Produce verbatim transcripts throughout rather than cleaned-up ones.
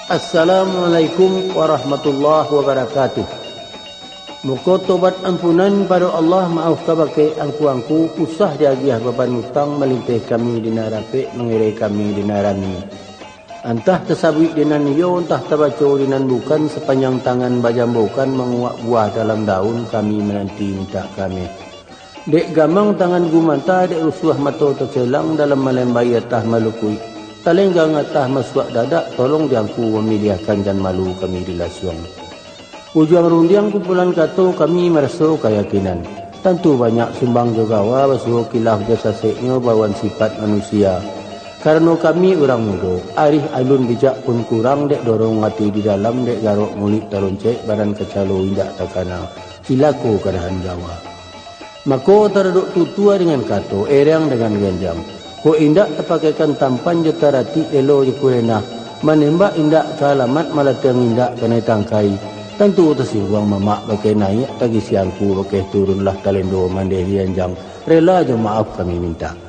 Assalamualaikum warahmatullahi wabarakatuh. Muko tobat ampunan pado Allah, maaf kabake angku-angku, usah diagiah baban utang, malinteh kami di nan rapek, mangireh kami di nan rami. Antah tasabuik di nan iyo, antah tabaco di nan bukan, sapanjang tangan bajambokan, manguak buah dalam daun, kami mananti mintak kami. Dek gamang tangan gumanta, dek rusuah mato tacelang, dalam malembai atah malukuik, talenggang atah masuak dadak, tolong diangku mamiliahkan, jan malu kami dilasuang. Ujuang rundiang kumpulan kato, kami maraso kayakinan. Tantu banyak sumbang jo gawa, basuo kilaf jo saseknyo, bawaan sipat manusia. Karano kami urang mudo, arih alun bijak pun kurang, dek dorong ati di dalam, dek garok muluik taloncek, badan kacalo indak takana, cilako kadahan gawa. Mako, taradok tutua dengan kato, erang dengan ganjang. Kok indak tapakaikan tampan jo taratik, elo jo kurenah, manembak indak ka alamat, malatiang indak kanai tangkai, tantu tasingguang mamak bakeh naiak, tagisi angku bakeh turun, lah talendo mandeh di janjang, rela jo maaf kami mintak.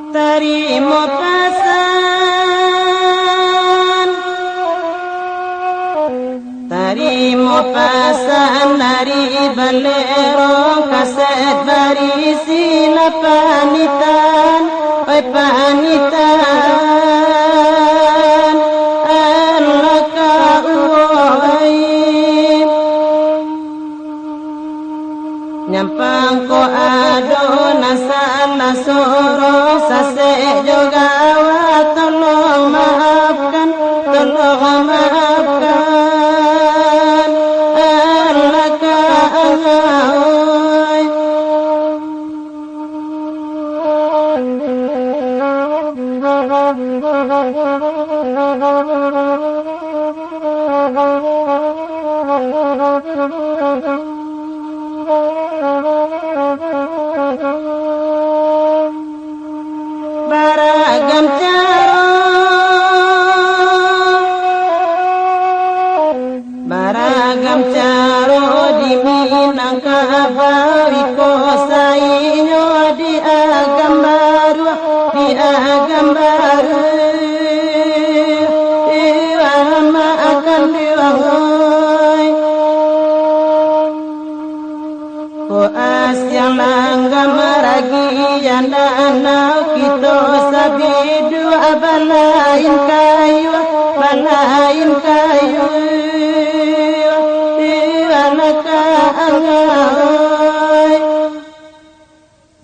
Tarimo pasan. Tarimo pasan dari Balero, kaset barisi lah panitan, oi panitan, alah ka uwoi. Nyampang ko ado nan salah soro, sasek jo gawa, tolong maafkan, tolong maafkan, alah ka angau. Baragam caro, baragam caro di Minangkabau, iko sainyo di Agam Baru, di Agam Baru, iwah makan diwahoi. Ko asiang langgam ragian danau, kito sabiduak balain kayu, balain kayu, iwah makan diwahoi.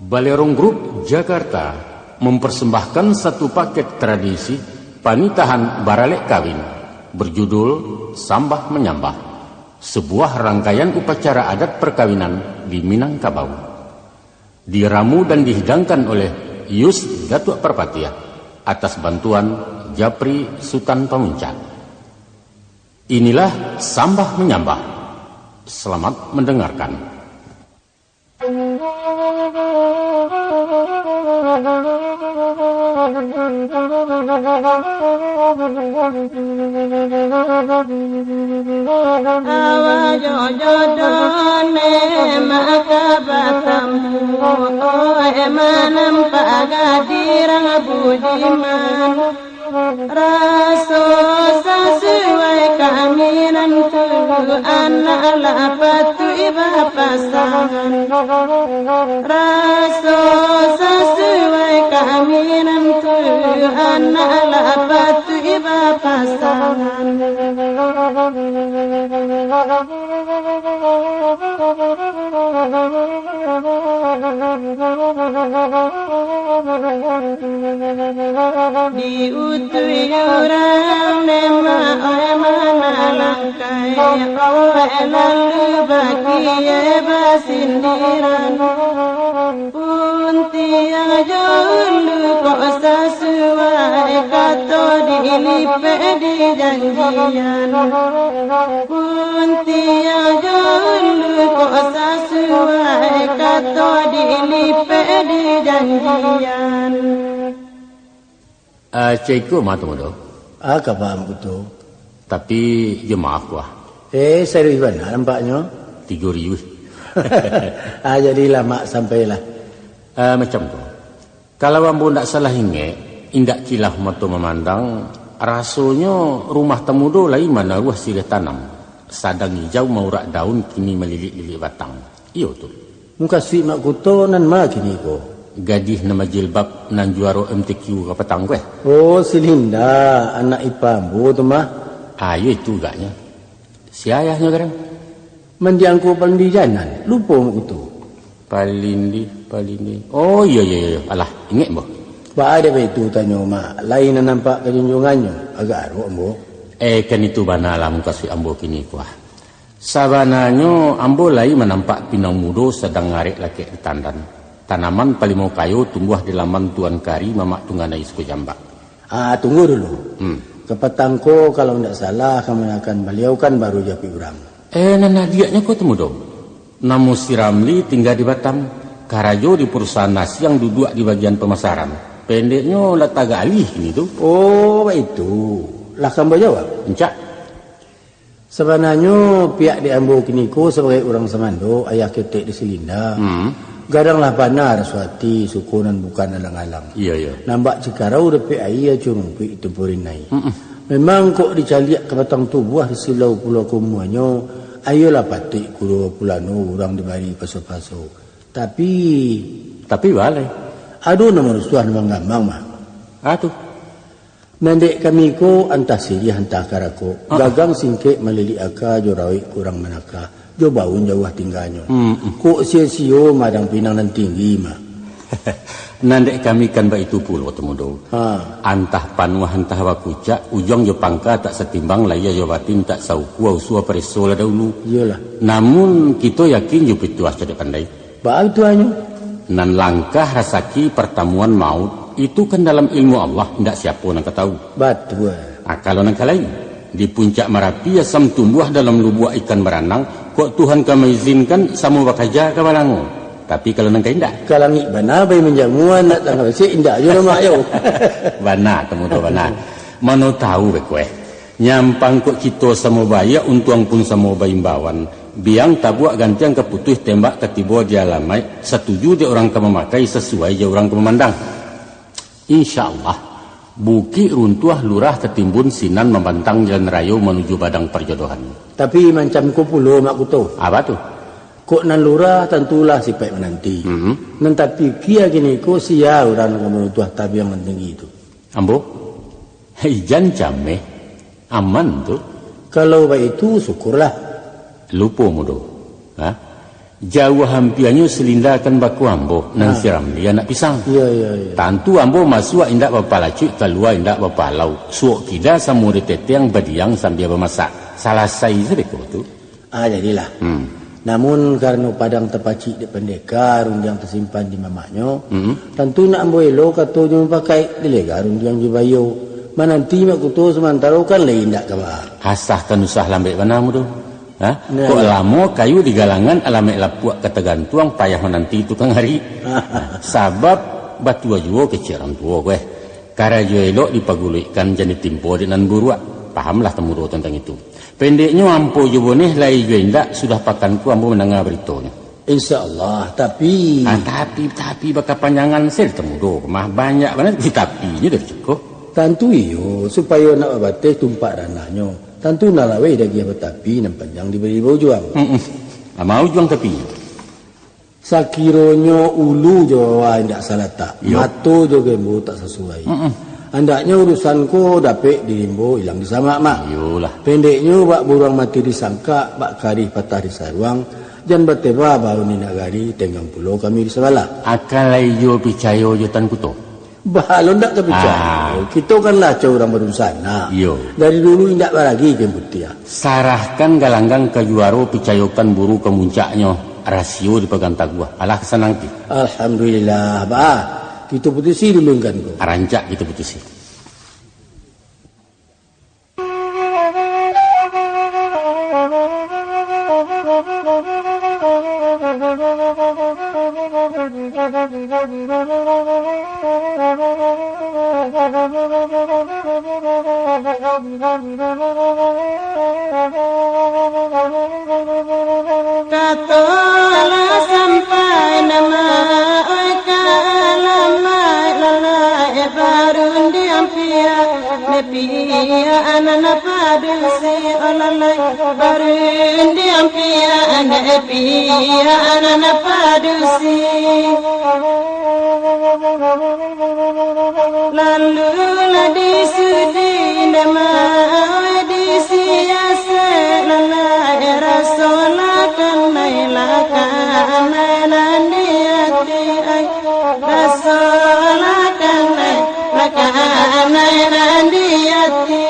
Balerong Group Jakarta mempersembahkan satu paket tradisi panitahan baralek kawin berjudul Sambah Manyambah, sebuah rangkaian upacara adat perkawinan di Minangkabau. Diramu dan dihidangkan oleh Yus Datuak Parpatiah atas bantuan Japri Sutan Pamuncak. Inilah Sambah Manyambah. Selamat mendengarkan. Awak jo jodoh ne maka batamu, oi manampak gadih budiman. Raso sasuai kaminan tu, anak lah patuik bapasangan. Raso sasuai kaminan tu, anak lah patuik bapasangan. Diutuih urang ne ma, oi manalangkai, oi lalu bakie basindiran. Puntiang jo ulu kok sasuai, kato dilipek dijanjian. Puntiang jo ulu kok sasuai, kato dilipek dijanjian. Ah, ceko mah tu, Mudo. Ah, ka paham kuto. Tapi, jo maaf, Kuah. Eh, serius bana nampaknyo. Tigo riuih. Ah, jadilah, Mak, sampailah. Ah, macam ko. Kalau ambo ndak salah ingek, indak kilaf mato mamandang, rasonyo rumah Tamudo lai manaruah siriah tanam, sadang ijau maurak daun kini malilik-lilik batang. Iyo tu. Mukasuik Mak Kuto nan ma kini ko? Gadih nan bajilbab nan juaro M T Q kapatang ko, eh? Oh, si Linda, anak ipa ambo tu mah. Ah, iyo itu agaknyo. Sia ayahnyo garang? Mandiang ko Palindi Janan, lupo Mak Kuto. Palindi, Palindi. Oh, iyo, iyo, iyo. Alah, ingek ambo. Baa dek baitu tanyo, Mak? Lai nan nampak kajunjuangannyo, agak arok ambo. Eh, kan itu bana lah mukasuik ambo kini ko, ah. Sabananyo, ambo lai manampak pinang mudo sadang ngarek lakek di tandan. Tanaman palimo kayo tumbuah di laman Tuan Kari Mamak Tungganai Suku Jambak. Ah, tunggu dulu. Hmm. Kapatang ko, kalau ndak salah, kamanakan baliau kan baru japuik urang. Eh, nan adiaknyo ko tu, Mudo. Namo si Ramli tingga di Batam. Karajo di parusahaan nasiang, duduak di bagian pamasaran. Pendeknyo, lah tagak alih kini tu. Oh, baitu. Lah ka ambo jawab? Rancak. Sabananyo, pihak di ambo kini ko sabagai urang sumando, ayah ketek di si Linda. Hmm. Gadang lah bana raso ati, suko nan bukan alang-alang. Iyo, iyo. Nan bak cikarau dapek aia, curumpuik tumpurin aia. Mm-mm. Memang kok dicaliak ka batang tubuah di silau pulo kumuanyo, ayolah patuik kudo pulano urang dibari paso-paso. Tapi, tapi baleh. Ado nan marusuah nan manggamang mah. Ah, tu. Nan dek kami ko antah siriah antah karako, Ah. gagang singkek malilik aka, jo rawik kurang manaka, jo baun jauah tingganyo. Hmm, hmm. Kok sio-sio madang pinang nan tinggi mah. Nan dek kami kan baitu pulo tu, Mudo. Ha. Antah panuah antah bakucak, ujuang jo pangka tak satimbang, lahia jo batin tak saukua, usua pareso lah daulu. Iyolah. Namun, kito yakin jo pituah cadiak pandai. Baa tuahnyo? Nan langkah rasaki partamuan maut, itu kan dalam ilmu Allah, indak siapo nan ka tahu. Batua. Ah, kalau nan ka lain, di puncak Marapi asam tumbuah dalam lubuak ikan baranang, kok Tuhan ka maizinkan samo bakaja ka balango. Tapi kalau nan ka indak? Ka langik bana bai manjamua, nak tangah basik indak juo lamak yo. Bana, tamu tu bana. Mano tahu beko, eh. Nyampang kok kito samo baiak, untuang pun samo baimbauan. Biang tabuak gantiang ka putuih, tembak ka tibo di alamaik, satuju dek urang ka mamakai, sasuai jo urang ka mamandang. Insya Allah, bukik runtuah lurah tatimbun, sinan mambantang jalan rayo manuju padang parjodohan. Tapi mancam ko pulo, Mak Kuto. Apa tu? Kok nan lurah, tantulah sipaik mananti. Mhm. Nan tapikia kini ko, sia urang nan ka maruntuah tabiang nan tinggi tu? Ambo? Ijan cameh. Aman tu. Kalau baitu, syukurlah. Lupo, Mudo. Ha? Jauah ampianyo si Linda kan bako ambo, nan Ha. si Ramli anak pisang. Iyo, iyo, iyo. Tantu ambo masuak indak bapalacuik, kalua indak bapalau. Suok kida samo di teteng, badiang sambia bamasak. Salasai se beko tu. Ah, jadilah. Hmm. Namun, karano padang tapacik dek pandeka, rundiang tasimpan di mamaknyo, Hmm. tantu nak ambo elo katonyo mupakaik, dilega rundiang jo bayo. Mananti Mak Kuto samantaro kan lai indak ka baa. Asah kan usah lambek bana, Mudo. Ha? Nah, Kok iyo. lamo kayu di galangan, alamaik lapuak ka tagantuang, payah mananti tukang ari. Sabab batua juo kecek urang tuo ko, eh. Karajo elok dipaguluikkan, jan ditimpo dek nan buruak. Pahamlah tamudo tantang itu. Pendeknyo, ampo jo boneh lai jo indak, sudah pakan ko ambo mandanga baritonyo. Insya Allah, tapi Ah, tapi, tapi bakapanjangan se tamudo ko mah. Banyak bana tapi-tapinyo dari ciko. Tantu iyo, supayo nak babateh tumpak ranahnyo. Tantu nan laweh dagiah batapi, nan panjang dibari baujuang. Mm-mm. Ah, maujuang tapinyo. Sakironyo ulu jo wawa indak salatak, Yo. mato jo gembo tak sasuai. Mm-mm. Andaknyo urusan ko dapek dirimbo, ilang disamak, Mak. Iyolah. Pendeknyo, bak buruang mati di sangkak, bak karih patah di saruang, jan bateba baun di nagari, tenggang pulo kami di sabalah. Akan lai jo picayo jo Tan Kuto? Bah, lo ndak ka picayo. Ah. Kito kan lah cak urang badunsanak. Iyo. Dari dulu indak baragi kain putiah. Sarahkan galanggang ka juaro, picayokan buru ka muncaknyo, rasio dipagang taguah. Alah, sanang ti. Alhamdulillah, bah. Kito putusi dulu kan ko. Rancak kito putusi. Kato lah sampai nama, oi, ka alamaik lalai, barundiang piak, ne piak nan padusi, oh lalai, barundiang piak, ne piak nan padusi. Lalu lah disudi nama, di siasek lalai, raso lah kanai, lah kanai nan di ati, ai. Raso lah kanai, lah kanai nan di ati.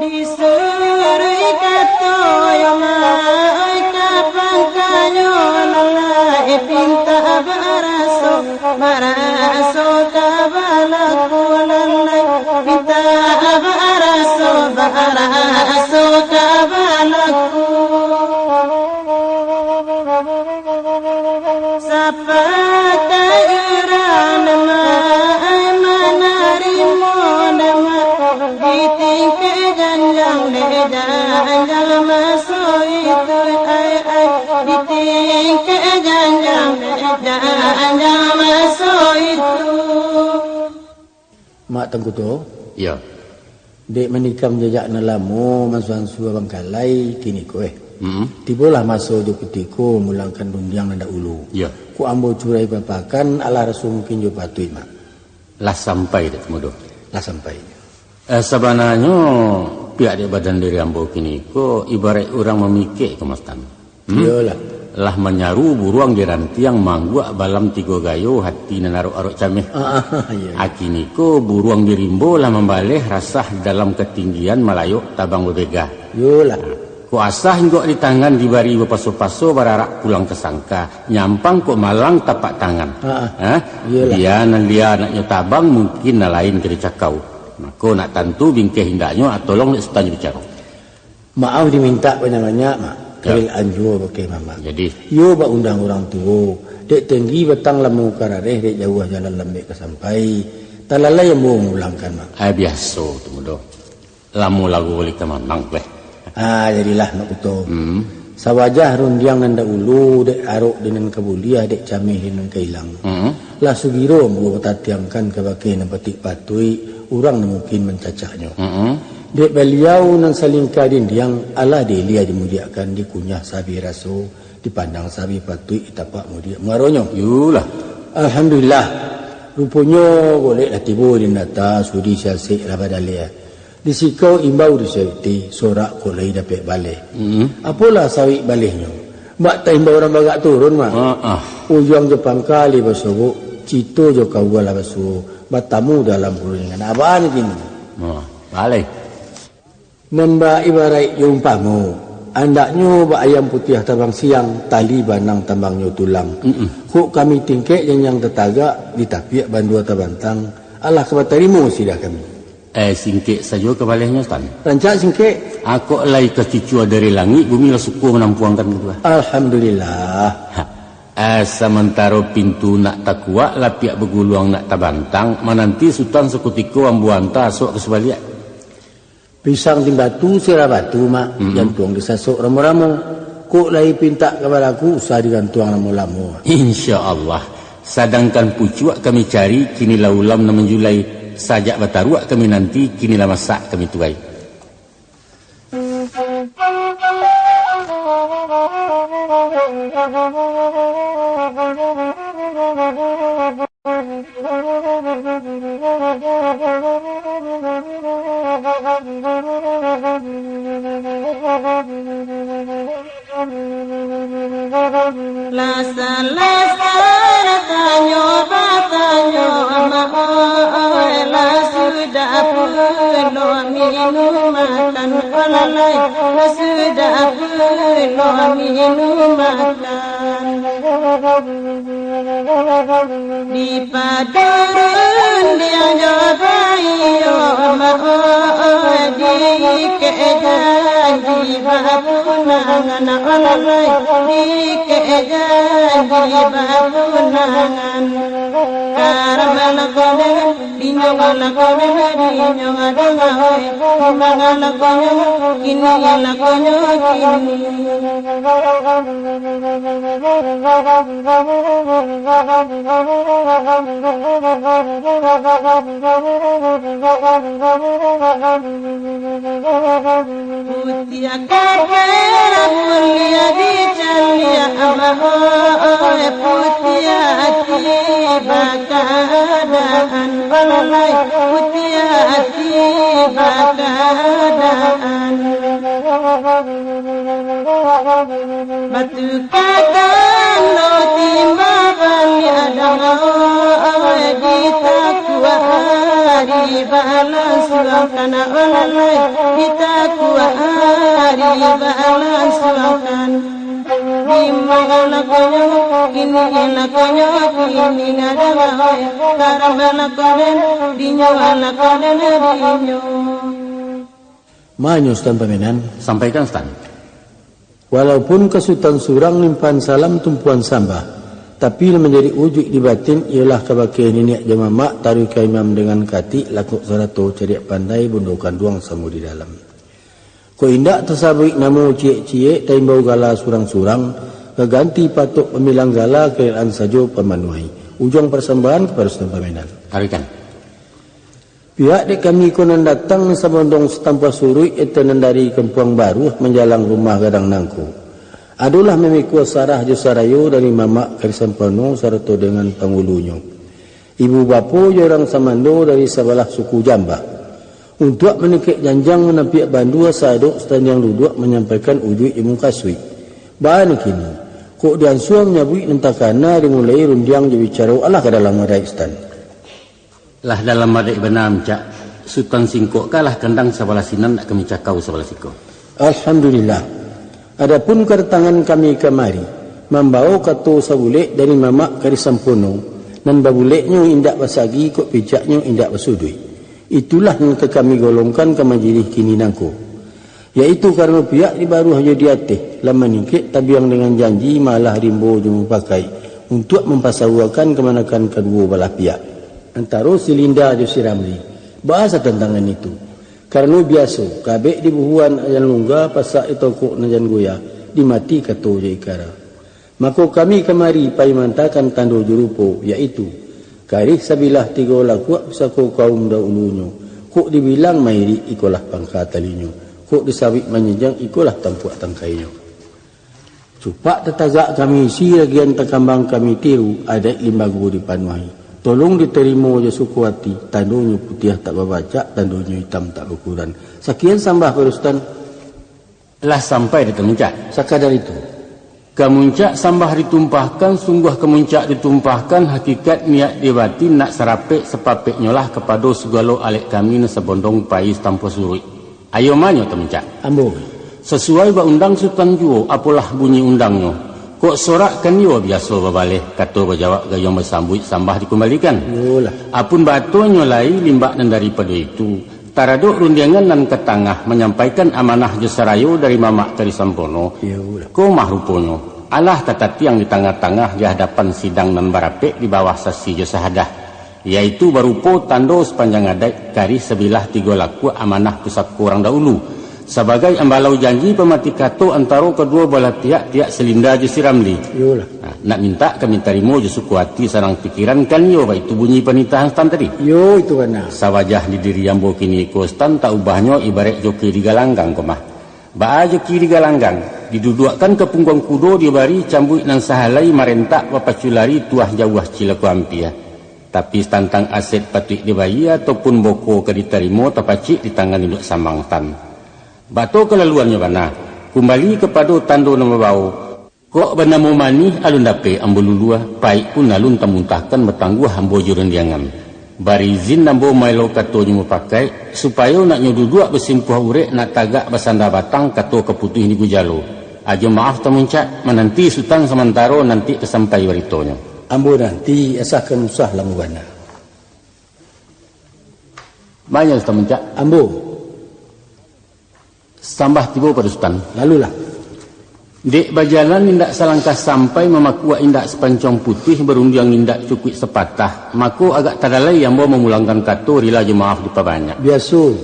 Disuruh kato yo ma, oi, ka pangkanyo lalai, pintak baraso, baraso ka balaku lalai, pintak baraso, baraso ka balaku. Sapakat urang dama, ai manarimo dama, di tingkek janjang dek janjang maso itu, ai, ai, di tingkek janjang dek janjang maso itu. Mak Tangkuto, Iyo. Dek manikam jajak nan lamo, mansuansu abangkalai, kini ko, eh. Mm-mm. Tibolah maso jo kutiko mulangkan rundiang nan dahulu. Iyo. Kok ambo curai papakan, alah raso mungkin jo patuik, Mak. Lah sampai, Dek Tumudo? Lah sampai. Eh, sabananyo, pihak dek badan diri ambo kini ko, ibaraik urang mamikek ko, Mas Tan. Hmm? Iyolah. Lah manyaru buruang di rantiang, mangguak balam tigo gayo, hati nan arok-arok cameh. Ah, ah, iyo, iyo. Kini ko buruang di rimbo lah mambaleh, rasah dalam katinggian, malayok tabang babega. Iyolah. Kok asah inggok di tangan, dibari bapaso-paso, bararak pulang ka sangka, nyampang kok malang tapak tangan. Ah, ah. Hah? Iyolah. Bia nan lia anaknyo tabang, mungkin nan lain ka dicakau. Mako nak tantu bingkeh indaknyo, ah, tolong dek Sutan jo bicaro. Maaf dimintak banyak-banyak, Mak. Yo. Karil anjua bakeh mamak. Jadi? Iyo bak undang urang tuo. Dek tenggi batang lamo ka rareh, dek jauah jalan lambek ka sampai. Talalai ambo mangulangkan, Mak. Ah, biaso tu, Mudo. Lamo lagu bali ka manang, weh. Ah, jadilah, Mak Kuto. Hmm. Sawajah rundiang nan dahulu, dek arok di nan ka buliah, dek cameh di nan ka ilang. Hmm. Lah sugiro ambo batatiangkan kabake nan patik patuik, urang nan mungkin mancacaknyo. Mm-mm. Dek baliau nan salingka dindiang, alah diilia dimudiakkan, dikunyah sabih raso, dipandang sabih patuik, ditapak mudiak muaronyo. Yulah. Alhamdulillah. Ruponyo golek lah tibo di nata, sudi siasek lah badaleh. Di sikau imbau disauikti, sorak kok lai dapek baleh. Mm-mm. Apolah sauik balehnyo? Bak taimbau urang bagak turun, Mak. Ah, ah. Ujuang jo pangka lai basobok, cito jo kaua lah basuo, batamu dalam puluah ingan. Abah ni kini. Ah, baleh. Nan ba-, ibaraik jo umpamo, andaknyo bak ayam putiah tabang siang, tali banang tambangnyo tulang. Mm-mm. Kok kami tingkek janjang tatagak, di tapiak bandua tabantang, alah ka batarimo sidah kami. Eh, singkek sajo ka balehnyo, Tan. Rancak singkek. Ah, kok lai ka cucua dari langik, bumi lah suko manampuangkan gitu, ah. Alhamdulillah. Ha. Eh, samantaro pintu nak takuak, lapiak baguluang nak tabantang, mananti Sutan sakutiko ambo anta asok ka subaliak. Pisang timbatu sirah batu, Mak, Mm-mm. jantuang disasok ramo-ramo. Kok lai pintak ka balaku, usah digantuang lamo-lamo. Insya Allah. Sadangkan pucuak kami cari, kini lah ulam nan manjulai. Sajak bataruak kami nanti, kini lah masak kami tuai. Lah salasai tanyo batanyo, Amak, oi, lah sudah pulo minum makan, alalai, lah sudah pulo minum makan. Di paduruan dia jo bayo ma'o, dikek janji batunangan, olai dikek janji batunangan. Karamalah koden, dinyolah koden, dinyolah dangah, oi. Mangalah koden, kini lakonyo kini. Putiah kakek mulia dicaliak, oi, putiah ati bakaadaan, oi, putiah ati bakaadaan. Batu Kadang no timba baliak dang, oi, di takua ari balansuangkan, oi, di takua ari balansuangkan. Di mangalah konyo, kini lakonyo kini, dang, oi, karamalah koden, dinyolah koden, dinyo. Manyo Sutan Pamenan. Sampaikan, Sutan. Walaupun ka Sutan surang limpahan salam tumpuan sambah, tapi nan manjadi ujuik di batin iyolah kabake niniak jo mamak, taruih ka imam dangan katik, lakok sarato cadiak pandai, bundo kanduang samo di dalam. Kok indak tasabuik namo ciek-ciek, taimbau gala surang-surang, gaganti patok pambilang gala, karelaan sajo pamanuahi. Ujuang parsambahan kapado Sutan Pamenan. Taruihkan. Pihak dek kami ko nan datang sabondong satampuah suruik, itu nan dari Kampuang Baruah manjalang rumah gadang nangko, adolah mamikua sarah jo sarayo dari mamak Kari Sampono sarato dengan pangulunyo, ibu bapo jo urang samando dari sabalah suku Jambah, untuak maningkek janjang manampiak bandua, saadok satandiang duduak manyampaikan ujuik jo mukasuik. Baa nan kini, kok diansua manyabuik nan takana, dimulai rundiang jo bicaro, alah ka dalam adaik, Sutan. Lah dalam adaik bana, Muncak. Sutan singkok ka lah kandang sabalah sinan, nak kami cakau sabalah siko. Alhamdulillah. Adapun kadatangan kami kamari, mambawo kato sabulek dari mamak Kari Sampono, nan babuleknyo indak basagi, kok picaknyo indak basuduik. Itulah nan ka kami golongkan ka majilih kini nangko. Yaitu karano pihak di baruah jo di ateh lah maningkek tabiang dengan janji, malah rimbo jo mupakaik untuak mampasauakan kamanakan kaduo balah pihak, antaro si Linda jo si Ramli. Baa satantangan itu? Karano biaso, kabek dibuhuan nan jan lungga, pasak ditokok nan jan goyah, dimati kato jo ikara. Mako kami kamari pai maantakan tando jo rupo, yaitu, karih sabilah tigo lakuak pusako kaum dahulunyo, kok dibilang mairik ikolah pangka talinyo, kok disawik manyanjang ikolah tampuak tangkainyo. Cupak tatagak kami isi, ragian takambang kami tiru, adaik limbago dipanuahi. Tolong ditarimo jo suko ati, tandonyo putiah tak babacak, tandonyo itam tak bakuran. Sakian sambah, Pak Rustan. Lah sampai di Tamuncak. Sakadar itu. Ka muncak sambah ditumpahkan, sungguah ka muncak ditumpahkan, hakikat niat di batin nak sarapek sapapeknyolah kapado sagalo alek kami nan sabondong pai satampuah suruik. Ayo manyo Tamuncak. Ambo. Sasuai baundang Sutan juo, apolah bunyi undangnyo. Kok sorak kan iyo biaso babaleh, kato bajawab gayuang basambuik, sambah dikumbalikan. Iyolah. Apun batonyo lai limbak nan daripado itu, taradok rundiangan nan ka tangah manyampaikan amanah jo sarayo dari Mamak Kari Sampono. Iyolah. Ko mah ruponyo, alah tatatiang di tangah-tangah di hadapan sidang nan barapek di bawah sasi jo sahadah, yaitu barupo tando sapanjang adaik, karih sabilah tigo lakuak amanah pusako urang dahulu, sabagai ambalau janji pamati kato antaro kaduo balah pihak, pihak si Linda jo si Ramli. Iyolah. Nah, nak mintak kami tarimo jo suko ati sarang pikiran, kan iyo baitu bunyi panitahan Sutan tadi? Iyo, itu bana. Sawajah di diri ambo kini ko Sutan, tak ubahnyo ibaraik joki di galanggang ko mah. Baa joki di galanggang, diduduakkan ka pungguang kudo, dibari cambuik nan sahalai, marentak bapacu lari, tuah jauah cilako ampia. Tapi satantang aset patuik dibayia, ataupun boko ka ditarimo, tapacik di tangan induak samang Sutan. Bato kalaluannyo bana, kumbali kapado tando nan babawo. Kok banamo manih alun dapek ambo lulua, paik pun alun tamuntahkan, batangguah ambo jo rundiangan. Bari izin ambo maelo katonyo mupakaik, supayo naknyo duduak basimpuah urek, nak tagak basanda batang, kato ka putuih di gujalo. Ajo maaf Tamuncak, mananti Sutan samantaro, nanti ka sampai baritonyo. Ambo nanti asakan usah lamo bana. Banyak Sutan Muncak. Ambo. Sambah tibo pado Sutan. Lalulah. Dek bajalan indak salangkah sampai, mamakuak indak sapancong putuih, barundiang indak cukuik sapatah, mako agak tadalai ambo mamulangkan kato, rila jo maaf dipabanyak. Biaso.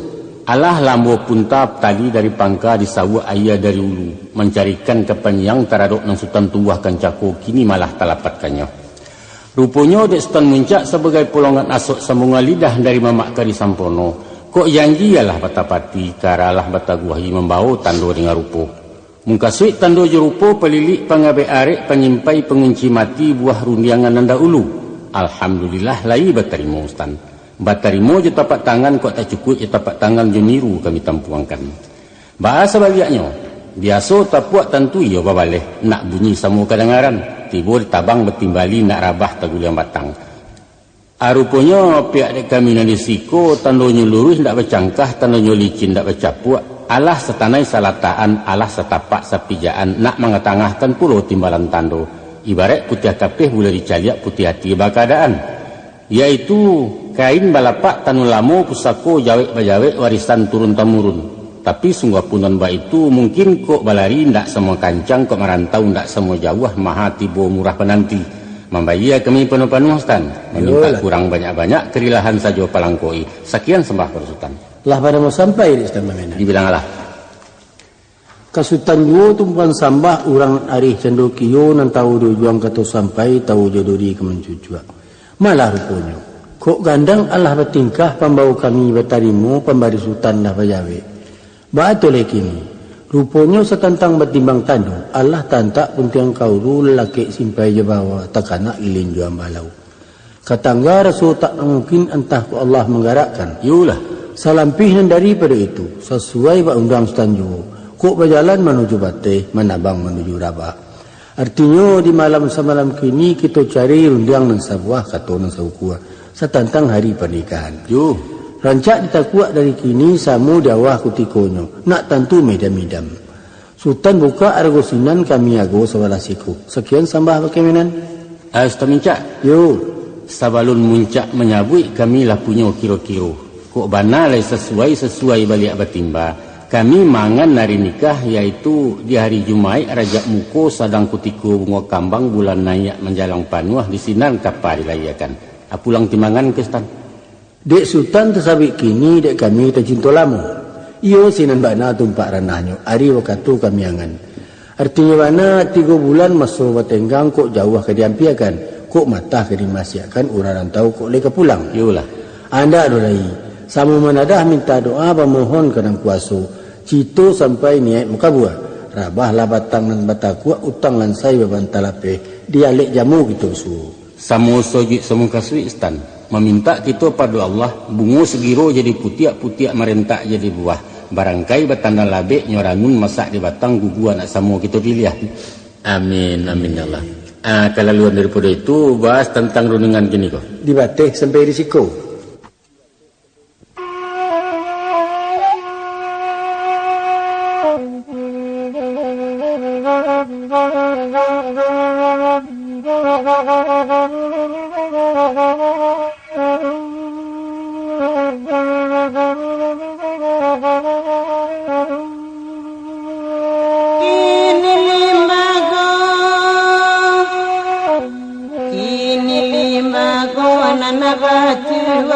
Alah lah ambo punta tali dari pangka, disawuak aia dari ulu, mancarikan kapanjang taradok nan Sutan tumbuahkan cako, kini malah talapatkannyo. Ruponyo dek Sutan Muncak sabagai polongan asok sambungan lidah dari mamak ka disampono, kok janji alah batapati, kara alah bataguahi, mambawo tando dengan rupo. Mukasuik tando jo rupo, palilik pangabek arek, panyimpai pangunci mati, buah rundiangan nan dahulu. Alhamdulillah, lai batarimo Sutan. Batarimo jo tapak tangan, kok tak cukuik jo tapak tangan, jo niru kami tampuangkan. Baa sabaliaknyo, biaso tapuak tantu iyo babaleh, nak bunyi samo kadangaran, tibo tabang batimbali, nak rabah taguliang batang. A, ruponyo pihak dek kami nan di siko, tandonyo luruih ndak bacangkah, tandonyo licin ndak bacapuak, alah satanai salatakan, alah satapak sapijakan, nak mangatangahkan pulo timbalan tando, ibaraik putiah kapeh buliah dicaliak, putiah ati bakaadaan. Yaitu kain balapak tanun lamo, pusako jawek bajawek, warisan turun tamurun. Tapi sungguah pun nan baitu, mungkin kok balari indak samo kancang, kok marantau indak samo jauah, maha tibo murah pananti. Mambayia kami panuah-panuah, Sutan. Mamintak Iyolah. kurang banyak-banyak, karilahan sajo palangkoi. Sakian sambah pado Sutan. Lah pado mau sampai di Sutan Mamenan. Dibilang alah. Ka Sutan juo tumpuan sambah, urang arih cando kio, nan tahu di ujuang kato sampai, tahu jo duri ka mancucuak. Malah ruponyo, kok gandang alah batingkah, pambawo kami batarimo, pambari Sutan lah bajawek. Baa tu lai kini, ruponyo satantang batimbang tando, alah tantak puntiang kauru, lalakek simpai jo bawa, takanak lilin jo ambalau. Ka tangga raso tak mungkin, antah kok Allah manggarakkan. Iyolah. Salampih nan daripado itu, sasuai bak undang Sutan juo, kok bajalan manuju bateh, manabang manuju rabak. Artinyo, di malam samalam kini, kito cari rundiang nan sabuah, kato nan saukua, satantang hari panikahan. Yo. Rancak ditakuak dari kini, samo di awah kutikonyo, nak tantu midam-midam. Sutan bukak arago sinan, kami ago sabalah siko. Sakian sambah bakeh Mamenan. Ah, Sutan Muncak. Yo. Sabalun Muncak manyabuik, kami lah punyo kiro-kiro. Kok bana lai sasuai-sasuai baliak batimba, kami mangan ari nikah, yaitu di hari Jumaik Rajab muko, sadang kutiko bungo kambang, bulan naiak manjalang panuah, di sinan kapa dilayiakan. Ah, pulang timbangan ka Sutan. Dek Sutan tasabuik kini, dek kami tacinto lamo. Iyo sinan bana tumpak ranahnyo, ari wakatu kami angan. Artinyo bana, tigo bulan maso batenggang, kok jauah ka diampiakan, kok matah ka dimasiakkan, urang rantau kok lai ka pulang. Iyolah. Andak doh lai, samo manadah minta doa, bamohon ka Nan Kuaso, cito sampai niaik makabua, rabahlah batang nan batakuak, utang lansai babanta lapeh, di alek jamu kito suo. Samo sojuik samo kasuik, Sutan. Mamintak kito pado Allah, bungo sagiro jadi putiak, putiak marentak jadi buah. Barangkai batanda labek, nyo ranun masak di batang, gugua nak samo kito piliah. Amin, amin, ya Allah. Ah, kalaluan daripado itu, bahas tantang rundiangan kini ko. Di bateh sampai di siko. Kini limbago, kini limbago nan bacuang,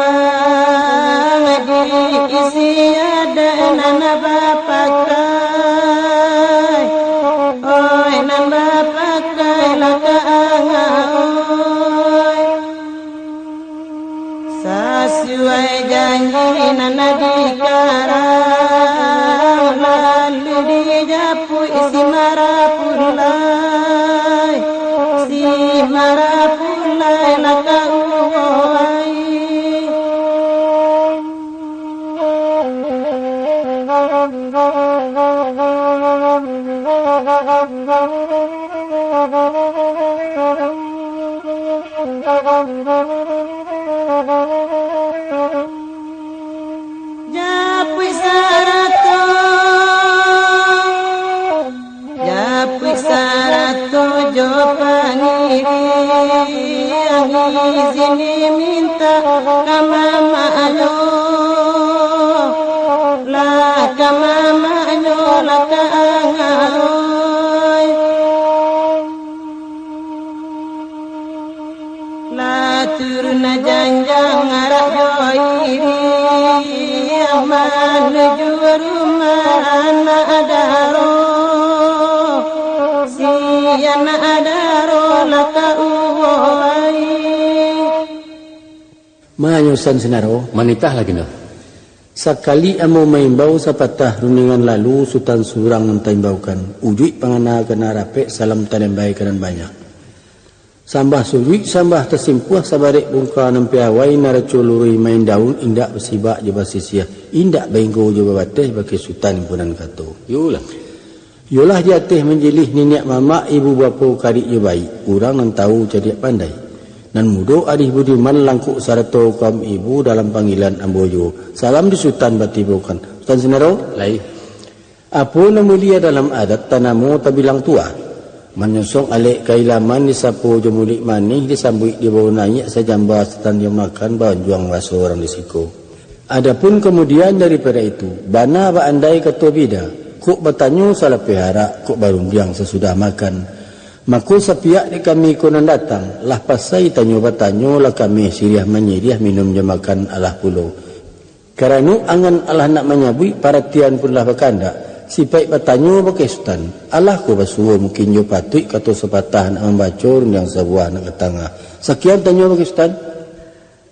diisi adat nan bapakai, oi, nan bapakai lah ka angah, oi. Sasuai janji nan dikarang, lalu dijapuik si marapulai, si marapulai lah ka uwai. Japuik sarato, japuik sarato jo pangiring. Izin diminta ka mamaknyo, lah ka mamaknyo, lah ka angaroi. Lah turun janjang arak jo iri, manuju rumah anak daro. Si anak daro lah ka uwai. Manyo Sutan Sinaro. Manitah lagi no. Sakali ambo maimbau sapatah rundingan lalu, Sutan surang nan taimbaukan. Ujuik pangana ka nan rapek, salam talembai ka nan banyak. Sambah sujuik, sambah tasimpuah, sabarek bungka nan piawai, naraco luruih main daun, indak basibak jo basisiah, indak bainggo jo babateh, bakeh Sutan himpunan kato. Yolah. Yolah di ateh manjilih niniak mamak, ibu bapo karik jo baik, urang nan tawu cadiak pandai. Nan mudo arih budiman, langkok sarato kaum ibu, dalam panggilan ambo juo. Salam di Sutan batibokan. Sutan Sinaro? Lai. Apo nan mulia dalam adat, tanamo tabilang tuah. Manyosong alek ka ilaman, disapo jo muluik manih, disambuik dibawo naiak, sajamba Sutan dimakan, baanjuang baso urang di siko. Adapun kamudian daripado itu, bana baandai kato bida, kok batanyo salapeh arak, kok barundiang sasudah makan. Mako sapiak dek kami ko nan datang, lah pasai tanyo batanyo, lah kameh siriah manyiriah, minum jo makan alah pulo. Karano angan alah nak manyabuik, paratian pun lah bakandak, sipaik batanyo bakeh Sutan, alah ko basuo mungkin jo patuik, kato sapatah nak mambaco, rundiang sabuah nak ka tangah. Sakian tanyo bakeh Sutan.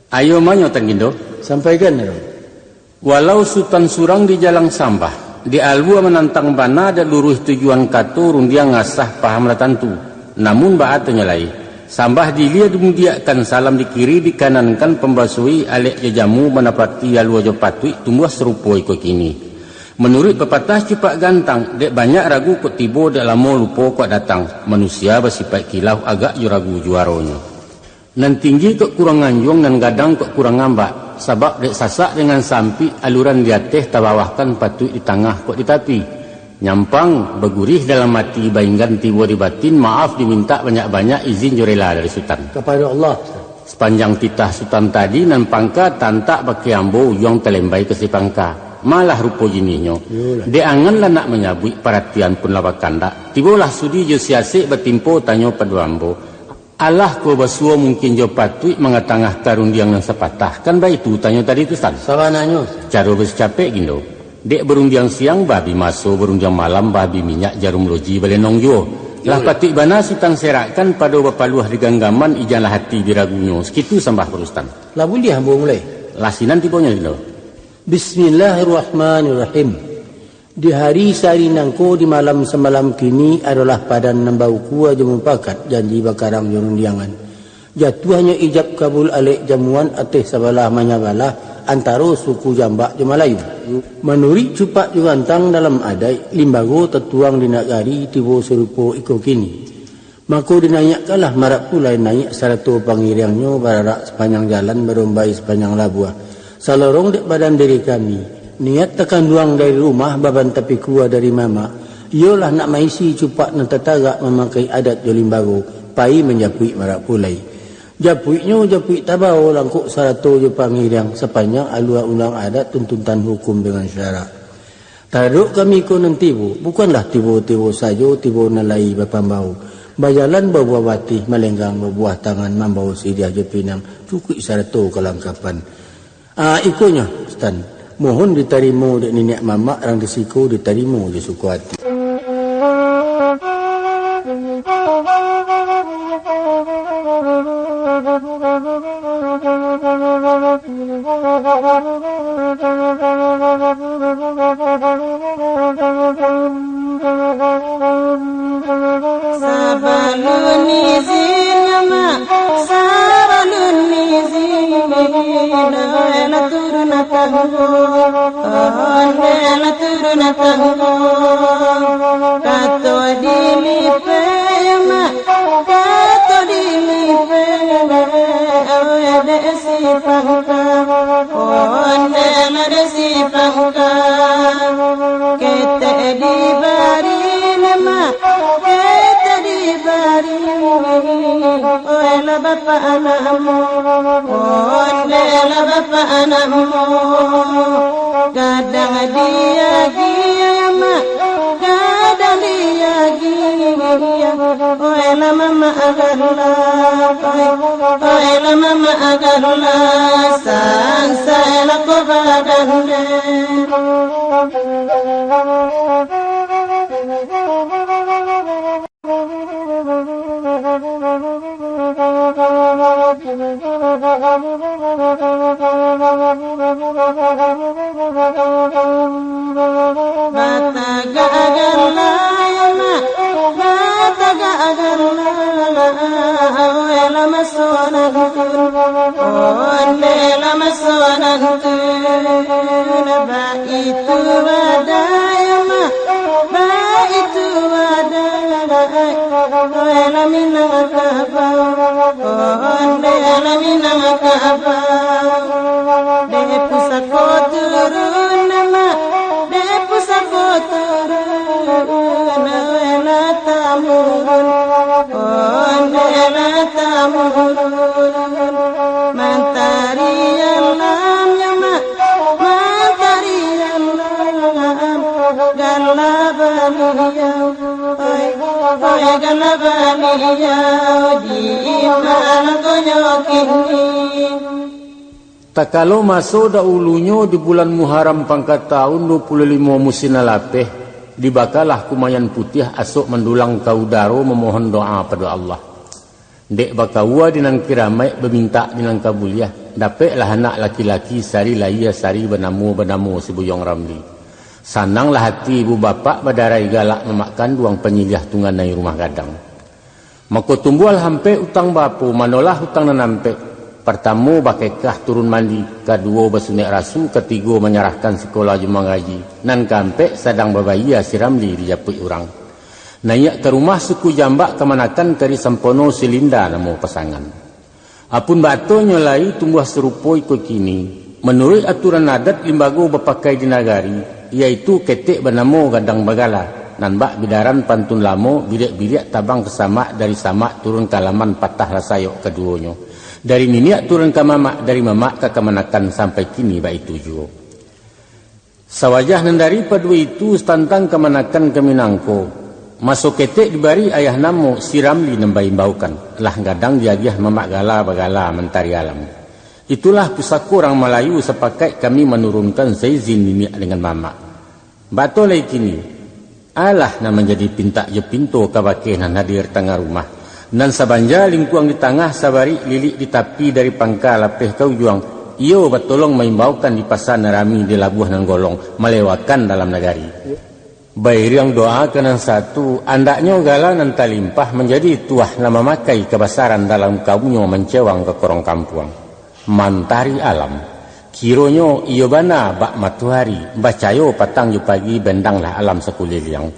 Ayo manyo Tanggindo. Sampaikan, Aro. Walau Sutan surang di jalang sambah, di alua manantang bana, dek luruih tujuan kato, rundiang asah paham lah tantu. Namun baa tanyo lai, sambah diilia dimudiakkan, salam di kiri dikanankan, pambasoi alek jo jamu, manapati alua jo patuik, tumbuah sarupo iko kini. Manuruik papatah cupak gantang, dek banyak ragu kok tibo, dek lamo lupo kok datang, manusia basipaik kilau, agak jo ragu juaronyo. Nan tinggi kok kurang anjuang, nan gadang kok kurang ambak, sabab dek sasak dengan sampik, aluran di ateh tabawahkan, patuik di tangah kok di tapi. Nyampang, bagurih dalam ati, bainggan tibo di batin, maaf dimintak banyak-banyak, izin jo rela dari Sutan. Kapado Allah. Sapanjang titah Sutan tadi, nan pangka tantak bakeh ambo, ujuang talembai ka si pangka. Malah rupo jinihnyo. Iyolah. Dek angan lah nak manyabuik, paratian pun lah bakandak. Tibolah sudi jo si asek, batimpo tanyo pado ambo. Alah ko basuo mungkin jo patuik, mangatangahkan rundiang nan sapatah. Kan baitu tanyo tadi tu, Sutan? Sabananyo, Sutan. Caro basicapek, Gindo. Dek barundiang siang babi maso, barundiang malam babi minyak, jarum loji balenong juo. Lah Betul. patuik bana Sutan serakkan, pado bapaluah di ganggaman, ijanlah ati biragunyo. Sakitu sambah pado Sutan. Lah buliah ambo mulai? Lah sinan tibonyo, Gindo. Bismillahirrahmanirrahim. Di hari sahari nangko, di malam samalam kini, adolah padan nan baukua jo mupakat, janji bakarang jo rundiangan. Jatuahnyo ijab kabul alek jamuan, ateh sabalah manyabalah, antaro suku Jambak jo Malayu. Manuruik cupak jo gantang dalam adaik, limbago tatuang di nagari, tibo sarupo iko kini. Mako dinaiakkanlah marak pulai, naiak sarato pangiriangnyo, bararak sapanjang jalan, barombai sapanjang labuah. Salorong dek badan diri kami, niat takanduang dari rumah, baban tapikua dari mamak, iyolah nak maisi cupak nan tatagak, mamakai adat jo limbago, pai manjapuik marak pulai. Japuiknyo japuik tabao, langkok sarato jo pangiriang, sapanjang alua undang adat, tuntutan hukum dengan syarak. Taradok kami ko nan tibo, bukanlah tibo-tibo sajo, tibo nan lai bapambao. Bajalan babuah batih, malenggang babuah tangan, mambao siriah jo pinang, cukuik sarato kalangkapan. Ah, ikonyo, Sutan. Mohon ditarimo dek niniak mamak, rang di siko ditarimo jo suko ati. Sabalun izin, Mak, sabalun izin, lah turun tanggo, lah turun tanggo. Kato dilipeh, Mak, kato dilipeh, dek si pangka. Ondeh lah dek si pangka. Ketek dibari, Mak, ketek dibari. Olah Bapak anakmu, ondehlah bapak anakmu. Gadang diagiah, Mak, gadang diagiah. Oelah mamak agarlah, oe, oelah mamak agarlah, sansailah ko badan den. Batagak agarlah, Mak, batagak agarlah, oelah maso nan tu, ondehlah maso nan tu, baitu badai, Mak. Baitu badai, oelah Minangkabau, ondehlah Minangkabau. Dek pusako turun, Mak, dek pusako turun, oelah tamurun, ondehlah tamurun. Mantari alam, yo Mak, mantari alam, gala baliau, oi, oi, gala baliau, di ma lakonyo kini? Takalo maso dahulunyo di bulan Muharram pangka taun duo puluah limo musim nan lapeh, dibakalah kumayan putiah asok mandulang ka udaro mamohon doa pado Allah. Dek bakaua di nan kiramaik, bamintak di nan kabuliah, dapeklah anak laki-laki, sari lahia, sari banamo, banamo si Buyuang Ramli. Sananglah ati ibu bapak, badarai galak mamak kanduang, panyiliah tunganai rumah gadang. Mako tumbuahlah ampek utang bapo, manolah utang nan ampek. Partamo bakekah turun mandi, kaduo basunek rasu, katigo manyarahkan sikolah jo mangaji, nan kaampek sadang babayia si Ramli dijapuik urang. Naiak ka rumah suku Jambak, kamanakan Kari Sampono, si Linda namo pasangan. Apun baatonyo lai tumbuah sarupo iko kini, manuruik aturan adat limbago bapakai di nagari, yaitu ketek banamo gadang bagala, nan bak bidaran pantun lamo, biliak-biliak tabang ka samak, dari samak turun ka alaman, patahlah sayok kaduonyo. Dari niniak turun ka mamak, dari mamak ka kamanakan, sampai kini baitu juo. Sawajah nan daripado itu, satantang kamanakan kami nangko, maso ketek dibari ayah namo si Ramli nan baimbaukan, lah gadang diagiah mamak gala bagala mantari alam. Itulah pusako urang Malayu, sapakaik kami manurunkan saizin niniak dengan mamak. Batua lai kini, alah nan manjadi pintak jo pinto kabake nan hadir tangah rumah. Nan sabanja lingkuang di tangah, sabarik lilik di tapi, dari pangka lapeh ka ujuang, iyo batolong maimbaukan di pasa nan rami, di labuah nan golong, malewakan dalam nagari. Bairiang doa ka nan satu, andaknyo gala nan talimpah manjadi tuah, nan mamakai kabasaran dalam kaumnyo, mancewang ka korong kampuang. Mantari alam. Kironyo iyo bana bak matoari, bacayo patang jo pagi, bendanglah alam sakuliliang.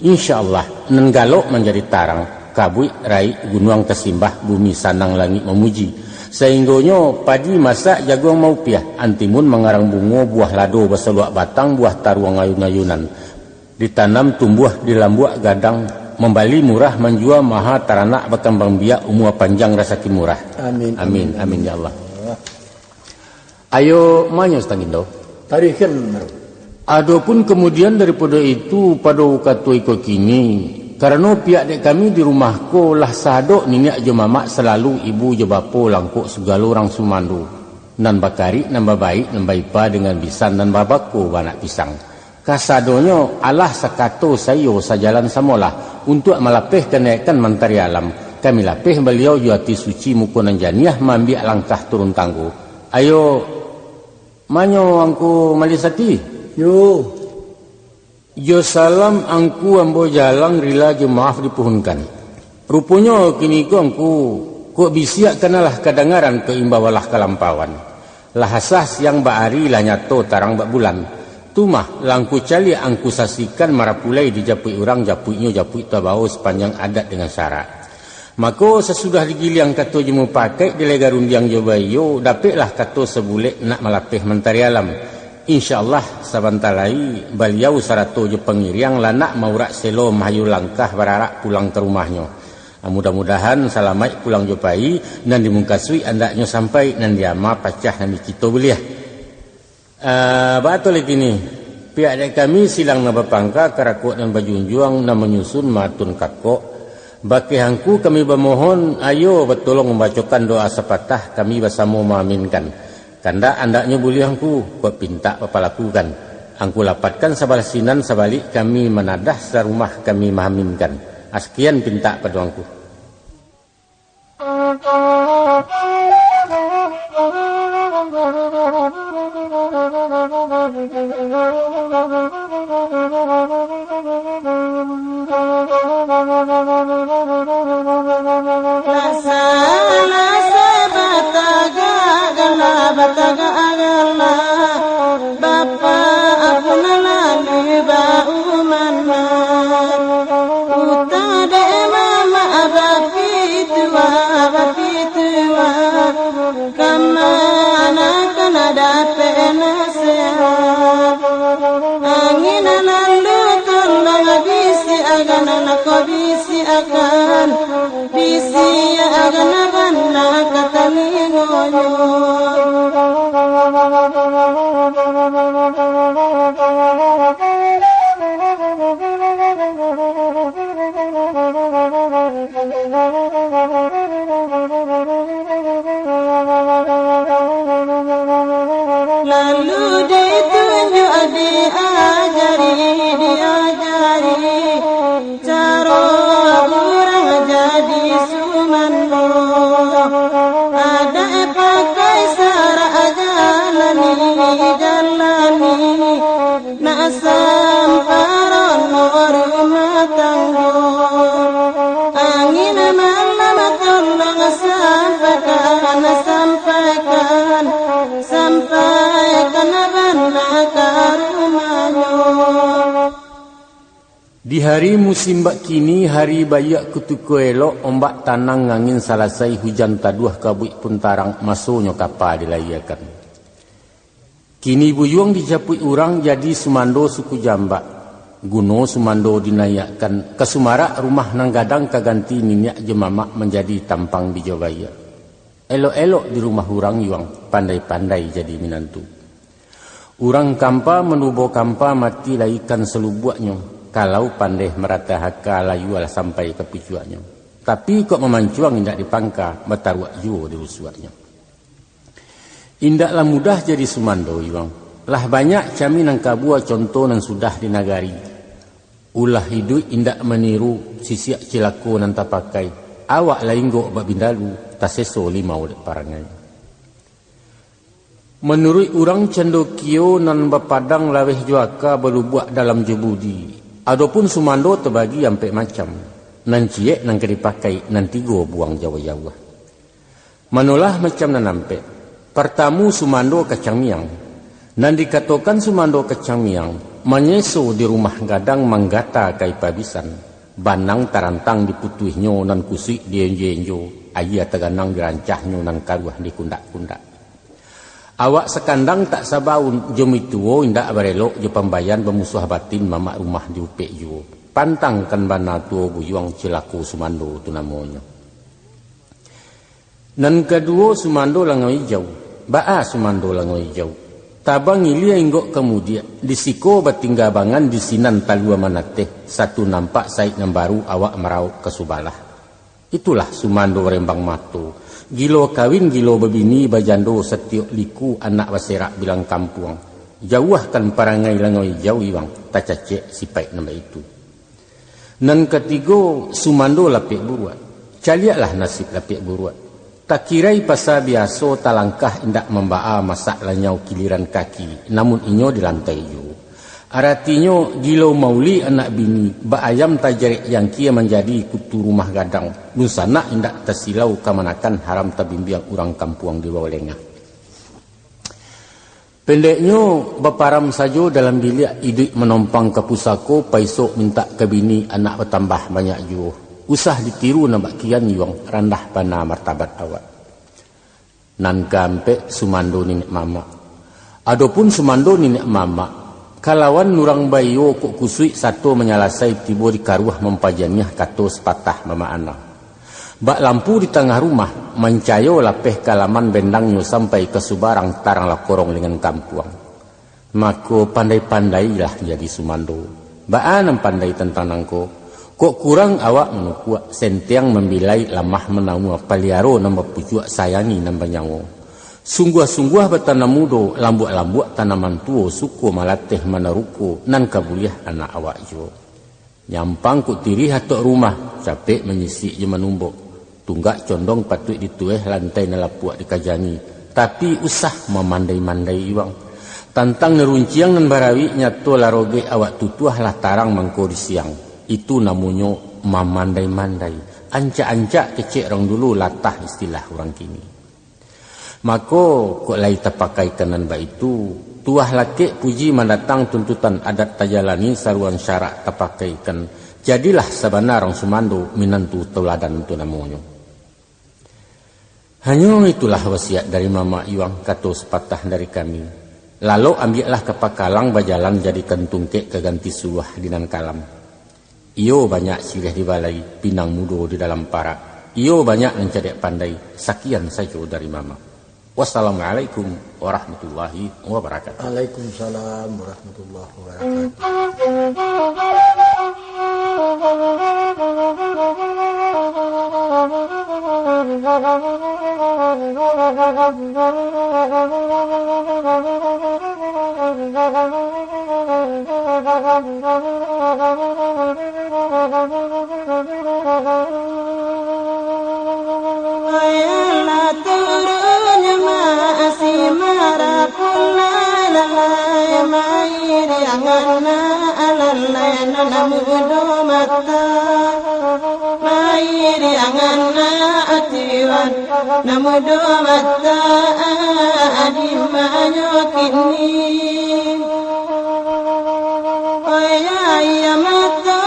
Insya Allah, nan galok manjadi tarang, kabuik raik gunuang tasimbah, bumi sanang langik mamuji. Sainggonyo padi masak jaguang maupiah, antimun mangarang bungo, buah lado basaluak batang, buah taruang ayun-ayunan. Ditanam tumbuah di lambuak gadang, mambali murah manjua maha, taranak bakambang biak, umua panjang rasaki murah. Amin. Amin, amin, ya Allah. Ayo, manyo Satangindo. Tarikan, Maru. Adopun kamudian daripado itu, pado kato iko kini, karano pihak dek kami di rumah ko lah sadok niniak jo mamak, salalu ibu jo bapo, langkok sagalo urang sumando, nan bakarik, nan babaik, nan baipa, dengan bisan, nan babako baanak pisang. Kasadonyo alah sakato saiyo sajalan samolah, untuak malapeh kanaikan mantari alam. Kami lapeh baliau jo ati suci, muko nan janiah, maambiak langkah turun tanggo. Ayo, manyo Angku Malisati? Yo. Jo salam Angku ambo jalang, rila jo maaf dipuhunkan. Ruponyo kini ko Angku, kok bisiak kanalah kadangaran, kok imbau alah kalampauan. Lah asah siang bak ari, lah nyato tarang bak bulan. Tu mah, lah Angku caliak, Angku saksikan, marapulai dijapuik urang, japuiknyo japuik tabao, sapanjang adat dengan syarak. Mako, sasudah digiliang kato jo mupakaik, dilai garundiang jo baiyo, dapeklah kato sabulek nak malapeh mantari alam. Insya Allah, sabanta lai baliau sarato jo pangiriang lah nak maurak selo, mahayu langkah bararak pulang ka rumahnyo. Mudah-mudahan salamaik pulang jo pai, nan dimukasuik andaknyo sampai, nan diama pacah, nan dicito buliah. Ah, baa tu lai kini? Pihak dek kami silang nan bapangka, karakok nan bajunjuang, nan manyusun maatun kakok. Bakeh angku kami bamohon, ayo batolong mambacokan doa sapatah, kami basamo maaminkan. Kandak andaknyo buliah angku, kok pintak bapalakukan. Angku lapatkan sabalah sinan, sabalik kami manadah, sarumah kami maaminkan. Askian pintak pado angku. Lah salasai batagak gala, batagak gala, bapak pun lalu baumana. Uta dek mamak bapitua, bapitua, kamanakan dapek nasehat. Angin lalu tolong bisiakan, nak bisiakan, bisiakan bana ka talingonyo. Lalu ditunjuk, diajari, diajari, caro urang jadi sumando. Adat pakai sarak jalani, jalani. Nak samparono rumah tanggo, angin malam tolong sampaikan, sampaikan, sampaikan bana ka rumahnyo. Di hari musim bak kini, hari baiak kutiko elok, ombak tanang, angin salasai, hujan taduah, kabuik pun tarang, masonyo kapa dilaiakan. Kini buyuang dijapuik urang, jadi sumando suku jambak. Guno sumando dinaiakkan, ka sumarak rumah nan gadang, ka ganti niniak jo mamak, manjadi tampang bijo baiak. Elok-elok di rumah urang yuang, pandai-pandai jadi minantu. Urang kampa manubo kampa, mati lai ikan salubuaknyo, kalau pandeh maratah aka, layualah sampai ka picuaknyo. Tapi kok mamancuang indak dipangka, bataruak juo di rusuaknyo. Indaklah mudah jadi sumando yuang. Lah banyak kami nan kabua, conto nan sudah di nagari. Ulah iduik indak maniru, sisiak cilako nan tapakai. Awak lah inggok bak bindalu, taseso limau dek parangai. Manuruik urang candokio, nan bapadang laweh jo aka, balubuak dalam jo budi. Adopun sumando tabagi ampek macam, nan ciek nan ka dipakai, nan tigo buang jauah-jauah. Manolah macam nan ampek. Partamu, sumando kacang miang. Nan dikatokan sumando kacang miang, manyeso di rumah gadang, manggata ka ipa bisan. Banang tarantang diputuihnyo, nan kusuik dienjo-enjo, aia taganang dirancahnyo, nan karuah dikundak-kundak. Awak sakandang tak sabaun, jo mituo indak barelok, jo pambayan bamusuah batin, mamak rumah diupek juo. Pantangkan bana tuo buyuang, cilako sumando tu namonyo. Nan kaduo, sumando langau ijau. Baa sumando langau ijau? Tabang ilia inggok kamudiak, di siko batingga bangan, di sinan talua manateh, satu nampak saik nan baru, awak marauk ka subalah. Itulah sumando rembang mato. Gilo kawin, gilo babini, bajando satiok liku, anak baserak bilang kampuang. Jauahkan parangai langau ijau iwang, tacacek sipaik nan baitu. Nan katigo, sumando lapek buruak. Caliaklah nasib lapek buruak. Takirai pasa biaso, talangkah indak mambaa, masak lanyau kiliran kaki, namun inyo di lantai juo. Aratinyo, gilo mauli anak bini, bak ayam tajarek jangkia, manjadi kutu rumah gadang, dunsanak indak tasilau, kamanakan haram tabimbiang, urang kampuang di luo lengah. Pendeknyo, baparam sajo dalam biliak, iduik manompang ka pusako, paisok mintak ka bini, anak batambah banyak juo. Usah ditiru nan bak kian yuang, randah bana martabat awak. Nan kaampek, sumando niniak mamak. Adopun sumando niniak mamak, kalawan urang baiyo kok kusuik, sato manyalasai tibo di karuah, mampajaniah kato sapatah mamak ana. Bak lampu di tangah rumah, mancayo lapeh ka laman bendangnyo sampai ka subarang tarang lah korong dengan kampuang. Mako, pandai-pandailah jadi sumando. Baa nan pandai tantang nangko? Kok kurang awak manukuak, sentiang mambilai, lamah manaua, paliaro nan bapucuak, sayangi nan banyawo. Sungguah-sungguah batanam mudo, lambuak-lambuak tanaman tuo, suko malateh manaruko, nan ka buliah anak awak juo. Nyampang kok tirih atok rumah, capek manyisik jo manumbok. Tunggak condong patuik ditueh, lantai nan lapuak dikajangi. Tapi usah mamandai-mandai iwang. Tantang nerunciang nan barawik, nyato lah rogek awak tutuah, lah tarang mangko di siang. Itu namonyo mamandai-mandai. Ancak-ancak kecek urang dulu, latah istilah urang kini. Mako, kok lai tapakaikan nan baitu, tuah lakek puji mandatang, tuntutan adat tajalani, saruan syarak tapakaikan, jadilah sabana urang sumando, minantu tauladan tu namonyo. Hanyo itulah wasiat dari mamak iwang, kato sapatah dari kami. Lalok ambiaklah ka pakalang, bajalan jadikan tungkek, ka ganti suluah di nan kalam. Iyo banyak siriah di balai, pinang mudo di dalam parak. Iyo banyak nan cadiak pandai, sakian sajo dari mamak. Wassalamualaikum warahmatullahi wabarakatuh. Waalaikumsalam warahmatullahi wabarakatuh. Ayolah turun, maasi marapulai, lalai mairiangan, alalai nan mudo mata. Mairiangan ati wan, nan mudo mata, di manyo kini. Oya, iya mato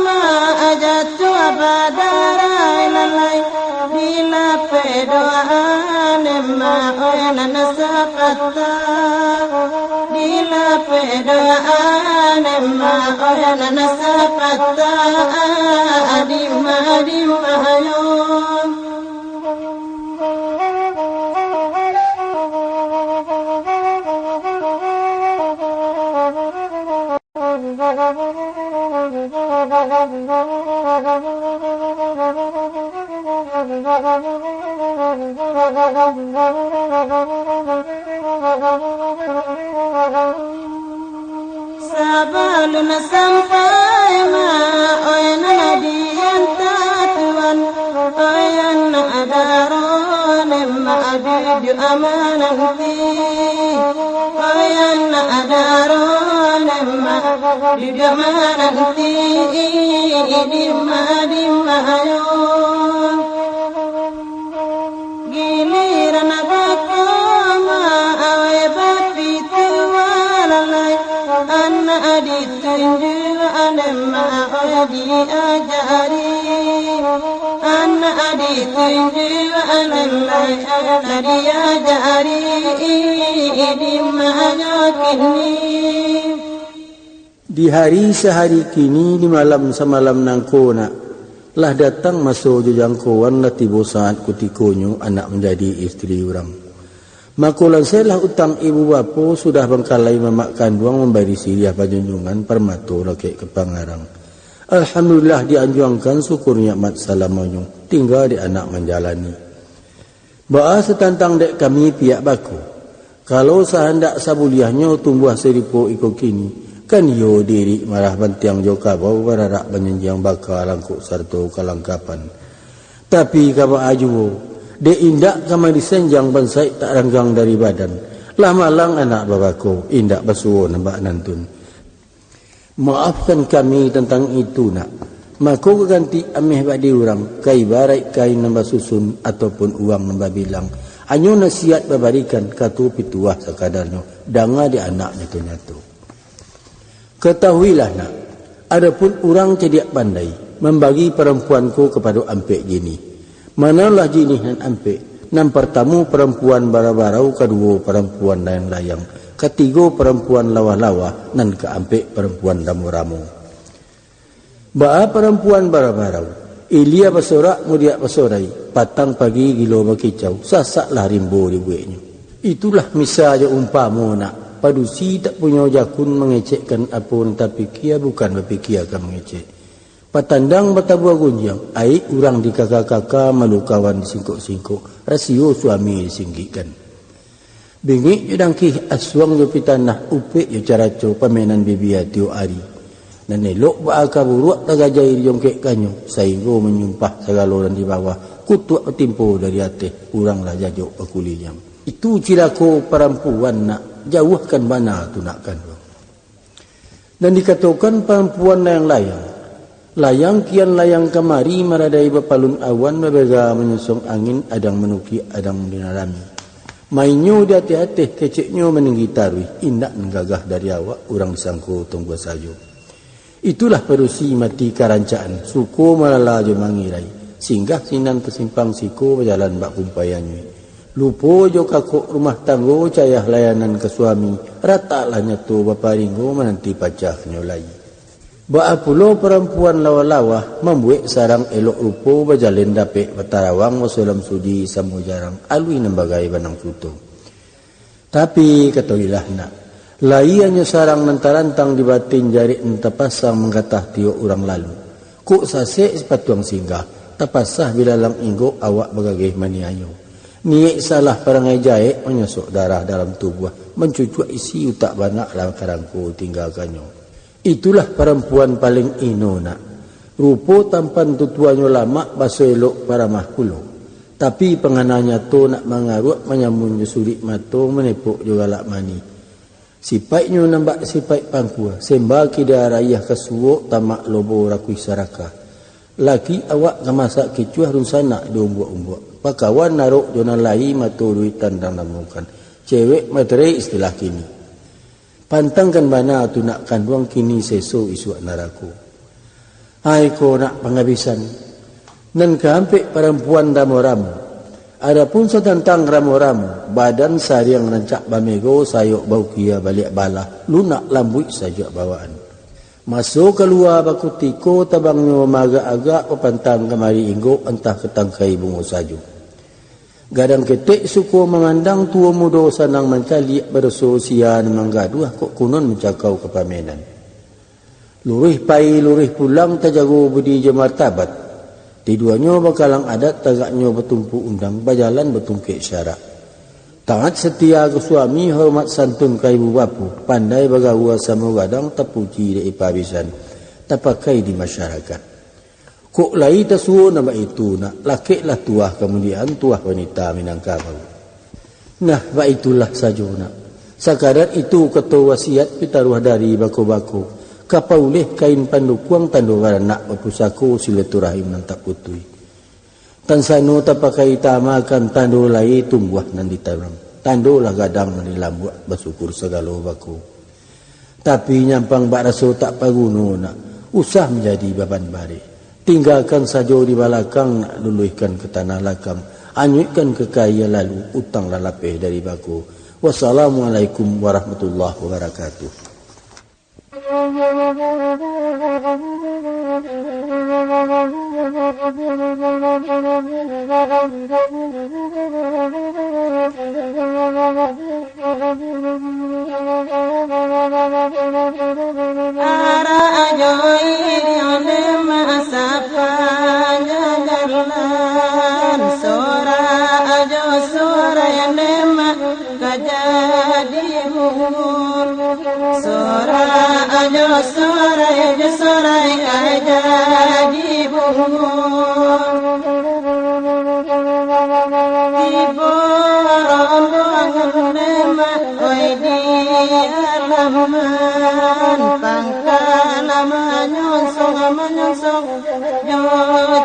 ma aja tu badarai lalai, dilapeh doa nema oya nan sapatah, dilapeh doa nema oya nan sapatah, dima, dima yo. Sabalun sampai ma, oya nan dianta Tuan, oya nan adaron ma duduak mananti, oya nan adaron ma duduak mananti, dima, dima yo. Giliran bako ma awai bapituah lalai, anak ditunjuak, anak ma awai diajari, anak ditunjuak, anak ma awai diajari, dima nyo kini. Di hari sahari kini, di malam samalam nangko nak, lah datang maso jo jangkoan, lah tibo saat kutikonyo anak manjadi isteri urang. Mako, lansailah utang ibu bapo, sudah bangkalai mamak kanduang, mambari siriah panjunjuangan, parmato lakek ka pangarang. Alhamdulillah, dianjuangkan syukur nikmat salamonyo, tingga dek anak manjalani. Baa satantang dek kami pihak bako? Kalau sahandak sabuliahnyo tumbuah sarupo iko kini, kan iyo diri marah bantiang jo kabau, bararak banjanjiang baka langkok sarato kalangkapan. Tapi ka baa juo, dek indak ka madisenjang, bansaik tak ranggang dari badan, lah malang anak babako, indak basuo nan bak nantun. Maafkan kami tantang itu, nak. Mako, ka ganti ameh bak di urang, ka ibaraik kain nan basusun, ataupun uang nan babilang. Hanyo nasihat babarikan, kato pituah sakadarnyo, danga di anak nyato-nyato. Katahuilah, nak, adopun urang cadiak pandai, mambagi parampuan ko kapado ampek jinih. Manolah jinih nan ampek? Nan partamo parampuan bara-barau, kaduo parampuan layang-layang, katigo parampuan lawah-lawah, nan kaampek parampuan ramo-ramo. Baa parampuan bara-barau? Ilia basorak, mudiak basorai, patang pagi gilo bakicau, sasaklah rimbo dibueknyo. Itulah misa jo umpamo nak, padusi tak punyo jakun mangecekkan apo nan tapikia, bukan bapikia ka mangecek. Patandang batabuah gunjiang, aik urang dikaka-kaka, malu kawan disingkok-singkok, rasio suami disinggikkan. Bingik jo dangkih, asuang jo pitanah, upek jo caraco, pamainan bibia tiok ari. Nan elok baa ka buruak tagajai dijongkekkannyo, sainggo manyumpah sagalo nan di bawah, kutuak batimpo dari ateh, urang lah jajok bakuliliang. Itu cilako parampuan nak, jauahkan bana tu nak kanduang. Nan dikatokan parampuan layang-layang. Layang kian layang kamari, maradai bapalun awan, babega manyonsong angin, adang manukiak, adang dinarami. Mainnyo di ateh-ateh, keceknyo maninggi taruih, indak nan gagah dari awak, urang disangko tunggua sajo. Itulah padusi mati karancaan, suko malala jo mangirai, singgah sinan ka simpang siko, bajalan bak kumpai anyuik. Lupo jo kakok rumah tanggo, cayah layanan ka suami, rataklah nyato baparinggo, mananti pacahnyo lai. Baa pulo parampuan lawah-lawah, mambuek sarang elok rupo, bajalin dapek batarawang, basolam suji samo jarang, aluih nan bagai banang suto. Tapi, katoilah nak, lai hanyo sarang nan tarantang di batin, jarek nan tapasang manggatah tiok urang lalu. Kok sasek sipatuang singgah, tapasah bilalang inggok, awak bagageh maniayo. Niaik salah parangai jaek, manyosok darah dalam tubuah, mancucuak isi utak banak, lah karangko tinggakannyo. Itulah parampuan paling ino nak. Rupo tampan tutuanyo lamak, baso elok paramah pulo. Tapi pangana nyato nak mangaruak, manyamun jo surik mato, manepok jo galak manih. Sipaiknyo nan bak sipaik pangkua, semba kida rayah ka suok, tamak lobo rakuih sarakah. Laki awak ka masak kicuah, dunsanak jo umbuak-umbuak. Pakawan narok jo nan lai, mato duit tandang namukan. Cewek materai istilah kini. Pantangkan bana tu nak kanduang, kini seso isuak narako. Ai ko nak pangabisan. Nan kaampek parampuan ramo-ramo. Adapun satantang ramo-ramo, badan sariang rancak bamego, sayok baukia baliak balah, lunak lambuik sajuak bawaan. Maso kalua bakutiko, tabangnyo maagak-agak, bapantang kamari inggok, antah ka tangkai bungo sajo. Gadang ketek suko mamandang, tuo mudo sanang mancaliak, badoso sia nan manggaduah, kok kunun mancakau ka pamenan. Luruih pai, luruih pulang, tajago budi jo martabat. Tiduanyo bakalang adat, tagaknyo batumpu undang, bajalan batungkek syarak. Taat satia ka suami, hormat santun ka ibu bapo, pandai bagaua samo gadang, tapuji dek ipa bisan, tapakai di masyarakat. Kok lai tasuo nan baitu nak, lakeklah tuah kamudiaan, tuah wanita Minangkabau. Nah, baitulah sajo nak. Sakadar itu kato wasiat pitaruah dari bako-bako, ka pauleh kain pandukuang, tando baranak bapusako, silaturahim nan tak putuih. Tansano tapakai taamakan, tando lai tumbuah nan ditanam, tando lah gadang nan dilambuak, basyukur sagalo bako. Tapi nyampang bak raso tak paguno nak, usah manjadi baban barek. Tinggakan sajo di balakang nak, luluihkan ka tanah lakang, anyuikkan ka kaia lalu, utang lah lapeh dari bako. Wassalamualaikum warahmatullahi wabarakatuh. Arak ajo iri onde ma sapanjang jalan, sorak ajo sorai onde ma ka jadi buhur. Sorak ajo sorai, ajo sorai ka jadi buhur. Tibo rombongan lemak, oi di alaman, pangkala manyonsong, manyonsong jo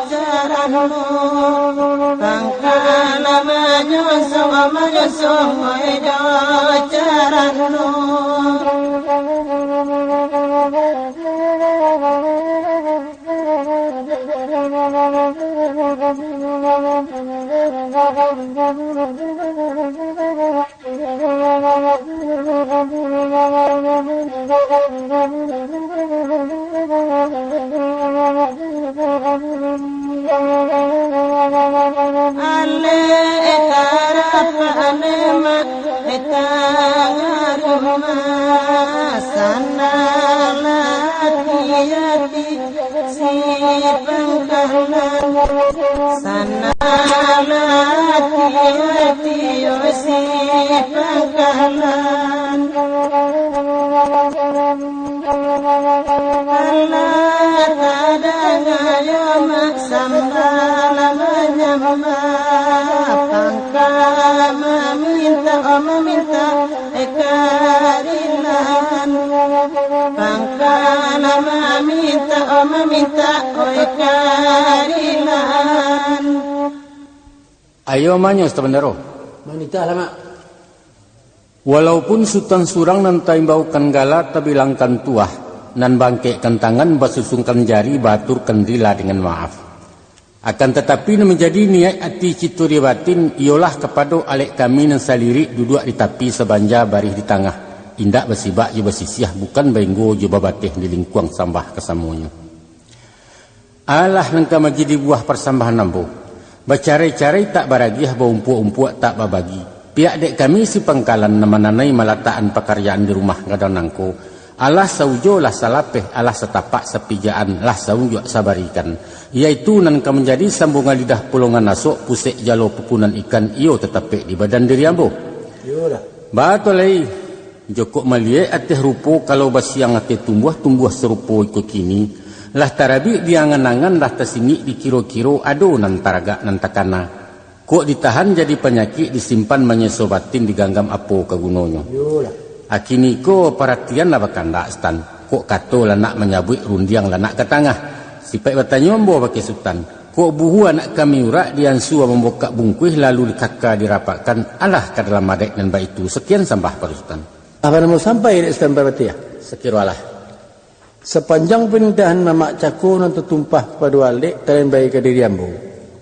carano. Pangkala manyonsong, manyonsong, oi jo carano. Tangah rumah, sandalah ati-ati si pangkalan. Sandalah ati-ati si pangkalan. Alah tadanga yo mak sambah lah manyambah, pangka maminta, oh maminta, eh karilaan. Pangka lah maminta, oh maminta, oh karilaan. Ayo manyo, Sutan Bandaro. Manitah lah, Mak. Walaupun Sutan surang nan taimbaukan gala tabilangkan tuah, nan bangkekkan tangan, basusungkan jari, baaturkan rila dengan maaf. Akan tatapi, nan manjadi niaik ati cito di batin, iyolah kapado alek kami nan salirik duduak di tapi sabanja barih di tangah, indak basibak jo basisiah, bukan bainggo jo babateh di lingkuang sambah kasamonyo. Alah nan ka manjadi buah parsambahan ambo, bacarai-carai tak baragiah, baumpuak-umpuak tak babagi. Pihak dek kami si pangkalan nan mananai malatakan pakaryaan di rumah gadang nangko, alah saujo lah salapeh, alah satapak sapijaan, lah saunjuak sabarikan, yaitu nan ka manjadi sambungan lidah, pulongan asok, pusek jalo pupunan ikan, iyo tatapek di badan diri ambo. Iyolah. Batua lai. Jokok maliek ateh rupo, kalau basiang ateh tumbuah, tumbuah sarupo iko kini, lah tarabik di angan-angan, lah tasingik di kiro-kiro, ado nan taragak nan takana. Kok ditahan jadi panyakik, disimpan manyeso batin, diganggam apo ka gunonyo? Iyolah. Kini ko paratian lah bakandak, Sutan. Kok kato lah nak manyabuik, rundiang lah nak ka tangah. Sipaik batanyo ambo bakeh Sutan, kok buhu anak kami urak, diansua mambukak bungkuih, lalu dikaka dirapakkan, alah ka dalam adaik nan baitu. Sakian sambah pado Sutan. Apo nan mau sampai dek Sutan Parpatiah? Sakiro alah. Sapanjang panitahan mamak cako nan tatumpah kapado alek, talambai ka diri ambo.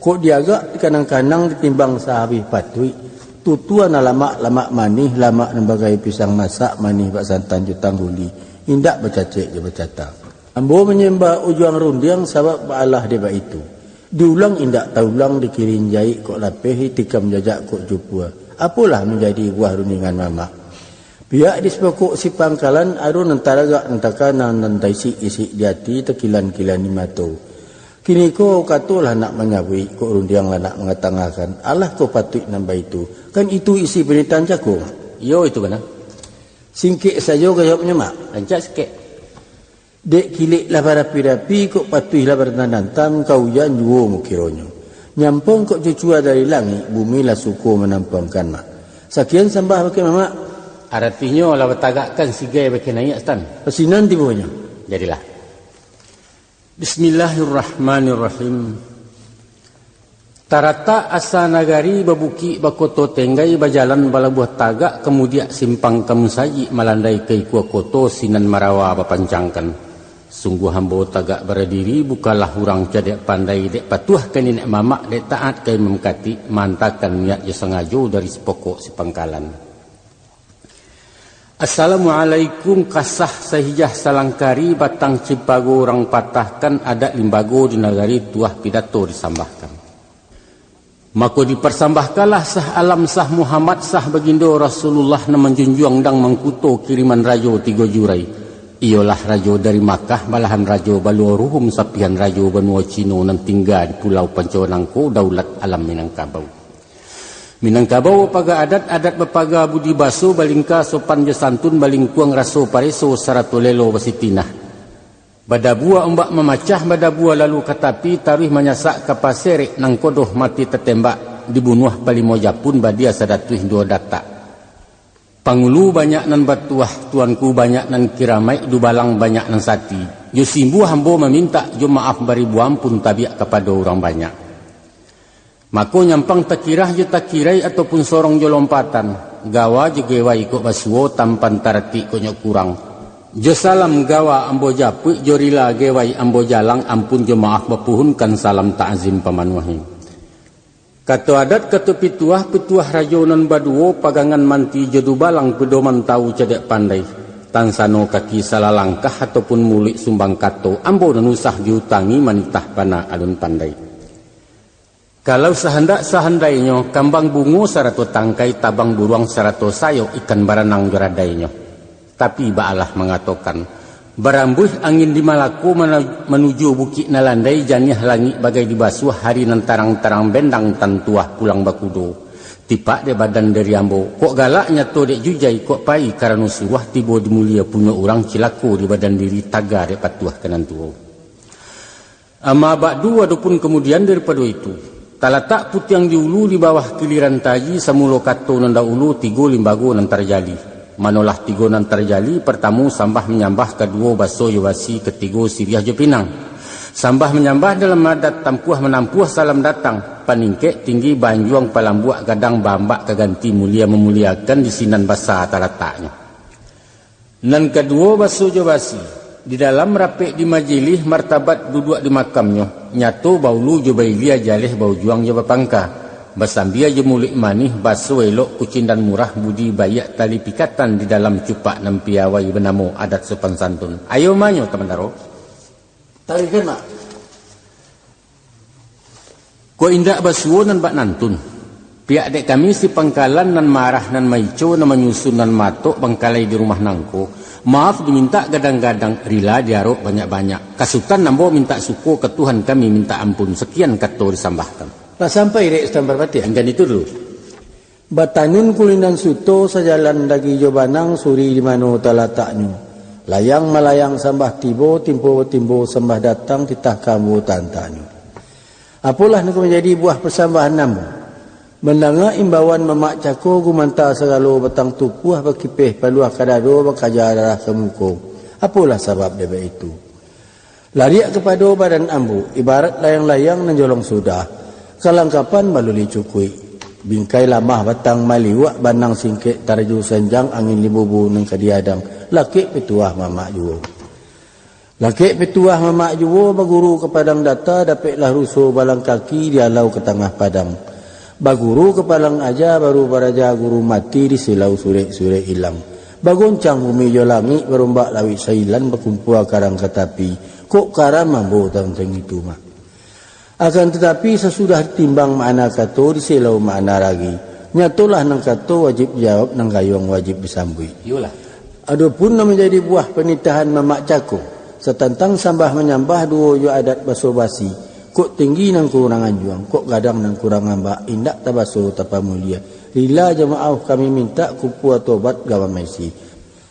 Kok diagak dikanang-kanang, ditimbang sahabih patuik, tutua nan lamak, lamak manih, lamak nan bagai pisang masak, manih bak santan jo tangguli, indak bacacek jo bacata. Ambo manyambah ujuang rundiang, sabab baalah dek baitu. Diulang indak taulang, dikirin jaik kok lapeh, ditikam jajak kok jupua. Apolah manjadi buah rundingan mamak? Pihak di sipokok si pangkalan, ado nan taragak, nan takana, nan taisik-isik di ati, takilan-kilan di mato. Kini ko katolah nak manyabuik, kok rundiang lah nak mangatangahkan. Alah kok patuik nan baitu? Kan itu isi panitahan cako. Iyo, itu bana. Singkek sajo jawabnyo, Mak. Rancak sikek. Dek kilek lah barapi-rapi, kok patuih lah barantang-rantang, ka ujan juo mukironyo. Nyampang kok cucua dari langik, bumi lah suko manampuangkan, Mak. Sakian sambah bakeh mamak. Aratinyo lah batagakkan sigai bakeh naiak, Sutan. Pasinan tibonyo. Jadilah. Bismillahirrahmanirrahim. Taratak asa nagari, babukik bakoto tenggai, bajalan balabuah tagak, kamudiak simpang kamusajik, malandai ka ikua koto, sinan marawa bapancangkan. Sungguah ambo tagak baradiri, bukanlah urang cadiak pandai, dek patuah ka niniak mamak, dek taat ka imam katik, maantakan niat jo sangajo dari sipokok sipangkalan. Assalamualaikum, kasah sahijah salangkari, batang cipago urang patahkan, adat limbago di nagari, tuah pidato disambahkan. Mako diparsambahkanlah sah alam, sah Muhammad, sah bagindo Rasulullah, nan manjunjuang dang mangkuto, kiriman rajo tigo jurai, iyolah rajo dari Makkah, balahan rajo baluo ruhum, sapihan rajo banua Cino, nan tingga di pulau Panco nangko, daulat alam Minangkabau. Minangkabau bapaga adat, adat bapaga budi baso, balingka sopan jo santun, balingkuang raso pareso, sarato lelo basitinah. Badabua ombak mamacah, badabua lalu ka tapi, taruih manyasak ka pasirek, nangko doh mati tatembak, dibunuah palimo japun, badia sadatuih duo datak. Pangulu banyak nan batuah, tuanku banyak nan kiramaik, dubalang banyak nan sati. Jo simbuah ambo mamintak, jo maaf baribu ampun, tabiak kapado urang banyak. Mako nyampang takirah jo takirai, ataupun sorong jo lompatan, gawa jo gewai kok basuo, tampan taratik kok nyo kurang. Jo salam gawa ambo japuik, jo rila gewai ambo jalang, ampun jo maaf bapuhunkan, salam takzim pamanuahi. Kato adat, kato pituah, pituah rajo nan baduo, pagangan manti jo dubalang, pedoman tawu cadiak pandai, tansano kaki salah langkah, ataupun muluik sumbang kato, ambo nan usah diutangi, manitah bana alun pandai. Kalau sahandak-sahandainyo, kambang bungo sarato tangkai, tabang buruang sarato sayok, ikan baranang jo radainyo. Tapi baalah mangatokan, barambuih angin di Malako mana-, manuju Bukik Nalandai, janiah langik bagai dibasuah, hari nan tarang-tarang bendang, tantuah pulang bakudo. Tipak dek badan diri ambo, kok galak nyato dek jujai, kok pai karano suruah, tibo di mulia punyo urang, cilako di badan diri, taga dek patuah ka nan tuo. Amma ba'du, adopun kamudian daripado itu, talatak putiang di ulu, di bawah kiliran taji, samulo kato nan dahulu, tigo limbago nan tarjali. Manolah tigo nan tarjali, partamo sambah manyambah, kaduo baso jo basi, katigo siriah jo pinang. Sambah manyambah dalam adat, tampuah manampuah salam datang, paningkek tinggi baanjuang, palambuak gadang baambak, ka ganti mulia mamuliakan, di sinan basa talataknyo. Nan kaduo, baso jo basi. Di dalam rapek di majilih, martabat duduak di makamnyo, nyato baulu jo bailia, jaleh baujuang jo bapangka, basambia jo muluik manih, baso elok kucindan murah, budi baiak tali pikatan, di dalam cupak nan piawai, banamo adat sopan santun. Ayo manyo, Tamandaro. Tarikan, Mak. Kok indak basuo nan bak nantun. Pihak dek kami si pangkalan, nan marah, nan maico, nan manyusun, nan matok bangkalai di rumah nangko, maaf dimintak gadang-gadang, rila diarok banyak-banyak. Ka Sutan ambo mintak suko, ka Tuhan kami mintak ampun, sakian kato disambahkan. Lah sampai dek Sutan Parpatiah? Anggan itu dulu. Batanun kulinan suto, sajalan dagi jo banang, suri di mano talataknyo. Layang malayang sambah tibo, timpo batimbo sambah datang, titah ka ambo tantanyo. Apolah nan ka manjadi buah pasambahan ambo? Mandanga imbauan mamak cako, gumanta sagalo batang tupuah, bakipeh paluah ka dado, bakaja darah ka muko. Apolah sabab dek baitu? Lariak kapado badan ambo, ibarat layang-layang nan jolong sudah, kalangkapan baluli cukuik, bingkai lamah batang maliuak, banang singkek taraju sanjang, angin libubu nan ka diadang, lakek pituah mamak juo. Lakek pituah mamak juo, baguru ka padang data, dapeklah ruso balang kaki, dialau ka tangah padang. Baguru ka padang aja, baru baraja guru mati, disilau surek-surek ilang. Bagoncang bumi jo langik, barombak lauik sailan, bakumpua karang ka tapi, kok karam ambo tantang itu, Mak. Akan tatapi, sasudah timbang makna kato, disilau makna ragi. Nyatolah nan kato wajib dijawab, nan gayuang wajib disambuik. Iyolah. Adopun nan manjadi buah panitahan mamak cako, satantang sambah manyambah, duo jo adat baso basi, kok tinggi nan kurang anjuang, kok gadang nan kurang ambak, indak tabaso tapamulia. Rila jo maaf kami mintak, kumpua tobat gawan maisi.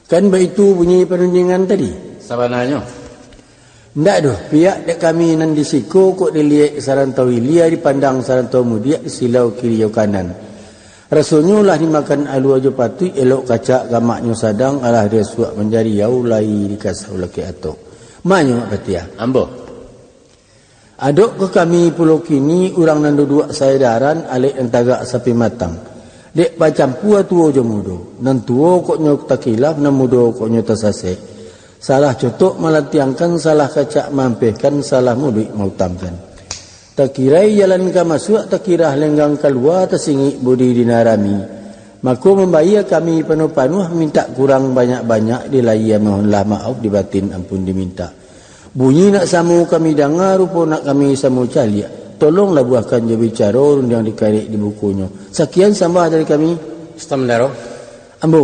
Kan baitu bunyi panunjuangan tadi? Sabananyo. Ndak doh, pihak dek kami nan di siko, kok diliek sarantau ilia, dipandang sarantau mudiak, disilau kiri jo kanan. Rasonyo lah dimakan alua jo patuik, elok kacak gamaknyo sadang, alah dirasuak manjariau, lai dikasau lakek atok. Manyo, Mak Patiah. Ambo. Adok ka kami pulo kini, urang nan duduak saedaran, alek nan tagak sapi matang. Dek bacampua tuo jo mudo, nan tuo kok nyo takilaf, nan mudo kok nyo tasasek. Salah cotok malantiangkan, salah kacak maampehkan, salah muluik mautangkan. Takirai jalan ka masuak, takirah lenggang kalua, tasingik budi di nan rami. Mako mambayia kami panuah-panuah, mintak kurang banyak-banyak, di lahia mohonlah maaf, di batin ampun dimintak. Bunyi nak samo kami danga, rupo nak kami samo caliak. Tolong labuahkan jo bicaro, rundiang dikarek di bukunyo. Sakian sambah dari kami. Sutan Mandaro. Ambo.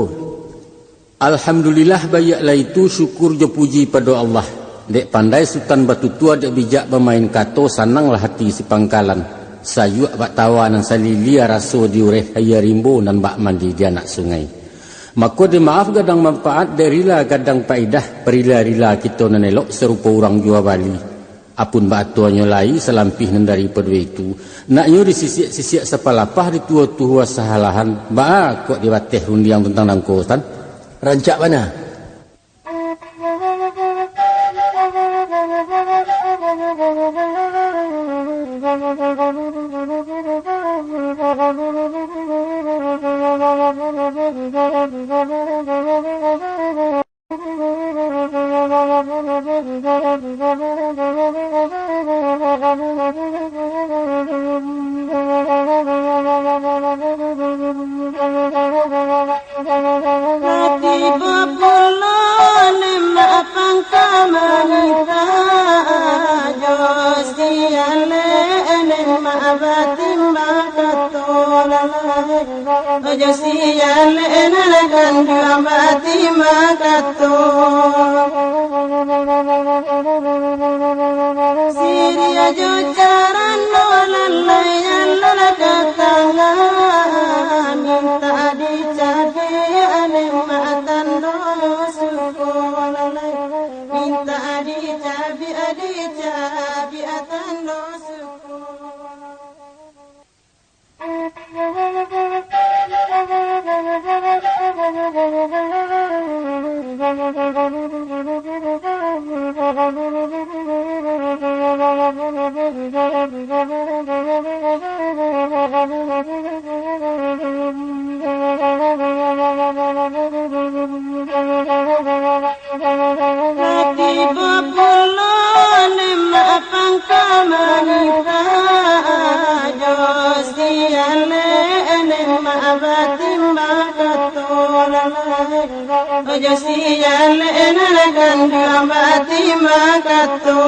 Alhamdulillah, baiaklah itu, syukur jo puji pado Allah. Dek pandai Sutan batutua, dek bijak bamain kato, sananglah hati si pangkalan. Sayuak bak tawa nan salilia, raso di ureh aia rimbo, nan bak mandi di anak sungai. Mako dek maaf gadang manfaat, dek rila gadang paidah, parila-rila kito nan elok, sarupo urang jua bali. Apun baatuanyo lai, salampih nan daripado itu, naknyo disisiak-sisiak sapalapah, dituo-tuo sahalahan, baa kok dibateh rundiang tantang nangko, Tan? Rancak bana. Tibo pulo nan maapang ka manita, jo siale nan maabati. Ojo sialek nan kanduang batima kato. Siriah jo carano lalai nan lah ka tangah, mintak dicabiak dek mak tando suko lalai, mintak dicabiak, dicabiak tando suko. Tibo pulo nan mak pangka manimpa, ojo sialek nan mak batima kato lalai. Ojo sialek nan kanduang batima kato.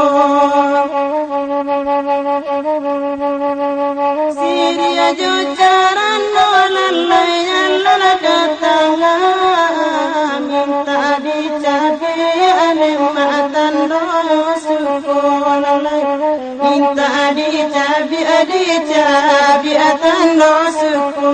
Siriah jo carano lalai nan lah ka tangah, mintak dicabiak dek mak tando suko lalai, mintak dicabiak, dicabiak tando suko.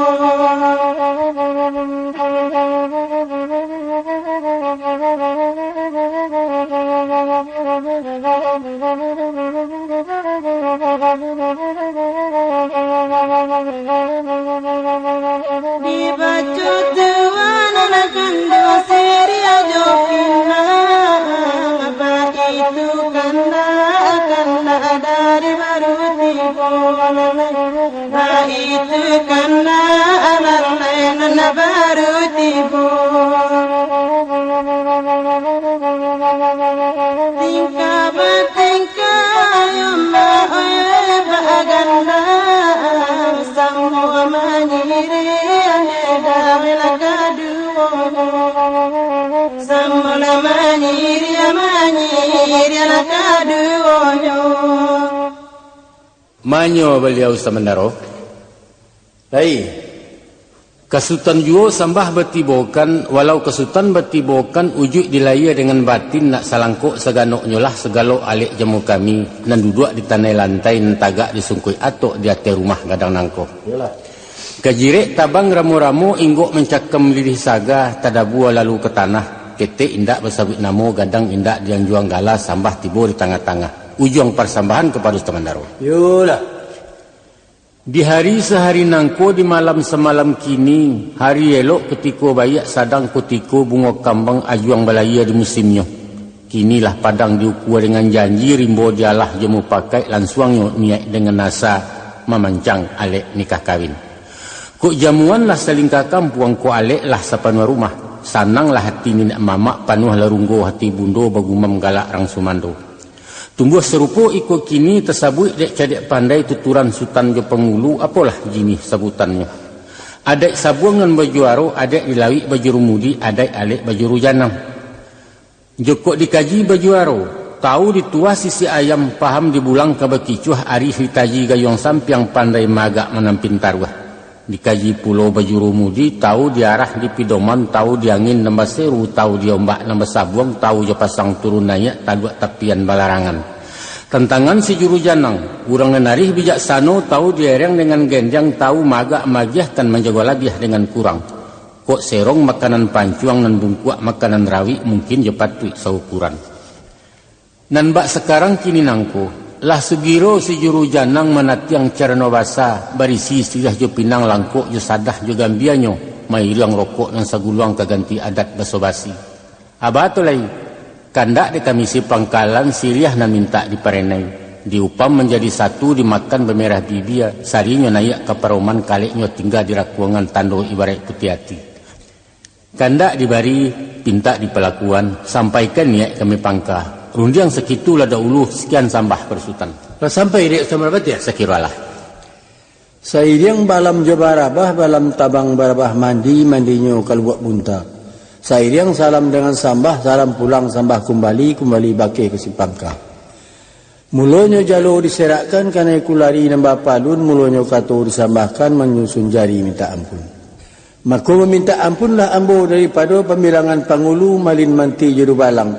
Dibaco tuan nan kanduang siriah jo pinang, baitu kandak, kandak dari baru tibo lalai. Baitu kandak lalai nan baru tibo. Tingkah batingkah yo mak oi bagandang, samo manyiriah dek dawai lah kaduo. Samo lah manyiriah, manyiriah lah kaduonyo. Manyo baliau samandaro. Lai. Ka Sutan juo sambah batibokan, walau ka Sutan batibokan, ujuik di lahia dangan batin, nak salangkok saganoknyo lah sagalo alek jamu kami, nan duduak di tanai lantai, nan tagak di sungkuik atok, di ateh rumah gadang nangko. Iyolah. Ka jirek tabang ramo-ramo, inggok mancakam lilih saga, tadabua lalu ka tanah, ketek indak basabuik namo, gadang indak dianjuang gala, sambah tibo di tangah-tangah. Ujuang parsambahan kapado Sutan Mandaro. Iyolah. Di hari sahari nangko, di malam samalam kini, hari elok kutiko baiak, sadang kutiko bungo kambang ajuang balahia di musimnyo. Kini lah padang diukua dangan janji, rimbo dialah jo mupakaik, lansuangnyo niaik dangan asa mamancang alek nikah kawin. Kok jamuan lah salingka kampuang, kok alek lah sapanuah rumah, sananglah hati niniak mamak, panuahlah runggo hati bundo, bagumam galak rang sumando. Tumbuah sarupo iko kini, tasabuik dek cadiak pandai, tuturan sutan jo pangulu, apolah jinih sabutannyo. Adaik sabuang nan bajuaro, adaik di lauik bajurumudi, adaik alek bajuru janang. Jokok dikaji bajuaro, tau dituah sisik ayam, paham dibulang ka bakicuah, arih ditaji gayuang sampiang, pandai maagak manampin taruah. Dikaji pulo bajurumudi, tau di arah di pidoman, tau di angin nan baseru, tau di ombak nan basabuang, tau jo pasang turun naiak, taduak tapian balarangan. Tantangan si juru janang, urang nan arih bijaksano, tau di ereng dangan gendiang, tau maagak maagiahkan, manjago labiah dangan kurang. Kok serong makanan pancuang, nan bungkuak makanan rawik, mungkin jo patuik saukuran. Nan bak sakarang kini nangko, lah sugiro si juru janang manatiang carano basa, barisi siriah jo pinang, langkok jo sadah jo gambianyo, mairiang rokok nan saguluang, ka ganti adat baso-basi. Aba tu lai, kandak dek kami si pangkalan, siriah nan mintak diparenai, diupam manjadi satu, dimakan bamerah bibia, sarinyo naiak ka paroman, kaleknyo tingga di rakuangan, tando ibaraik putiah ati. Kandak dibari, pintak dipalakuan, sampaikan niaik kami pangka. Rundiang sakitu lah daulu, sakian sambah pado Sutan. Lah sampai dek Sutan Balapatiah? Sakiro alah. Sairiang balam jo barabah, balam tabang barabah mandi, mandinyo kalubuak bunta. Sairiang salam dangan sambah, salam pulang sambah kumbali, kumbali bakeh ka si pangka. Mulonyo jalo diserakkan, kanai kulari nan bapalun, mulonyo kato disambahkan, manyusun jari mintak ampun. Mako, mamintak ampunlah ambo daripado pambilangan pangulu, malin, manti, jo dubalang,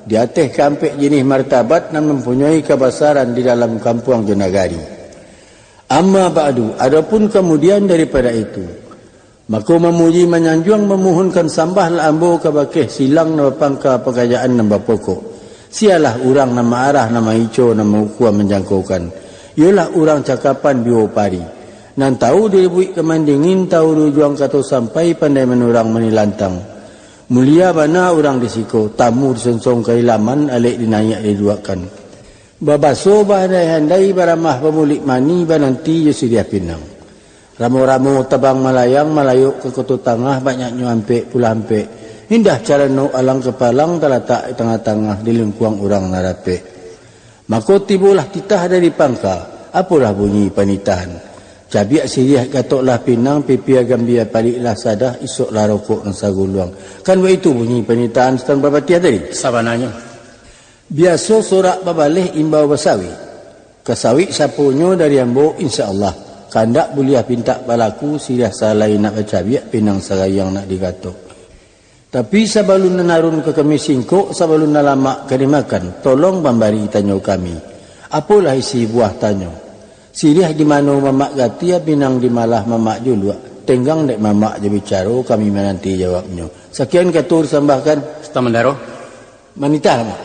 di ateh kaampek jinih martabat nan mampunyoi kabasaran di dalam kampuang jo nagari. Amma ba'du, adopun kamudian daripado itu, mako, mamuji manyanjuang mamuhunkan sambahlah ambo kabake silang nan bapangka pakarajaan nan bapokok. Sialah urang nan maarah, nan maico, nan maukua manjangkokan. Iyolah urang cakapan biwo pari. Nan tahu di lubuik kamandingin, tahu di ujuang kato sampai, pandai manurang manilantang. Mulia bana urang di siko, tamu disonsong kailaman, alek dinaiak diduakkan. Babaso bahandai-handai, baramah bamulik mani, bananti jo siriah pinang. Ramo-ramo tabang malayang, malayok ka koto tangah, banyaknyo ampek pulo ampek. Indah carano alang kapalang, talatak di tangah-tangah, di lingkuang urang nan rapek. Mako tibolah titah dari pangka, apolah bunyi panitahan. Cabiak siriah gatoklah pinang, pipia gambia paliklah sadah, isoklah rokok nan saguluang. Kan baitu bunyi panitahan Sutan Parpatiah tadi? Sabananyo. Biaso sorak babaleh imbau basawik. Kasawik saponyo dari ambo, insya Allah. Kandak buliah pintak balaku, siriah salai nak bacabiak, pinang sagayang nak digatok. Tapi sabalun nan arun ka kami singkok, sabalun nan lamak ka dimakan, tolong mambari tanyo kami. Apolah isi buah tanyo? Siriah di mano mamak gatia, pinang di malah mamak juluak, tenggang dek mamak jo bicaro, kami mananti jawabnyo. Sakian kato disambahkan. Sutan Mandaro. Manitah, Mak.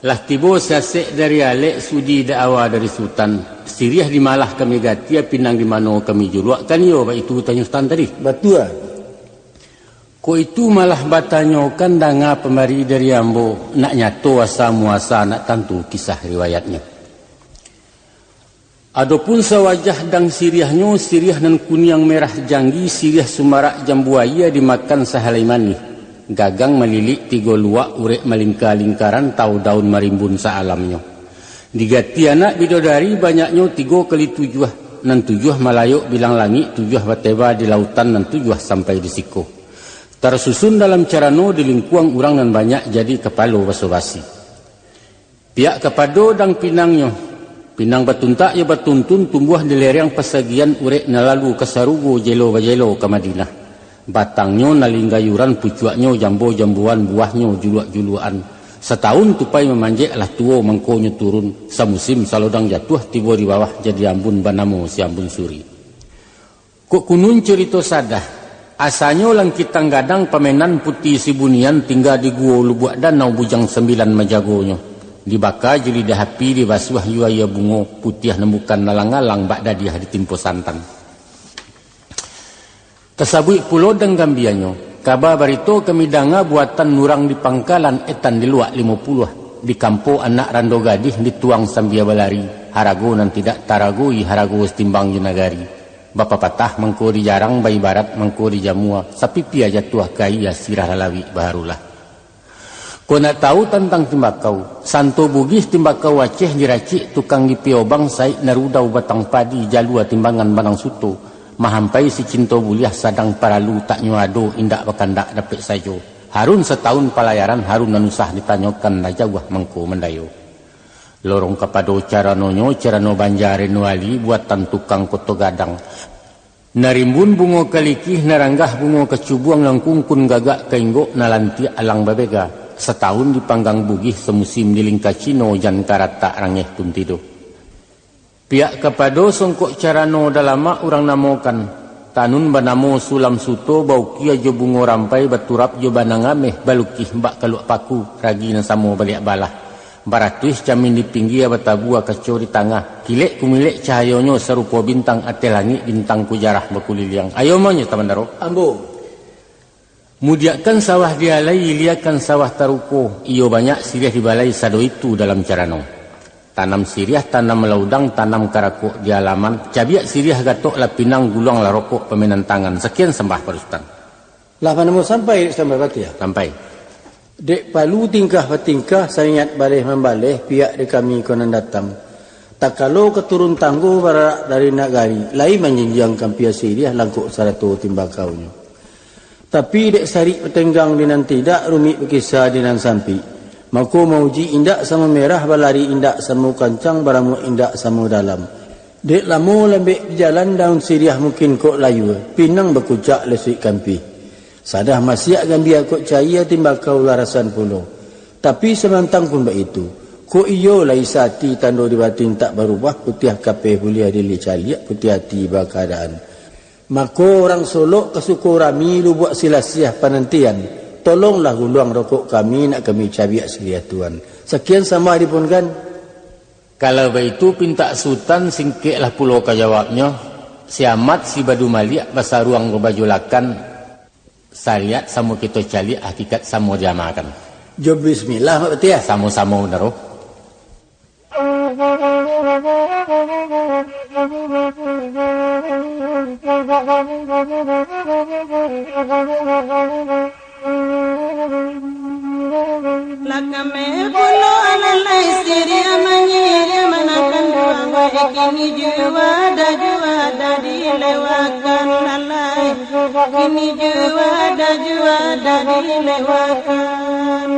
Lah tibo sasek dari alek, sudi daawa dari Sutan. Siriah di malah kami gatia, pinang di mano kami juluak, kan iyo baitu tanyo Sutan tadi? Batua. Kok itu malah batanyokan, danga pambari dari ambo, nak nyato asa muasa, nak tantu kisah riwayatnyo. Adopun sawajah dang siriahnyo, siriah nan kuniang merah janggi, siriah sumarak jambu aia, dimakan sahalai manih. Gagang malilik tigo luak, urek malingka-lingkaran, tau daun marimbun saalamnyo. Digati anak bidodari, banyaknyo tigo kali tujuah, nan tujuah malayok bilang langik, tujuah bateba di lautan, nan tujuah sampai di siko. Tarsusun dalam carano, di lingkuang urang nan banyak, jadi kapalo baso-basi. Piak kapado dang pinangnyo, pinang batuntak jo batuntun, tumbuah di lereng pasagian, urek nan lalu ka sarugo, jelo bajelo ka Madinah. Batangnyo nan linggayuran, pucuaknyo jambo-jamboan, buahnyo juluak-juluakan. Satahun tupai mamanjek, lah tuo mangkonyo turun, samusim salodang jatuah, tibo di bawah jadi ambun, banamo si Ambun Suri. Kok kunun curito sadah, asanyo Langkitang Gadang, pamenan Puti Sibunian, tingga di guo lubuak danau, bujang sambilan majagonyo. Dibaka jo lidah api, dibasuah jo aia bungo, putiah nan bukan alang-alang, bak dadiah ditimpo santan. Tasabuik pulo dang gambianyo, kaba barito kami danga, buatan urang di pangkalan, etan di luak limo puluah, dikampo anak rando gadih, dituang sambia balari, harago nan tidak taragoi, harago satimbang jo nagari. Bapapatah mangko di jarang, baibarat mangko di jamua, sapipia jatuah ka aia, sirah lalawik baharulah. Kok nak tahu tantang timbakau, santo Bugih timbakau Aceh, diracik tukang di Piobang, Saik Narudau Batang Padi, jalua timbangan Banang Suto, mahampai si cinto buliah, sadang paralu taknyo ado, indak bakandak dapek sajo. Harun satahun palayaran, harun nan usah ditanyokan, lah jauah mangko mandayo. Lorong kapado caranonyo, carano Banjar Reno Ali, buatan tukang Koto Gadang. Narimbun bungo kalikih, naranggah bungo kacubuang, nan kungkun gagak ka inggok, nalantiak alang babega. Satahun dipanggang Bugih, samusim di lingka Cino, jan karatak rangeh pun tido. Piak kapado songkok carano, dalamak urang namokan. Tanun banamo Sulam Suto, baukia jo bungo rampai, baturap jo banang ameh, balukih bak kaluak paku, ragi nan samo baliak balah. Baratuih camin di pinggia, batabua kaco di tangah, kilek kumilek cahayonyo, sarupo bintang ateh langik, bintang kujarah bakuliliang. Ayo manyo, Sutan Mandaro. Ambo. Mudiakkan sawah di alai, iliakan sawah taruko, iyo banyak siriah di balai, sado itu dalam carano. Tanam siriah, tanam laudang, tanam karakok di alaman, cabiak siriah, gatoklah pinang, guluanglah rokok, pamenan tangan. Sakian sambah pado Sutan. Lah manamo sampai, Sutan Parpatiah? Sampai. Dek palu tingkah batingkah, saingek baleh mambaleh, piak di kami ko nan datang. Takalo ka turun tanggo, bararak dari nagari, lai manjinjiang kampia siriah, langkok sarato timbakaunyo. Tapi dek sarik batenggang di nan tidak, rumik bakisa di nan sampik. Mako mauji indak samo merah, balari indak samo kancang, baramuak indak samo dalam. Dek lamo lambek di jalan, daun siriah mungkin kok layua, pinang bakucak lesuik kampih. Sadah masiak gambia kok cayia, timbakau larasan pulo. Tapi samantang pun baitu, kok iyo lai sati tando di batin tak barubah, putiah kapeh buliah diliek caliak, putiah ati bakaadaan. Mako urang Solok ka suko rami, Lubuak Silasiah panantian, tolonglah guluang rokok kami, nak kami cabiak siriah tuan. Sakian sambah dipunkan. Kalau baitu pintak Sutan, singkeklah pulo ka jawabnyo, si Amat si Badu Maliak basaruang babaju lakan, sariat samo kito caliak, hakikat samo diamalkan. Jo bismillah, Mak Patiah. Samo-samo, Naro. Lah kami pulo alalai siriah manyiriah, manakan duang wae kini jua dah, jua dah dilewakan lalai. Kini jua dah, jua dah dilewakan.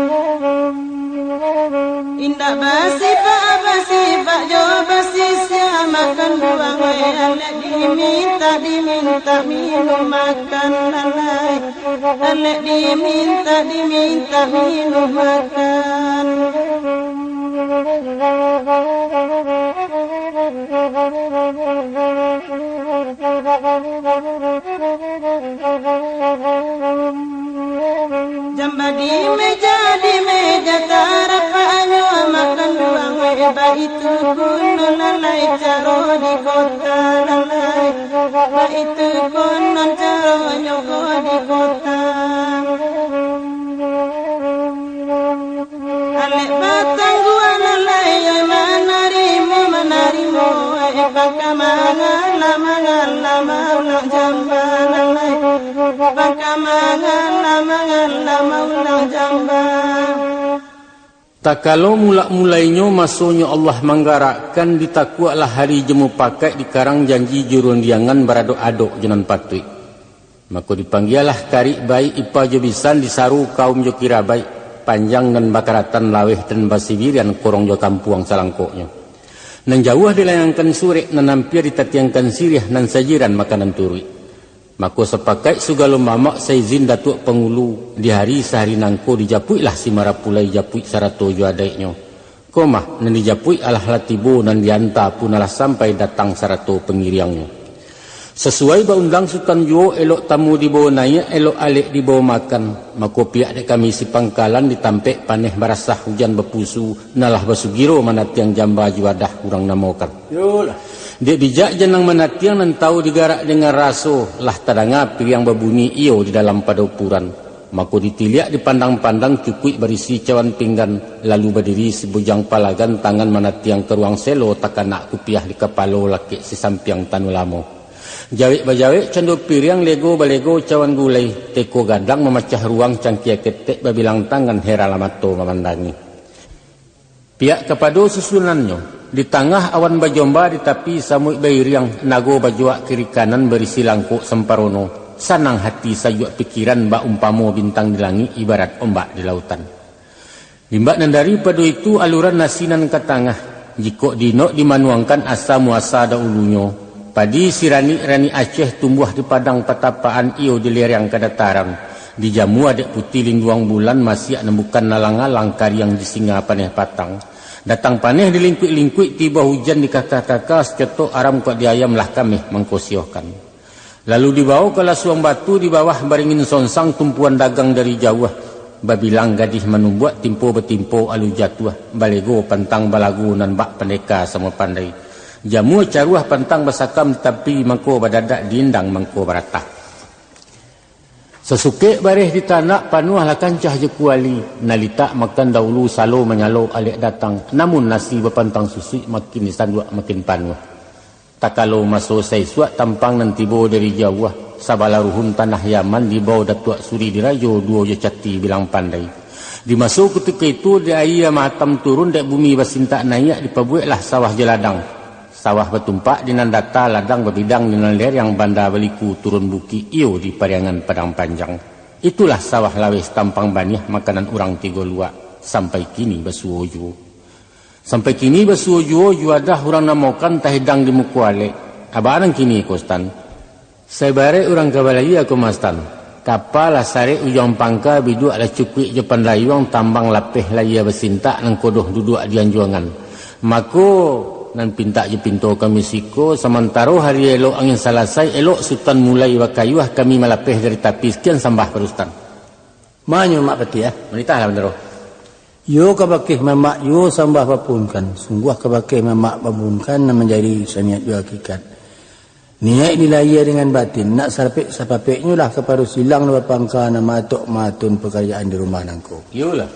Indak basipak-basipak jo basisiah, makan duang wae alek dimintak, dimintak minum makan lalai. Alek dimintak, dimintak minum makan. Jamba di meja, di meja tarapaknyo, makan duang wae baitu konon lalai caro di kota lalai. Baitu konon caronyo ko di kota. Alek batangguan alai manarimo, manarimo, eh, baka mangala, mangala maulang jamba alai. Baka mangala, mangala maulang jamba. Takalo mulak-mulainyo masonyo Allah manggarakkan, ditakuaklah hari jo mupakaik, dikarang janji jo rundiangan, baradok-adok jo nan patuik. Mako dipanggialah karik baik, ipa jo bisan, disaru kaum jo kirabaik, panjang nan bakaratan, laweh nan basibirian, korong jo kampuang salangkoknyo. Nan jauah dilayangkan surek, nan ampia ditatiangkan siriah, nan sajiran makanan turuik. Mako sapakaik sagalo mamak, saizin Datuak Pangulu, di hari sahari nangko dijapuiklah si marapulai, japuik sarato jo adaiknyo. Ko mah, nan dijapuik alah lah tibo, nan dianta pun alah sampai, datang sarato pangiriangnyo. Sasuai baundang Sutan juo, elok tamu dibawo naiak, elok alek dibawo makan. Mako pihak dek kami si pangkalan, di tampek paneh barasah, hujan bapusu, nan lah basugiro manatiang jamba juadah urang namokan. Yolah. Dek bijak janang manatiang, nan tahu digarak dengan raso, lah tadanga piriang babunyi iyo di dalam padopuran. Mako ditiliak, dipandang-pandang, cukuik barisi cawan pinggan, lalu badiri si bujang palagan, tangan manatiang ka ruang selo, takanak kupiah di kapalo, lakek si sampiang tanu lamo. Jawek bajawek cando piriang, lego balego cawan gulai, teko gadang mamacah ruang, cangkia ketek babilang tangan, heran lah mato mamandangi. Pihak kapado susunannyo, di tangah awan bajomba, di tapi samuik bairiang, nago bajuak kiri kanan, barisi langkok samparono, sanang hati sajuak pikiran, bak umpamo bintang di langik, ibarat ombak di lautan. Limbak nan daripado itu, aluran nasi nan ka tangah, jikok diinok dimanuangkan asa muasa dahulunyo, padi siranik-ranik Aceh tumbuah di padang patapaan iyo di lereng ka dataran, dijamua dek puti linduang bulan, masiak nan bukan alang-alang, kariang di singa paneh patang. Datang paneh dilingkuik-lingkuik, tibo hujan dikaka-kaka, sacotok aram kok di ayam lah kameh mangkosiohkan. Lalu dibawo ka lasuang batu, di bawah baringin sonsang, tumpuan dagang dari jauah, babilang gadih manumbuak, timpo batimpo alu jatuah, balego pantang balagu, nan bak pandeka samo pandai. Jamua caruah pantang basakam, tapi mangko badadak, diindang mangko baratah. Sasukek bareh ditanak, panuahlah kancah jo kuali, nan litak makan dahulu, salo manyalo alek datang, namun nasi bapantang susuik, makin disanduak makin panuah. Takalo maso saisuak, tampang nan tibo dari jauah, sabalah ruhun tanah Yaman, dibawo Datuak Suri Dirajo, duo jo Cati Bilang Pandai. Di maso kutiko itu, di aia mahatam turun, dek bumi basintak naiak, dipabueklah sawah jo ladang. Sawah batumpak di nan data, ladang babidang di nan lereng, banda baliku turun bukik, iyo di Pariangan Padang Panjang. Itulah sawah laweh tampang baniah, makanan urang tigo luak, sampai kini basuo juo. Sampai kini basuo juo juadah urang namokan tahidang di muko alek. Aba nan kini ko, Sutan? Sabarek urang ka balayia ko mah, Sutan. Kapa lah sarek ujuang pangka, biduak lah cukuik jo pandayuang, tambang lapeh layia basintak, nan kodoh duduak di anjuangan. Mako, nan pintak jo pinto kami siko, samantaro hari elok angin salasai, elok Sutan mulai bakayuah, kami malapeh dari tapi. Sakian sambah pado Sutan. Manyo Mak Patiah. Manitahlah, Bandaro. Iyo kabakeh mamak juo sambah bapuhunkan, sungguah kabakeh mamak bapuhunkan, nan manjadi saniat jo hakikat. Niaik dilayia dengan batin, nak sarapek-sapapeknyo lah kapado silang nan bapangka, nan maatok maatun pakarajaan di rumah nangko. Iyolah.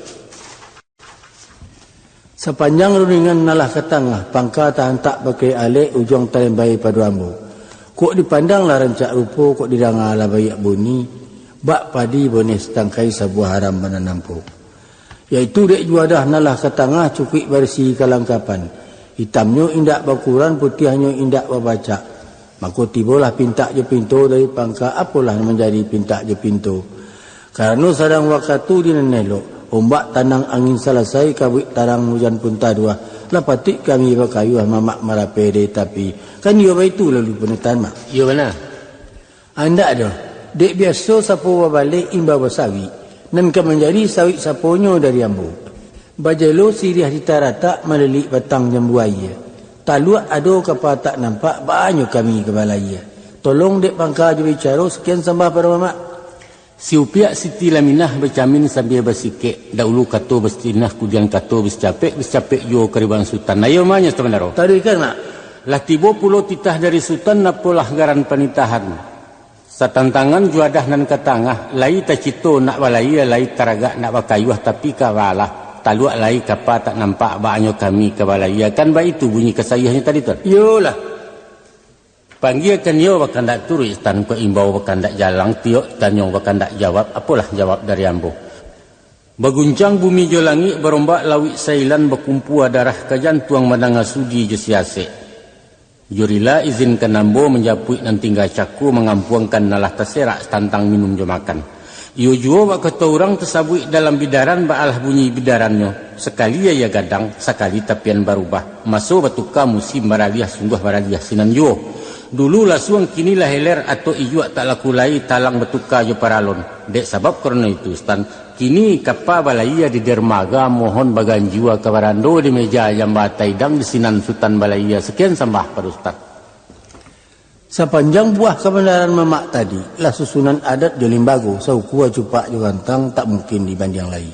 Sapanjang rundingan nan lah ka tangah, pangka tahantak pakai alek, ujuang talembai pado ambo. Kok dipandang lah rancak rupo, kok didanga lah baiak bunyi, bak padi boneh satangkai, sabuah haram bana nampo. Yaitu dek juadah nan lah ka tangah, cukuik barisi kalangkapan. Itamnyo indak bakuran, putiahnyo indak babacak. Mako tibolah pintak jo pinto dari pangka, apolah nan manjadi pintak jo pinto. Karano sadang wakatu di nan elok, ombak tanang angin salasai, kabuik tarang ujan pun taduah, lah patuik kami bakayuah mamak marapeh dari tapi. Kan iyo baitu lalu panitahan, Mak? Iyo bana. Andak doh, dek biaso sapo babaleh imbau basawik, nan ka manjadi sawik saponyo dari ambo. Bajelo siriah di taratak, malilik batang jambu aia. Taluak ado kapa tak nampak, baanyo kami ka balayia. Tolong dek pangka jo bicaro, sakian sambah pado mamak. Si Upiak Siti Laminah bacamin sambia basikek, daulu kato basinah, kudian kato basicapek, basicapek juo kariban Sutan. Ayo manyo, Sutan Bandaro. Taruihkan, Mak. Lah tibo pulo titah dari Sutan, apolah garan panitahan. Satantangan juadah nan ka tangah, lai tacito nak balayia, lai taragak nak bakayuah, tapi kabalah, taluak lai kapa tak nampak, baanyo kami ka balayia. Kan baitu bunyi kasaiahnyo tadi, Tuan? Iyolah. Panggiakan iyo bakandak turuik, Sutan, kok imbau bakandak jalang, tiok tanyo bakandak jawab, apolah jawab dari ambo. Baguncang bumi jo langik, barombak lauik sailan, bakumpua darah ka jantuang, mandanga sudi jo siasek. Jo rila izinkan ambo manjapuik nan tingga cako, mangampuangkan nan lah taserak tantang minun jo makan. Iyo juo bak kato urang tasabuik dalam bidaran, baalah bunyi bidarannyo, sakali aia gadang, sakali tapian barubah, maso batuka musim baraliah, sungguah baraliah sinan juo. Dulu lasuang, kini lah heler, atok ijuak tak laku lai, talang batuka jo paralon. Dek sabab karano itu, Sutan, kini kapa balayia di dermaga, mohon baganjua ka barando, di meja jamba taidang, di sinan Sutan balayia. Sakian sambah pado Sutan. Sapanjang buah kabandaran mamak tadi, lah susunan adat jo limbago, saukua cupak jo gantang, tak mungkin dibandiang lai.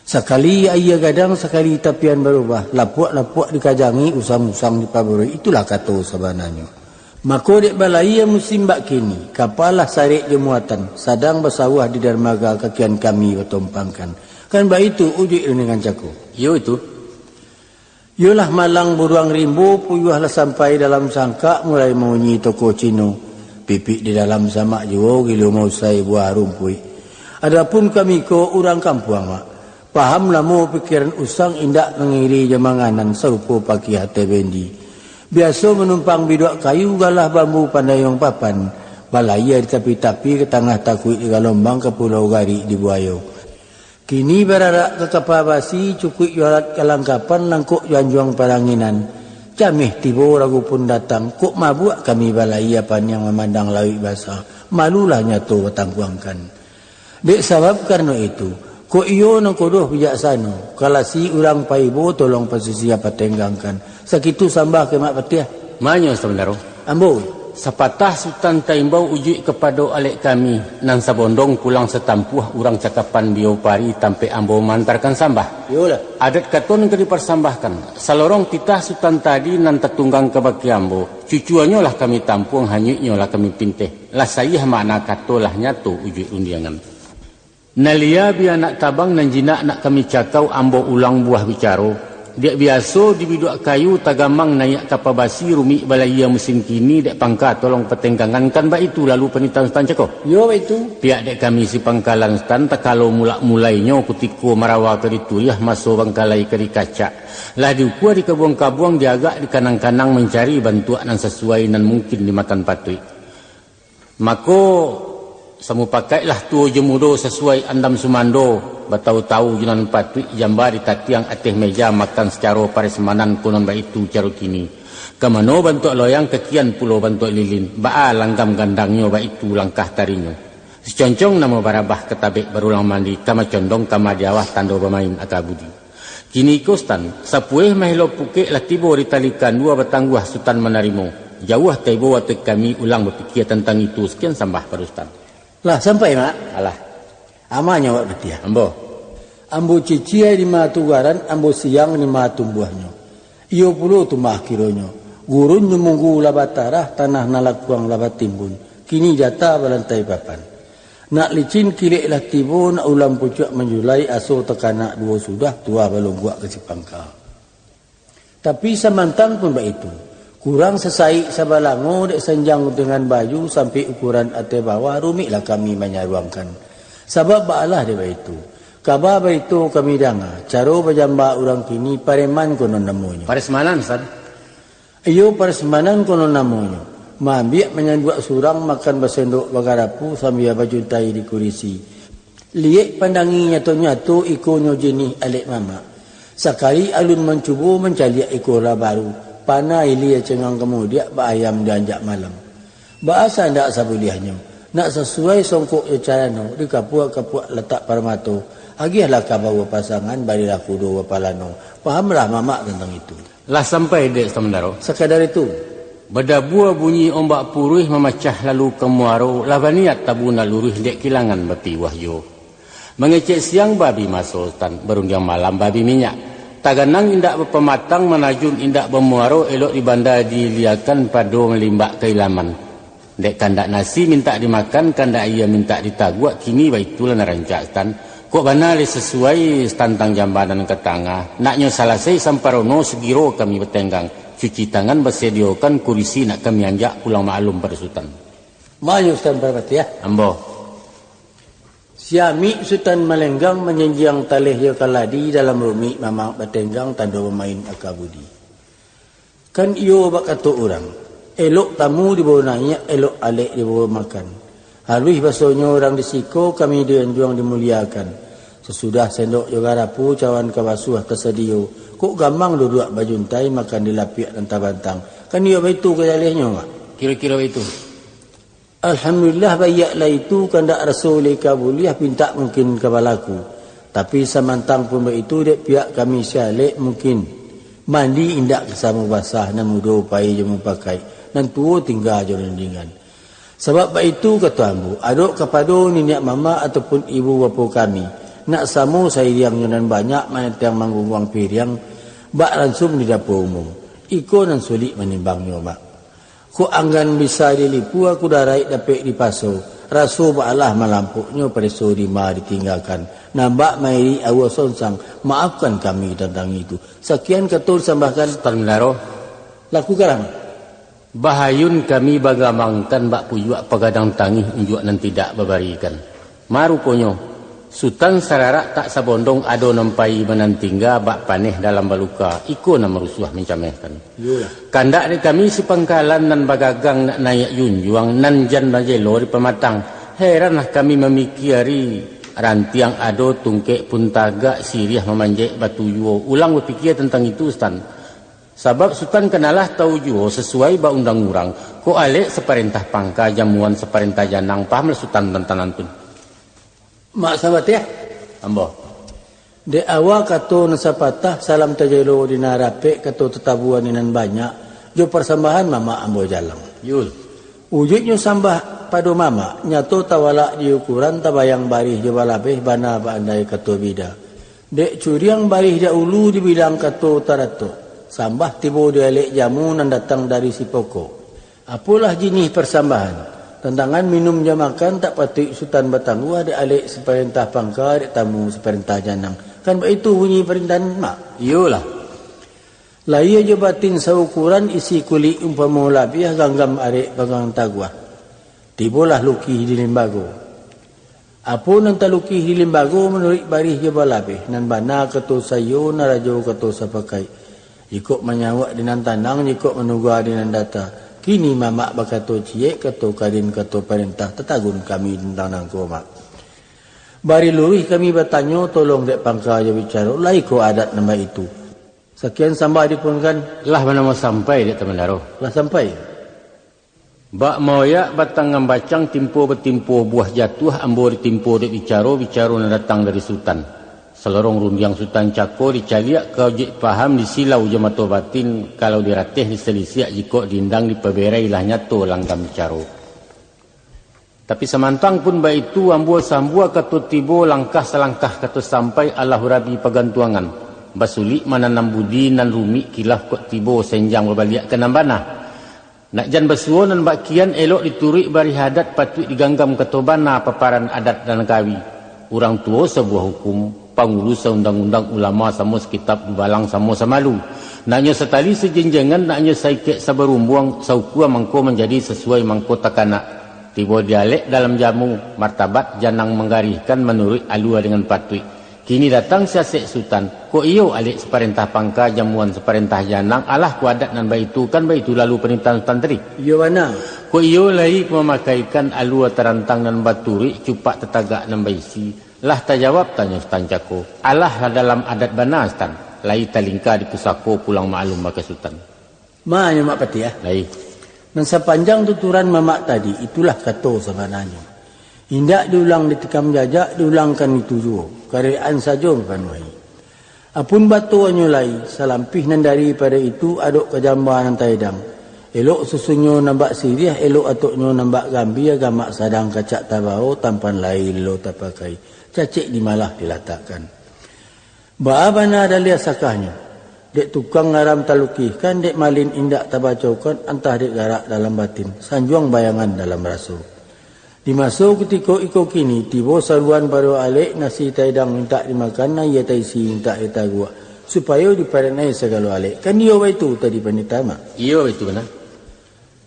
Sakali aia gadang, sakali tapian barubah, lapuak-lapuak dikajangi, usang-usang dipabaroi, itulah kato sabananyo. Mako dek balayia musim bak kini, kapa lah sarek jo muatan, sadang basawah di darmaga, kakian kami batompangkan. Kan baitu ujuik rundingan cako. Iyo itu. Iyolah malang buruang rimbo, puyuah lah sampai dalam sangkak, mulai maunyi toko Cino. Pipik di dalam samak juo, gilo mausai buah rumpuik. Adapun kami ko urang kampuang, Mak. Paham lamo pikiran usang, indak mangiri jo manganan, sarupo pakiah ateh bendi. Biaso manumpang biduak kayu, galah bambu pandayuang papan, balayia di tapi-tapi, ka tangah takuik di galombang, ka pulau garik di buayo. Kini bararak ka kapa basi, cukuik jo alat kalangkapan, langkok jo anjuang paranginan. Cameh tibo ragu pun datang, kok mabuak kami balayia paniang mamandang lauik basa, malulah nyato batangkuangkan. Dek sabab karano itu, kok iyo nan kodoh bijaksano, kalasi urang paibo, tolong pasisia patenggangkan. Sakitu sambah ka Mak Patiah. Manyo, Sutan Bandaro. Ambo. Sapatah Sutan taimbau, ujuik kapado alek kami, nan sabondong pulang satampuah, urang cakapan biau pari, tampek ambo maantarkan sambah. Iyolah. Adat kato nan ka diparsambahkan, salorong titah Sutan tadi nan tatunggang kabake ambo, cucuannyo lah kami tampuang, hanyuiknyo lah kami pinteh, lah saiah makna kato, lah nyato ujuik rundiangan. Nan lia bia nak tabang, nan jinak nak kami cakau, ambo ulang buah bicaro. Dek biaso di biduak kayu, tagamang naiak kapa basi, rumik balayia musim kini, dek pangka tolong patenggangan, kan baitu lalu panitahan Sutan cako? Iyo, baitu. Pihak dek kami si pangkalan Sutan, takalo mulak-mulainyo, kutiko marawa ka dituriah, maso bangkalai ka dikacak, lah diukua dikabuang-kabuang, diagak dikanang-kanang, mancari bantuak nan sasuai, nan mungkin dimakan patuik. Mako, Samupakaiklah tuo jo mudo sasuai andam sumando, batau-tau jo nan patuik jamba ditatiang ateh meja makan sacaro parasmanan konon baitu caro kini. Ka mano bantuak loyang kakian pulo bantuak lilin, baa langgam gandangnyo baitu langkah tarinyo. Siconcong namo barabah ka tabek barulang mandi, ka macondong ka madiawah tando bamain aka budi. Kiniko Sutan, sapueh mahelo pukek lah tibo di tali kandua batangguah Sutan manarimo. Jauah taibo ateh kami ulang bapikia tantang itu, sakian sambah pado Sutan. Lah sampai, Mak? Alah. Amanyo awak batiah. Ambo. Ambo ciciai di ma tugaran, ambo siang di ma tumbuahnyo. Iyo pulo tu mah kironyo. Gurun jo munggu lah batarah, tanah nan lakuang lah batimbun. Kini jata balantai papan. Nak licin kilek lah tibo, nak ulam pucuak manjulai, aso takanak duo sudah, tuah balungguak ka sipangka. Tapi samantang pun baitu, kurang sasaik sabalango dek sanjang dengan baju sampai ukuran ateh bawah, rumiklah kami manyaruangkan. Sabab baalah dek baitu, kaba barito kami danga, caro bajamba urang kini pareman konon namonyo. Paresmanan, San. Iyo, paresmanan konon namonyo. Maambiak manyanduak surang, makan basendok bagarapu sambia bajuntai di kurisi. Liek pandangi nyato-nyato ikonyo jinih alek mamak. Sakali alun mancubo mancaliak iko lah baru, panah ilia cengang kamudiak baayam dianjak malam. Baasa ndak sabuliahnyo, nak sasuai songkok jo carano, dikapuak-kapuak latak parmato, agiahlah kabau bapasangan, barilah kudo bapalano. Pahamlah mamak tantang itu. Lah sampai dek Sutan Mandaro? Sakadar itu. Badabua bunyi ombak puruih mamacah lalu ka muaro, lah baniat tabu nak luruih dek kilangan batiwah juo. Mangecek siang babi maso Sutan, barundiang malam babi minyak. Taganang indak bapamatang, manajun indak bamuaro, elok di banda diiliakan, pado malimbak ka ilaman. Dek kandak nasi mintak dimakan, kandak aia mintak ditaguak, kini baitulah nan rancak Sutan. Kok bana lai sasuai tantang jambanan ka tangah, naknyo salasai samparono sugiro kami batenggang, cuci tangan basadiokan kurisi nak kami anjak pulang maklum pado Sutan. Manyo Sutan Parpatiah. Ambo. Siamik Sutan Malenggang manjanjiang taleh jo kaladi dalam rumik mamak batenggang tando bamain aka budi. Kan iyo bak kato urang, elok tamu dibawo naiak, elok alek dibawo makan. Haluih basonyo urang di siko, kami di anjuang dimuliakan. Sasudah sendok jo garapu, cawan ka basuah tasadiyo, kok gamang duduak bajuntai makan di lapiak nan tabantang. Kan iyo baitu ka jalehnyo, Mak? Kiro-kiro baitu. Alhamdulillah, baiaklah itu, kandak raso lai ka buliah, pintak mungkin ka balaku. Tapi samantang pun baitu, dek pihak kami si alek mungkin mandi indak ka samo basah, nan mudo pai jo mupakaik, nan tuo tingga jo rundingan. Sabab baitu kato ambo, adok kapado niniak mamak ataupun ibu bapo kami, nak samo sairiang jo nan banyak manatiang manggungguang piriang, bak ransum di dapua umum. Iko nan sulik manimbangnyo, Mak. Kok anggan bisa dilipua, kudaraik dapek dipaso, raso baalah malampoknyo, pareso di ma ditinggakan, nambak mairik aua sonsang, maafkan kami tantang itu. Sakian kato disambahkan. Sutan Mandaro. Lakukanlah. Bahayun kami bagamangkan bak pujuak pagadang tangih unjuak nan tidak babarikan. Ma ruponyo, Sutan sararak tak sabondong ado nan pai manantingga bak paneh dalam baluka, iko nan marusuah mancamehkan. Iyolah. Kandak dek kami sipangkalan nan bagagang nak naiak junjuang, nan jan bajelo di pamatang. Heranlah kami mamikiari, rantiang ado, tungkek pun tagak, siriah mamanjek batu juo. Ulang bapikia tantang itu, Sutan. Sabab Sutan kanalah tau juo sasuai ba undang urang, kok alek saparentah pangka, jamuan saparentah janang, pahamlah Sutan tantang nan tu. Mak Sabatiah. Ambo. Dek awa kato nan sapatah, salam tajelo di nan rapek, kato tatabua di nan banyak, jo parsambahan mamak ambo jalang. Yul. Ujuiknyo sambah pado mamak, nyato tawalak di ukuran, tabayang barih jo balabeh, bana baandai kato bida. Dek curiang barih dahulu dibilang kato taratok, sambah tibo di alek jamu nan datang dari si pokok. Apolah jinih parsambahan, tantangan minum jo makan tak patuik Sutan batangguah, dek alek saparentah pangka, dek tamu saparentah janang. Kan baitu bunyi parintahan, Mak? Iyolah. Lahia jo batin saukuran, isi kulik umpamo labiah, ganggam arek panggang taguah. Tibolah lukih di limbago. Apo nan talukih di limbago manuruik barih jo balabeh, nan bana kato saiyo, nan rajo kato sapakaik. Jikok manyauak di nan tanang, jikok manuga di nan data. Kini mamak bakato ciek, kato karin, kato parentah, tatagun kami tantang nangko, Mak. Bari luruih kami batanyo, tolong dek pangka jo bicaro, lai ko adat nan baitu. Sakian sambah dipuangkan. Lah manamo sampai, dek Tamandaro? Lah sampai. Bak maoyak batang ngambacang, timpo batimpo buah jatuah, ambo ditimpo dek bicaro, bicaro nan datang dari Sutan. Salorong rundiang Sutan cako, dicaliak ka ojek paham, disilau jo mato batin, kalau dirateh disalisiak, jikok diindang dipaberai, lah nyato langgam bicaro. Tapi samantang pun baitu, ambo sambua kato tibo, langkah salangkah kato sampai, alah urabi pagantuangan. Basulik mananam budi, nan rumik kilaf kok tibo, senjang babaliak ka nan bana. Nak jan basuo nan bak kian, elok dituruik barih adat, patuik diganggam kato bana, paparan adat nan kawi. Urang tuo sabuah hukum, pangulu saundang-undang, ulama samo sakitab, dubalang samo samalu. Naknyo satali sajinjangan, naknyo saikek sabarumbuang, saukua mangko manjadi, sasuai mangko takanak. Tibo di alek dalam jamu, martabat janang manggarihkan, manuruik alua dengan patuik. Kini datang si Asek Sutan, kok iyo alek saparentah pangka, jamuan saparentah janang, alah ko adat nan baitu, kan baitu lalu panitahan Sutan tadi? Iyo bana. Kok iyo lai ko mamakaikan alua tarantang nan baturuik, cupak tatagak nan baisi? Lah tajawab tanyo Sutan cako, alah lah dalam adat bana Sutan, lai talingka di pusako, pulang maklum baka Sutan. Ma nyo Mak Patih, ah. Lai. Nan sapanjang tuturan mamak tadi, itulah kato sabananyo. Indak diulang ditikam jajak, diulangkan itu juo, karek-an sajo mapanuahi. Apun batonyo lai, salampih nan daripado itu, adok ka jamba nan taedang. Elok susunnyo nan bak siriah, elok atoknyo nan bak gambia, gamak sadang kacak tabao, tampan lai lo tapakai, cacek di malah dilatakkan. Baa bana daliah sakahnyo, dek tukang ngaram talukihkan, dek malin indak tabacokan, antah dek garak dalam batin, sanjuang bayangan dalam raso. Di maso kutiko iko kini, tibo saruan pado alek, nasi taedang mintak dimakan, aia taisi mintak ditaguak, supayo diparenai sagalo alek. Kan iyo baitu tadi pandita, Mak? Iyo baitu bana.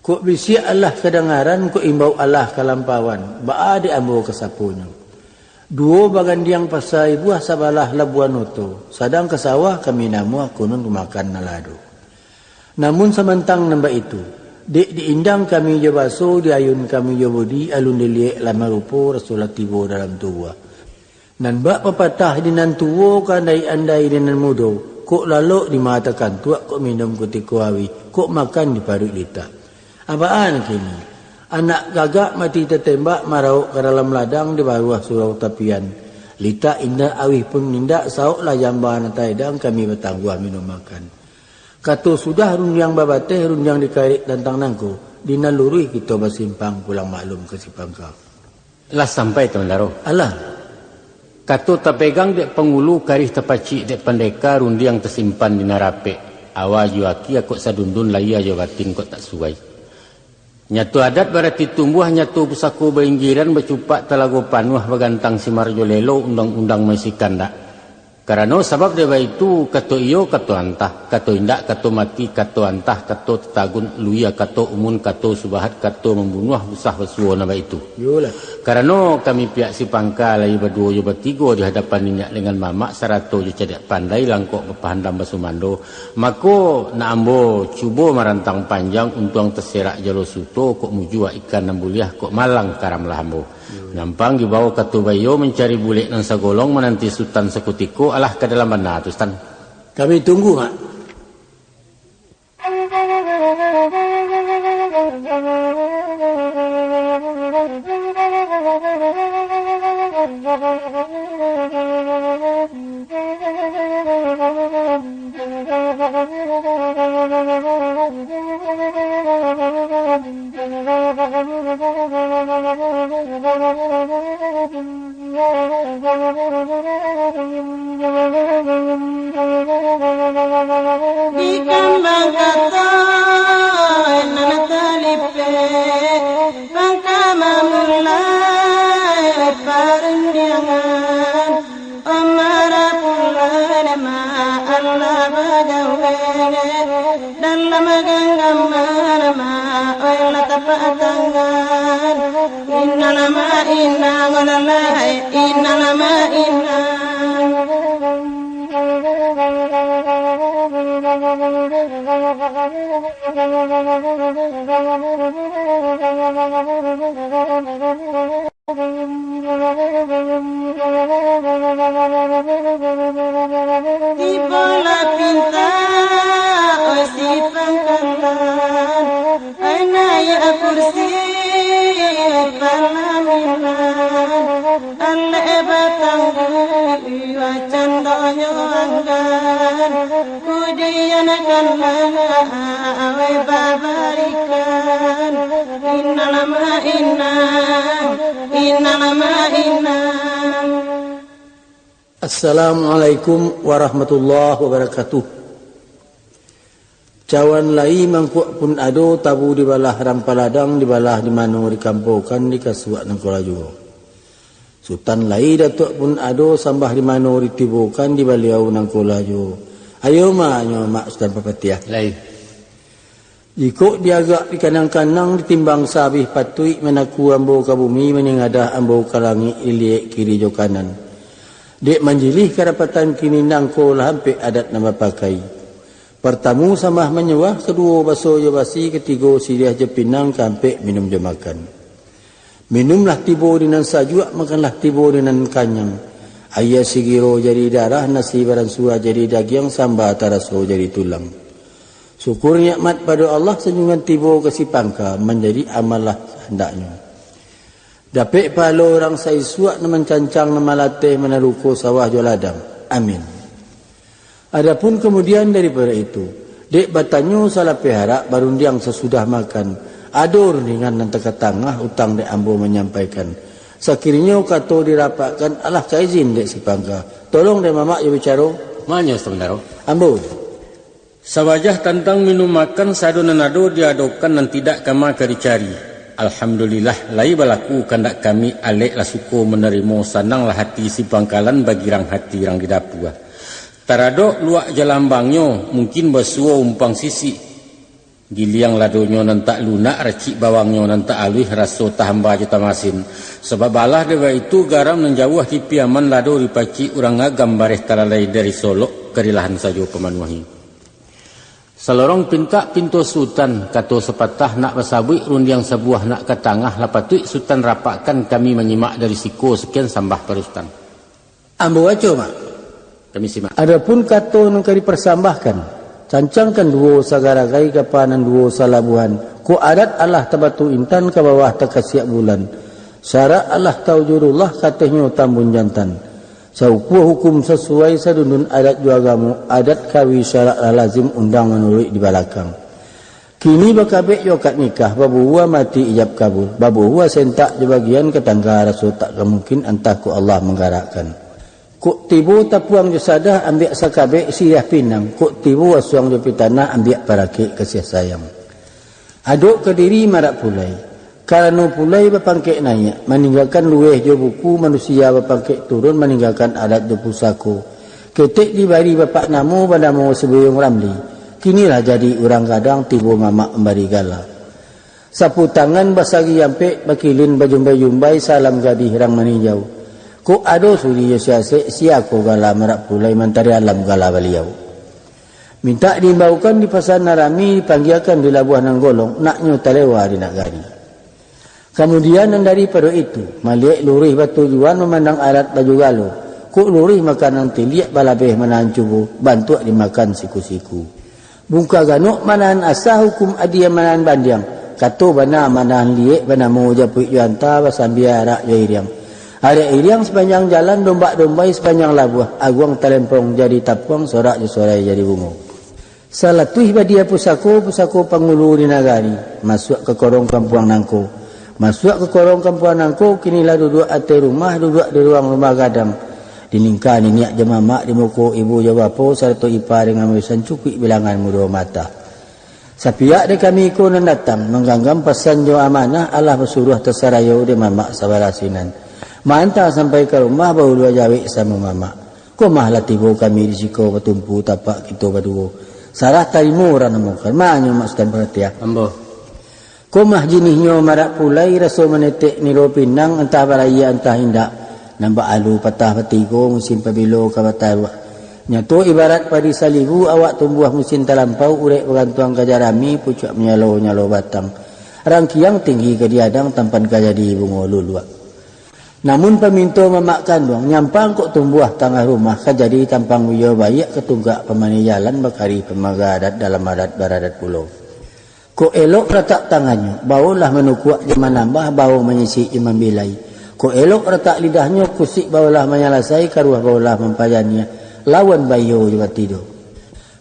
Kok bisiak alah kadangaran, kok imbau alah kalampauan, baa dek ambo ka saponyo? Duo bagandiang pasa ibuah, sabalah labuan oto, sadang ka sawah kami namuah, konon ka makan nan lado. Namun samantang nan baitu, dek diindang kami jo baso, diayun kami jo budi, alun diliek lah marupo, raso lah tibo dalam tubuah. Nan bak papatah di nan tuo, ka andai-andai di nan mudo, kok lalok di ma takantuak, kok minum kutiko auih, kok makan di paruik litak. Abaan kini, anak gagak mati tatembak, marawok ka dalam ladang, di baruah surau tapian. Litak indak, auih pun indak, saoklah jamba nan taedang, kami batangguah minum makan. Kato sudah rundiang babateh, rundiang dikarek tantang nangko, di nan luruih kito basimpang, pulang maklum ka si pangka. Lah sampai, Tamandaro? Alah. Kato tapegang dek pangulu, karih tapacik dek pandeka, rundiang tasimpan di nan rapek. Awa jo aki akok sadundun, layia jo batin kok tak suai. Nyato adat barati tumbuah, nyato pusako bainggiran, bacupak talago panuah, bagantang simar jo lelo, undang-undang maisi kandak. Karano sabab dek baitu, kato iyo, kato antah, kato indak, kato mati, kato antah, kato tatagun, luia, kato umun, kato subahat, kato mambunuah, usah basuo nan baitu. Iyolah. Karano kami pihak si pangka lai baduo jo batigo di hadapan niniak dengan mamak, sarato jo cadiak pandai, langkok bapahandam basumando, mako, nak ambo cubo marantang panjang, untuang taserak jalo suto, kok mujua ikan nan buliah, kok malang karamlah ambo. Nyampang dibao kato baiyo, mancari bulek nan sagolong, mananti Sutan sakutiko, alah ka dalam bana tu, Sutan. Kami tunggu, Mak. Di kambang kato nan talipek, langkah mamulai parundiangan. Amara pulang ma Allah bagawe, dalam ganggaman ma Allah tapak tangan. Inna lama inna walalai, inna lama inna. Candonyo anggan, kudian kan lala, wai babarikan. Inang ma inang, inang ma inang. Assalamualaikum warahmatullahi wabarakatuh. Cawan lai mangkuak pun ado, tabu dibalah rang paladang, dibalah di mano dikampokan, dikasuak nangko lah juo. Sutan lai datuak pun ado, sambah di mano ditibokan, di baliau nangko lah juo. Ayo ma, nyo mak Sutan Papatiah. Lai. Jikok diagak dikanang-kanang, ditimbang sabih patuik, manaku ambo ka bumi, maningadah ambo ka langik, diliek kiri jo kanan. Dek manjilih kadapatan kini, nangko lah ampek adat nan bapakai. Partamu sambah manyuah, kaduo baso jo basi, katigo siriah jo pinang, kaampek minum jo makan. Minumlah tibo di nan sajuak, makanlah tibo di nan kanyang. Aia sigiro jadi darah, nasi baransua jadi dagiang, samba taraso jadi tulang. Syukur nikmat pado Allah, sanjuangan tibo ka sipangka, manjadi amal lah sahandaknyo. Dapek pahalo urang saisuak, nan mancancang, nan malateh, manaruko sawah jo ladang. Amin. Adapun kamudian daripado itu, dek batanyo salapeh arak, barundiang sasudah makan, ado rundingan nan takatangah, utang dek ambo manyampaikan. Sakirinyo kato dirapakkan, alah ka izin dek sipangka. Tolong dek mamak jo bicaro. Manyo sabandaro. Ambo. Sawajah tantang minum makan, sado nan ado diadokan, nan tidak kama ka dicari. Alhamdulillah, lai balaku kandak kami, alek lah suko manarimo, sananglah hati si pangkalan, bagirang hati rang di dapua. Taradok luak jalambangnyo, mungkin basuo umpang sisik. Giliang ladonyo nan tak lunak, racik bawangnyo nan tak aluih, raso tahamba jo tamasin. Sabab alah dek baitu, garam nan jauah di Piaman, lado dipacik urang Agam, bareh talalai dari Solok, karilahan sajo pamanuahi. Salorong pintak pinto Sutan, kato sapatah nak basabuik, rundiang sabuah nak ka tangah, lah patuik Sutan rapakkan, kami manyimak dari siko, sakian sambah pado Sutan. Ambo baco, Mak. Kami simak. Adapun kato nan ka diparsambahkan, cancangkan duo sagaragai, kapa nan duo salabuahan, kok adat alah tabatu intan, ka bawah takasiak bulan, syarak alah taujurullah, katehnyo tambun jantan. Saukua hukum sasuai, sadundun adat jo agamo, adat kawi syarak lah lazim, undang manuruik di balakang. Kini bakabek jo akad nikah, babuhua mati ijab kabul, babuhua sentak jo bagian, katangga raso tak ka mungkin, antah kok Allah manggarakkan. Kok tibo tapuang jo sadah, ambiak sakabek siriah pinang, kok tibo asuang jo pitanah, ambiak parakek kasiah sayang. Adok ka diri marak pulai, karano pulai bapangkek naiak, maninggakan lueh jo buku, manusia bapangkek turun, maninggakan adat jo pusako. Ketek dibari bapak namo, banamo Subayung Ramli. Kini lah jadi urang gadang, tibo mamak mambari gala. Sapu tangan basagi ampek, bakilin bajumbai-jumbai, salam gadih rang maninjau. Kok ado sudi jo siasek, sia ko gala marak pulai, mantari alam gala baliau. Mintak diimbaukan di pasa nan rami, dipanggiakan di labuah nan golong, naknyo talewa di nagari. Kamudian nan daripado itu, maliek luruih batujuan, mamandang adat baju galo. Kok luruih makanan tiliak, balabeh manahan cubo, bantuak dimakan siku-siku. Bungka ganok manahan asah, hukum adia manahan bandiang, kato bana manahan liek, banamo japuik jo anta, basambia arak jo iriang. Arak iriang sapanjang jalan, dombak dombai sapanjang labuah, aguang talempong jadi tapuang, sorak jo sorai jadi bungo. Salatuih badia pusako, pusako pangulu di nagari, masuak ka korong kampuang nangko. Masuak ka korong kampuang nangko, kini lah duduak ateh rumah, duduak di ruang rumah gadang. Diningka niniak jo mamak, di muko ibu jo bapo, sarato ipa dengan mamisan, cukuik bilangan mudo mata. Sapiak dek kami iko nan datang, mangganggam pasan jo amanah, alah basuruah tasarayo dek mamak sabalah sinan. Maanta sampai ka rumah, baulua jawek samo mamak. Ko mah lah tibo kami di siko, batumpu tapak kito baduo. Sarah tarimo urang namokan, manyo Mak Sutan Paratiah. Ambo. Ko mah jinihnyo marak pulai, raso manetek niro pinang, antah barayia antah indak. Nan baalu patah batigo, musim pabilo ka bataruak. Nyato ibarat padi salibu, awak tumbuah musim talampau, urek bagantuang ka jarami, pucuak manyalo-nyalo batang. Rangkiang tinggi ka diadang, tampan ka jadi bungo luluak. Namun paminto mamak kanduang, nyampang kok tumbuah tangah rumah, ka jadi tampang buyua baiak, ka tunggak pamani jalan, bakari pamaga adat, dalam adat baradat pulo. Kok elok latak tangannyo, baolah manukuak jo manambah, bao manyisik jo mambilai. Kok elok ratak lidahnyo, kusuik baolah manyalasai, karuah baolah mampajaniah, lawan baiyo jo batido.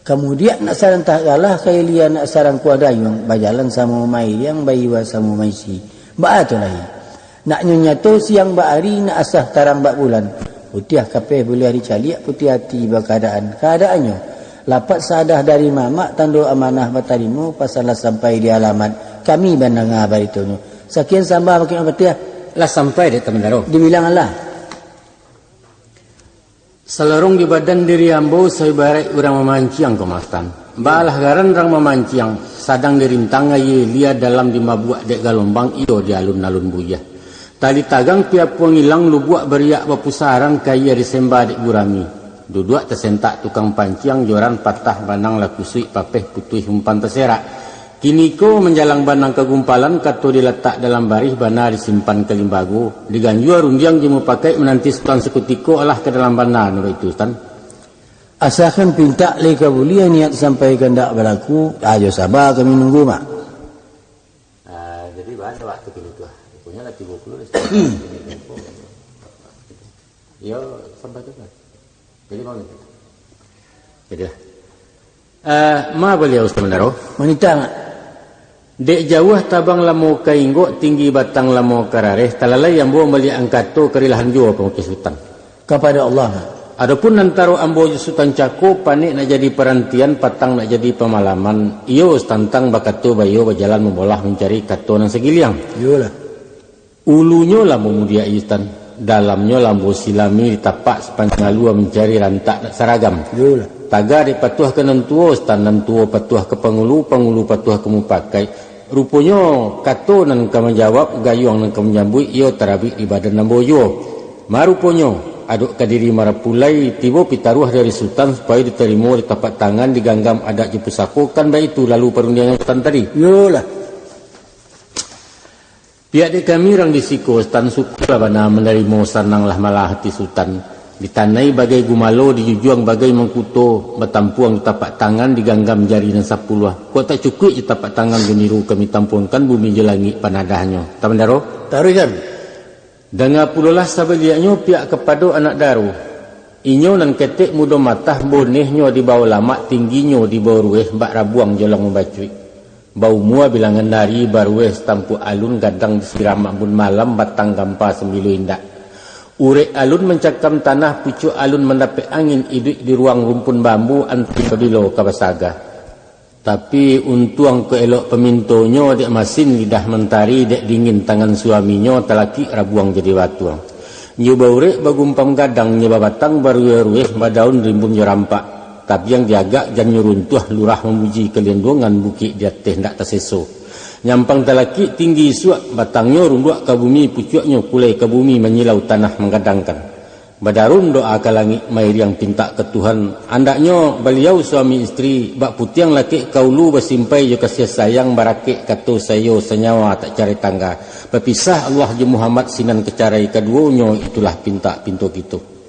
Kamudiak nak sarantah galah, ka ilia nak sarangkuah dayuang, bajalan samo mairiang, baiwa samo maisi. Baa tu lai? Naknyo nyato siang bak ari, nak asah tarang bak bulan. Putiah kapeh buliah dicaliak, putiah ati bakaadaan. Kaadaannyo, lapat sadah dari mamak, tando amanah batarimo, pasan lah sampai di alamat, kami mandanga baritonyo. Sakian sambah bakeh Mapatiah. Lah sampai dek Tamandaro. Dibilang alah. Salorong di badan diri ambo, saibaraik urang mamanciang, Komandan. Baalah garan urang mamanciang, sadang dirintang aia, lia dalam dimabuak dek galombang, iyo di alun-alun buya. Tali tagang piapuang ilang, lubuak bariak bapusaran, ka aia disemba dek gurami. Duduak tasentak tukang panciang, joran patah banang lah kusuik, papeh putuih umpan taserak. Kiniko manjalang banang ka gumpalan, kato dilatak dalam barih, bana disimpan ka limbago, diganjua rundiang jo mupakaik, mananti Sutan sakutiko, alah ka dalam bana nurut itu, Sutan. Asakan pintak lai ka buliah, niat sampai kandak balaku, ajo saba kami nunggu, Mak. Ah, jadi, baa waktu kini tu, ah? Ruponyo lah tigo puluah lah. Iyo, sampai tu lah. Jadi, mau minta. Jadi lah. Eh, ma baliau, Tamandaro? Manitang. Dek jauah tabang lamo ka inggok, tinggi batang lamo ka rareh, talalai ambo maliek angkato, karilahan juo pangukih Sutan. Kapado Allah. Adopun antaro ambo jo Sutan Cako, panek nak jadi parantian, patang nak jadi pamalaman, iyo satantang bakato baiyo, bajalan mambolah mancari kato nan sagiliang. Iyolah. Ulunyo lah mamudiak, Sutan, dalamnyo lah ambo silami, ditapak sapanjang alua mancari rantak nak saragam. Iyolah. Taga dek patuah ka nan tuo, Sutan, nan tuo patuah ka pangulu, pangulu patuah ka mupakaik. Ruponyo kato nan ka manjawab, gayuang nan ka manyambuik, iyo tarabik di badan ambo juo. Maruponyo, adok ka diri marapu lai, tibo pitaruah dari Sutan, supayo ditarimo, ditapak tangan, diganggam adat jo pusako, kan baitu lalu parundiangan Sutan tadi. Iyolah. Pihak dek kami urang di siko, Sutan, syukurlah bana manarimo, sananglah malah ati Sutan. Ditanai bagai gumalo, dijujuang bagai mangkuto, batampuang di tapak tangan, diganggam jari nan sapuluah. Kok tak cukuik jo tapak tangan jo niru, kami tampuangkan bumi jo langik panadahnyo. Tamandaro? Taruihkan. Danga pulolah sabaliaknyo pihak kapado anak daro. Inyo nan ketek mudo matah, bonehnyo di bawah lamak, tingginyo di bawah rueh, bak rabuang jolong mambacuik. Baumua bilangan ari, barueh satampuak alun, gadang disiram ambun malam, batang gampa sambilu indak. Urek alun mancakam tanah, pucuak alun mandapek angin, iduik di ruang rumpun bambu, anti pabilo ka basaga. Tapi untuang kok elok pamintonyo, dek masin lidah mantari, dek dingin tangan suaminyo, talakik rabuang jadi batuang. Nyo baurek bagumpam gadang, nyo babatang barueh-rueh, badaun rimbun jo rampak. Tabiang diagak jan nyo runtuah, lurah mamuji kalindungan, bukik di ateh ndak taseso. Nyampang talakik tinggi isuak, batangnyo runduak ka bumi, pucuaknyo kulai ka bumi, manyilau tanah manggadangkan. Badarun doa ka langik, mairiang pintak ka Tuhan. Andaknyo baliau suami isteri, bak putiang lakek ka ulu, basimpai jo kasiah sayang, barakek kato saiyo, sanyawa tak carai tangga. Bapisah Allah jo Muhammad, sinan ka carai kaduonyo, itulah pintak pinto kito.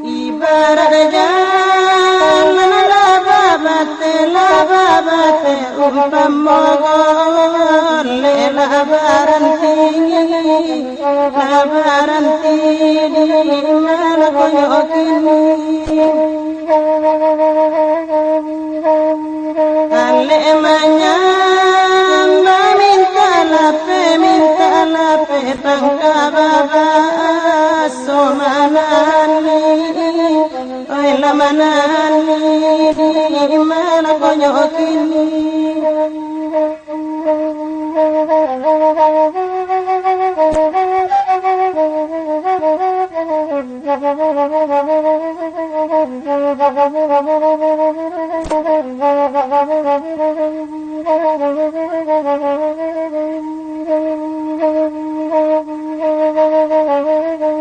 Ibarat jalan lah babateh, lah babateh, umpamo golek lah baranti, lah baranti di ma lah konyo kini. Alek manyambah, mintak lapeh, mintak lapeh, tangka babaso manani. Oi, lah manani, di ma lah konyo kini.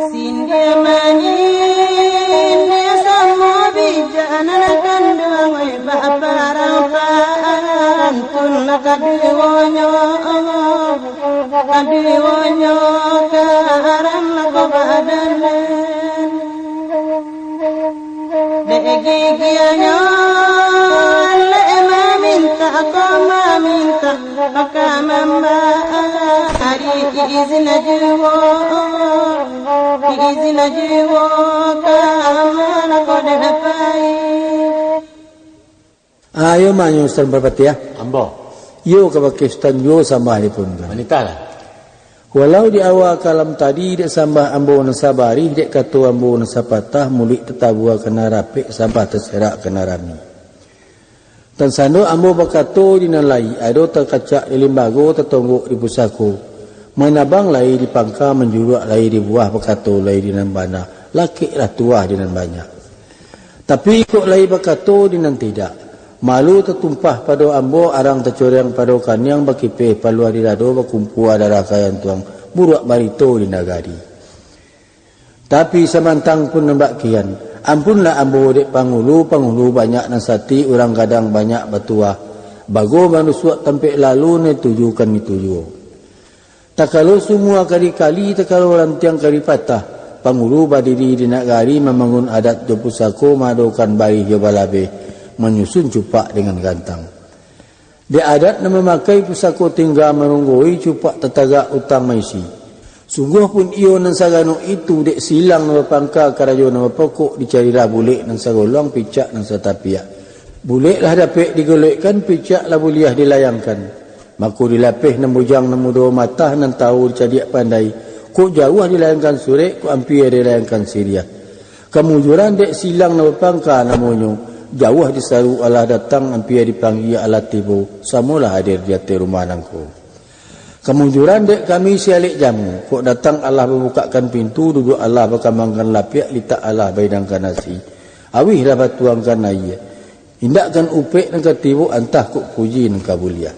Sinde manyinde samo bijak nan kanduang, oi, baparang pantun lah kaduonyo, kaduonyo ka Gigianyo lek mamintak ko mamintak, maka mambari izin juo, izin juo ka mano ko den pai. Ayo manyo Ustaz Parpatiah. Ambo. Iyo ka bakeh Sutan juo sambah dipun kan. Manitahlah. Walau di awal kalam tadi, dek sambah ambo nan sabarih, dek kato ambo nan sapatah, muluik tatabua kana rapek, sambah taserak kana rami. Tan sando ambo bakato di nan lai, ado takacak di limbago, tatonggok di pusako, manabang lai di pangka, manjuruak lai di buah, bakato lai di nan bana, lakeklah tuah di nan banyak. Tapi kok lai bakato di nan tidak, malu tatumpah pado ambo, arang tacoreng pado kaniang, bakipeh paluah di dado, bakumpua darah ka jantuang, buruak barito di nagari. Tapi samantang pun nan bak kian, ampunlah ambo dek pangulu, pangulu banyak nan sati, urang gadang banyak batuah, bago manusuak tampek lalu, nan dituju kan itu juo. Takalo sumua ka dikali, takalo rantiang ka dipatah, pangulu badiri di nagari, mambangun adat jo pusako, maadokan barih jo balabeh, manyusun cupak dengan gantang. Dek adat nan mamakai pusako tingga marunggoi, cupak tatagak utang maisi. Sungguah pun iyo nan sagano itu, dek silang nan bapangka, karajo nan bapokok, dicarilah bulek nan sagolong, picak nan satapiak. Bulek lah dapek digolekkan, picak lah buliah dilayangkan. Mako dilapeh nan bujang nan mudo, matah nan tau dicadiak pandai, kok jauah dilayangkan surek, kok ampia dilayangkan siriah. Kamujuran dek silang nan bapangka namonyo, jauah disaru alah datang, ampia dipanggia alah tibo, samolah hadir di ateh rumah nangko. Kamujuran dek kami si alek jamu, kok datang alah babukakkan pintu, duduak alah bakambangkan lapiak, litak alah baidangkan nasi, auih lah batuangkan aia, indakkan upek nan ka tibo, antah kok puji nan ka buliah.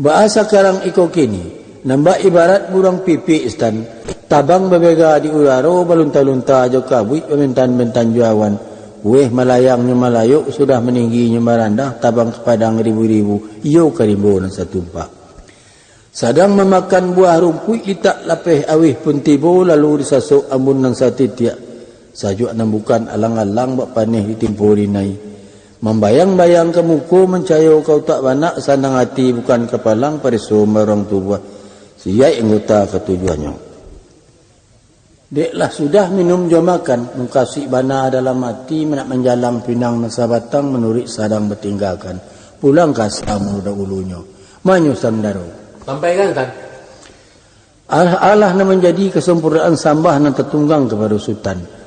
Baa sakarang iko kini, nan bak ibarat buruang pipik Sutan, tabang babega di udaro, balunta-lunta jo kabuik, bamentan-mentan jo awan. Uweh malayang nyo malayok, sudah maninggi nyo marandah, tabang ka padang ribu-ribu, iyo ka rimbo nan satumpak. Sadang mamakan buah rumpuik, litak lapeh auih pun tibo, lalu disasok ambun nan satitiak. Sajuak nan bukan alang-alang, bak paneh ditimpo rinai. Mambayang-bayang ka muko, mancayo ka utak banak, sanang ati bukan kapalang, pareso maruang tubuah, siyaik anggota katujuahnyo. Dek lah sudah minum jo makan, mukasuik bana dalam ati, nak manjalang pinang nan sabatang, manuruik sadang batinggakan, pulang ka asa mula daulunyo. Manyo Sutan Mandaro. Sampaikan, Sutan. Alah-alah nan manjadi kasampurnaan sambah nan tatunggang kapado Sutan.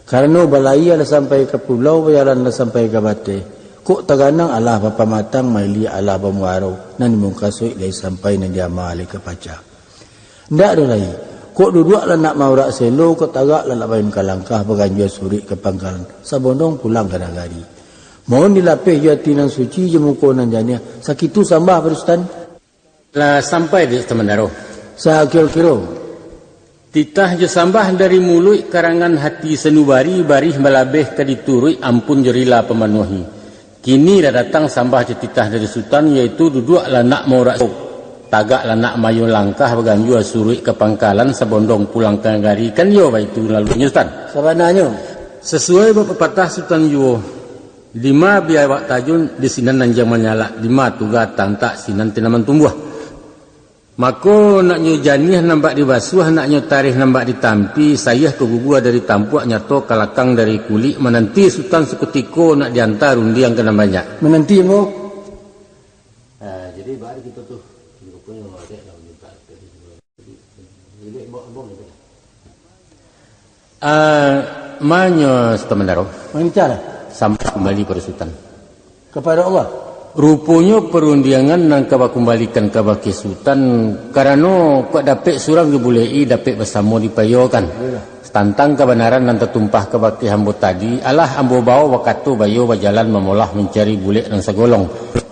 Karano balayia lah sampai ka pulau, bajalan lah sampai ka bateh. Kok taganang alah bapamatang, mailiak alah bamuaro, nan dimukasuik lai sampai, nan diama lai ka pacah. Ndak doh lai, kok duduak lah nak maurak selo, kok tagak lah nak bayun ka langkah, baganjua surek ka pangkalan, sabondong pulang ka nagari. Mohon dilapeh jo ati nan suci, jo muko nan janiah, sakitu sambah pado Sutan. Lah sampai di Sutan Mandaro. Sakiro-kiro. Titah jo sambah dari muluik, karangan hati sanubari, barih balabeh ka dituruik, ampun jo rila pamanuahi. Kini lah datang sambah jo titah dari Sutan, yaitu duduak lah nak maurak, tagak lah nak mayun langkah, baganjua surek ka pangkalan, sabondong pulang ka nagari, kan iyo baitu lalunyo, Sutan? Sabananyo. Sasuai bak papatah Sutan juo, Dima biawak tajun, di sinan anjiang manyalak, dima tuga tantak, sinan tanaman tumbuah. Mako, naknyo janiah nan bak dibasuah, naknyo tareh nan bak ditampi, sayah ka gugua dari tampuak, nyato ka lakang dari kulik, mananti Sutan sakutiko, nak dianta rundiang ka nan banyak. Mananti, ambo. Ah, jadi, baa kito tu? Ruponyo, agak lah minta. Jadi, ambo, ambo minta. Ah, manyo Sutan Mandaro. Mangicalah. Sambah kumbali pado Sutan. Kapado Allah. Ruponyo parundiangan nan ka bakumbalikan kabake Sutan, karano kok dapek surang dibuleki, dapek basamo dipayokan. Iyolah. Tantang kabanaran nan tatumpah kabake ambo tadi, alah ambo bao bakato bayo bajalan mamolah mancari bulek nan sagolong.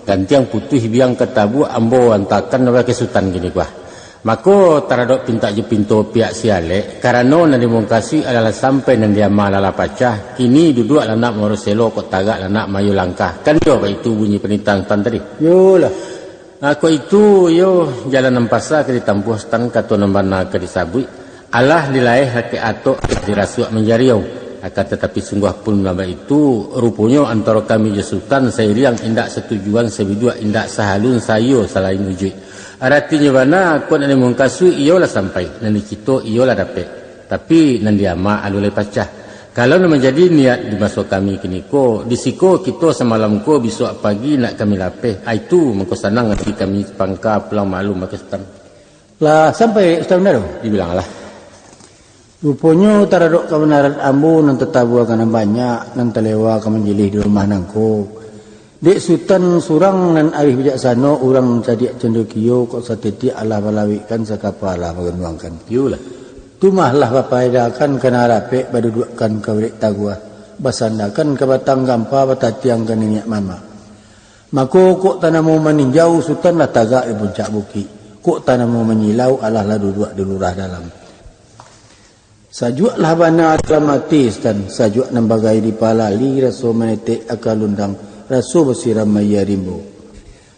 Gantiang putuih biang ka tabuak, ambo antakan kabake Sutan kini kuah. Mako, taradok pintak jo pinto pihak si alek, karano nan dimukasuik alah lah sampai, nan diama alah lah pacah, kini duduak lah nak maurak selo, kok tagak lah nak mayun langkah. Kan iyo baitu bunyi panitahan Sutan tadi? Iyolah. Ah, kok itu, iyo, jalan nan pasa ka ditampuah Sutan, kato nan bana ka disabuik, alah dilaeh lakek atok, dirasuak manjariau. Akan tatapi sungguah pun nan baitu, ruponyo antaro kami jo Sutan sairiang indak satujuan, sabiduak indak sahalun, saiyo salain ujuik. Aratinyo bana, kok nan dimungkasuik iyo lah sampai, nan dicito iyo lah dapek, tapi nan diama alun lai pacah. Kalau nan manjadi niat di maso kami kiniko, di siko kito samalam ko, bisuak pagi nak kami lapeh, aitu mangko sanang ati kami pangka pulang maklum bakeh Sutan. Lah sampai Sutan Bendaro? Dibilanglah. Ruponyo taradok kabanaran ambo nan tatabua ka nan banyak, nan talewa ka manjilih di rumah nangko. Dek Sutan surang nan arih bijaksano, urang cadiak candokio, kok satitiak alah balawikkan, sakapa alah maganuangkan. Iyolah. Tumahlah bapaedakan ka nan rapek, baduduakkan ka barek taguah, basandakan ka batang gampa, batatiang ka niniak mamak. Mako, kok tanamo maninjau, Sutan lah tagak di puncak bukik. Kok tanamo manyilau, alah lah duduak di lurah dalam. Sajuaklah bana dalam ati Sutan, sajuak nan bagai dipalali, raso manetek aka lundang, raso basiram aia rimbo.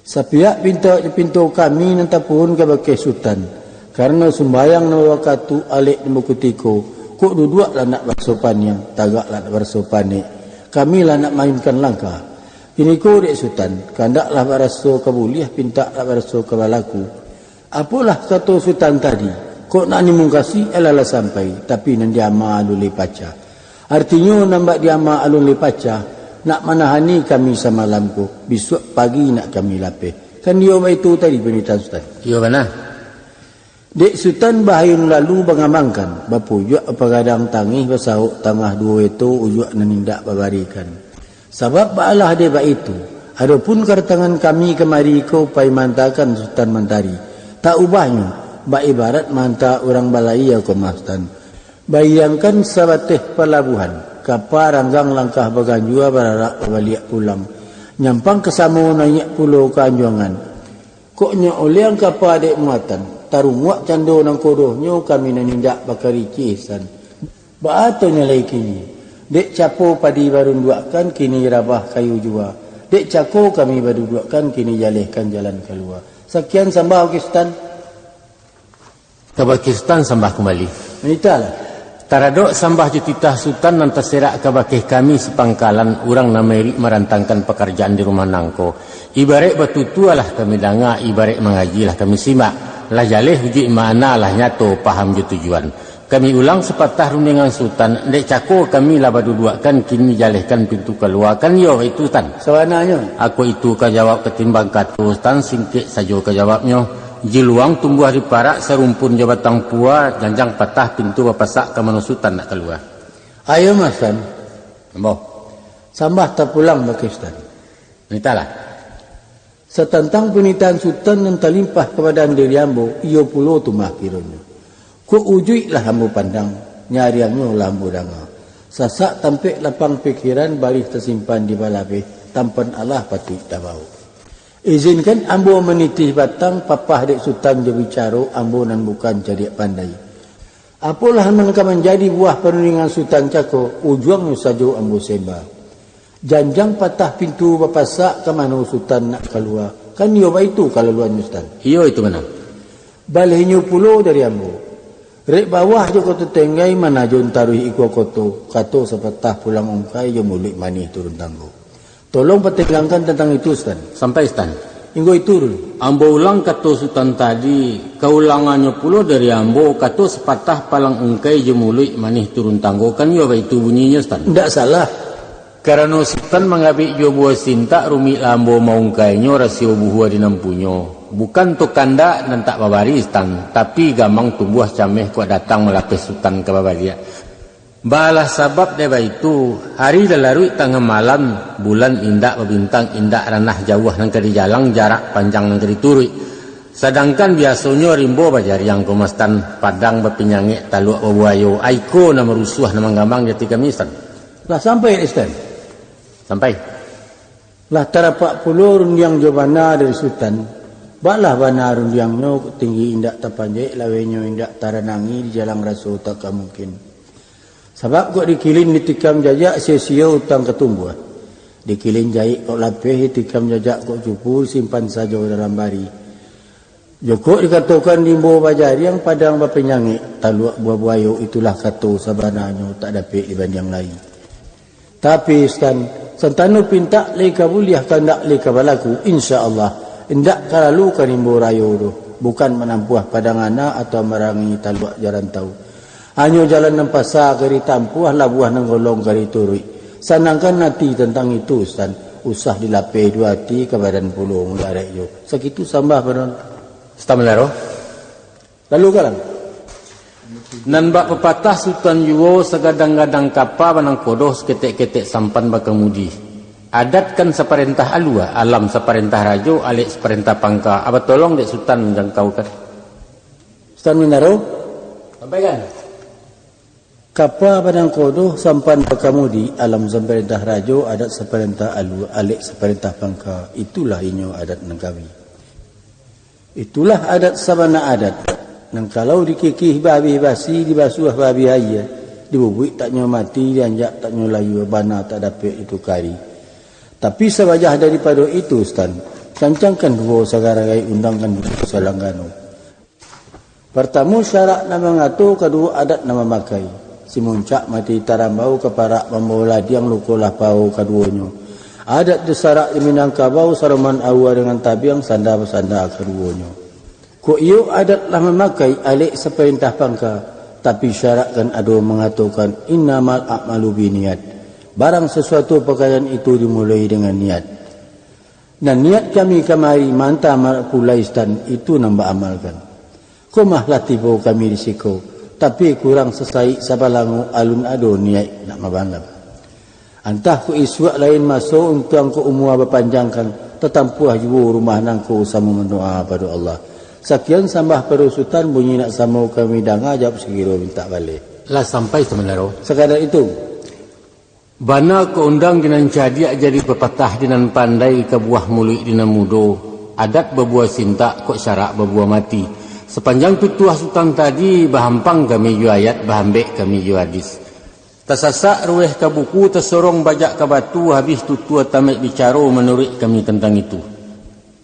Sapiak pinto, pinto kami nan tapuhun kabakeh Sutan, karano sumbayang nan bawakatu, alek nan bakutiko, kok duduak lah nak baraso paniang, tagak lah nak baraso panek, kami lah nak mainkan langkah. Kiniko dek Sutan, kandaklah baraso ka buliah, pintaklah baraso ka balaku. Apolah kato Sutan tadi, kok nak dimungkasuik alah lah sampai, tapi nan diama alun lai pacah. Artinyo, nan bak diama alun lai pacah, nak manahani kami samalam ko, bisuak pagi nak kami lapeh. Kan iyo baitu tadi panitahan Sutan? Iyo bana. Dek Sutan bahayun lalu bangamangkan, bapujuak bapagadang tangih, basahok tangah duo eto, ujuak nan indak babarikan. Sabab baalah dek baitu, adopun kadatangan kami kamari ko pai maantakan Sutan Mantari, tak ubahnyo, bak ibarat maanta urang balayia ko mah Sutan. Bayangkan sabateh palabuhan, kapa ranggang langkah baganjua, bararak babaliak pulang, nyampang ka samo, naiak pulo ka anjuangan. Kok nyo oleang kapa dek muatan, tarunguak cando nan kodohnyo, kami nan indak bakaricih Sutan. Baa tu nyo lai kini? Dek capo padi barunduakkan, kini rabah kayu jua. Dek cako kami baduduakkan, kini jalehkan jalan kalua. Sakian sambah, Oke Sutan. Kabakeh Sutan sambah kumbali. Manitalah. Taradok sambah jo titah Sutan nan taserak kabakeh kami sapangkalan urang nan mairik marantangkan pakarajaan di rumah nangko. Ibarek batutua lah kami danga, ibarek mangaji lah kami simak. Lah jaleh ujuik makna, lah nyato paham jo tujuan. Kami ulang sapatah rundiangan Sutan, dek cako kami lah baduduakkan, kini jalehkan pintu kalua, kan iyo baitu Sutan? Sabananyo. Ako itu ka jawab katimbang kato Sutan, singkek sajo ka jawabnyo. Jiluang tumbuah di parak, sarumpun jo batang pua, janjang patah pintu bapasak, ka mano Sutan nak kalua? Ayo mah Sutan. Ambo. Sambah tapulang bakeh Sutan. Manitalah. Satantang panitahan Sutan nan talimpah kapadaan diri ambo, iyo pulo tu mah kironyo. Kok ujuik lah ambo pandang, nyariangnyo lah ambo danga. Sasak tampek lapang pikiran, barih tasimpan di balabeh, tampan alah patuik tabao. Izinkan ambo manitih batang, papah dek Sutan jo bicaro, ambo nan bukan cadiak pandai. Apolah nan ka manjadi buah panundiangan Sutan cako, ujuangnyo sajo ambo semba. Janjang patah pintu bapasak, ka mano Sutan nak kalua? Kan iyo baitu kalaluannyo Sutan. Iyo itu bana. Balehnyo pulo dari ambo. Rek bawah jo koto tenggai, manajon taruih ikua koto, kato sapatah pulang ungkai, jo muluik manih turun tanggo. Tolong patenggangkan tantang itu, Sutan. Sampai, Sutan. Inggo itu dulu. Ambo ulang kato Sutan tadi, kaulangannyo pulo dari ambo, kato sapatah palang ungkai jo muluik manih turun tanggo, kan iyo baitu bunyinyo, Sutan? Indak salah. Karano Sutan mangabek juo buah sintak, rumik lah ambo maungkainyo, rasio buhua di nan punyo. Bukan tu kandak nan tak babari, Sutan, tapi gamang tumbuah cameh, kok datang malapeh Sutan ka babaliak. Balah sabab dek baitu, hari lah laruik tangah malam, bulan indak babintang, indak ranah jauah nan ka dijalang, jarak panjang nan ka dituruik. Sadangkan biasonyo rimbo bajariang ko mah Sutan, padang bapinyangek, taluak babuayo, aiko nan marusuah, nan manggamang di ati kami, Sutan. Lah sampai, Sutan? Sampai. Lah tarapak pulo rundiang jo bana dari Sutan, baklah bana rundiangnyo, kok tinggi indak tapanjek, lawenyo indak taranangi, dijalang raso tak ka mungkin. Sabab kok dikilin ditikam jajak, sio-sio utang ka tumbuah. Dikilin jahek kok lapeh, ditikam jajak kok cupu, disimpan sajo dalam bari. Jokok dikatokan rimbo bajariang, padang bapinyangik, taluak buah buayo, itulah kato sabananyo, tak dapek dibandiang lai. Tapi, Sutan, santano pintak lai ka buliah, kandak lai ka balaku, insya Allah, indak ka lalu ka rimbo rayo doh, bukan manampuah padang ana atau marangi taluak jarantau. Hanyo jalan nan pasa ka ditampuah, labuah nan golong ka dituruik. Sanangkan ati tantang itu, Sutan, usah dilapeh duo ati ka badan pulo mudarek jo. Sakitu sambah pado Sutan Mandaro. Lalu kalang. Nan bak papatah Sutan juo, sagadang-gadang kapa banangkodoh, saketek-ketek sampan bakamudi. Adat kan saparentah alua, alam saparentah rajo, alek saparentah pangka. Aba tolong dek Sutan manjangkaukan. Sutan Mandaro. Sampaikan. Kapa banangkodoh sampan bakamudi, alam saparentah rajo, adat saparentah alua, alek saparentah pangka. Itulah inyo adat nan kami. Itulah adat sabana adat, nan kalau dikikih baabih basi, dibasuah baabih aia, dibubuik tak nyo mati, dianjak tak nyo layua, bana tak dapek ditukari. Tapi sabajah daripado itu, Sutan, cancangkan duo sagaragai, undangkan duo salanggano. Partamo syarak nan mangato, kaduo adat nan mamakai. Simuncak mati tarambau, kaparak mambao ladiang, luko lah pao kaduonyo. Adat jo syarak di Minangkabau, saroman aua dengan tabiang, sanda basanda kaduonyo. Kok iyo adat lah mamakai, alek saparentah pangka, tapi syarak kan ado mangatokan, innamal a'malu biniyat. Barang sasuatu pakaian itu dimuloi dengan niat. Nan niat kami kamari manta marak pulai, Sutan, itu nan baamalkan. Ko mah lah tibo kami di siko, tapi kurang sasaik sabalango, alun ado niaik nak mabalam. Antah ko isuak lain maso, untuang ko umua bapanjangkan, tatampuah juo rumah nangko samo mandoa pado Allah. Sakian sambah pado Sutan, bunyi nak samo kami danga, jawab sagiro mintak baleh. Lah sampai Sutan Mandaro. Sakadar itu. Bana ko undang di nan cadiak, jadi papatah di nan pandai, ka buah muluik di nan mudo, adat babuah sintak, kok syarak babuah mati. Sapanjang pituah Sutan tadi, bahampang kami jo ayat, bahambek kami jo hadis. Tasasak ruweh ka buku, tasorong bajak ka batu, habih tutua tamek bicaro, manuruik kami tantang itu.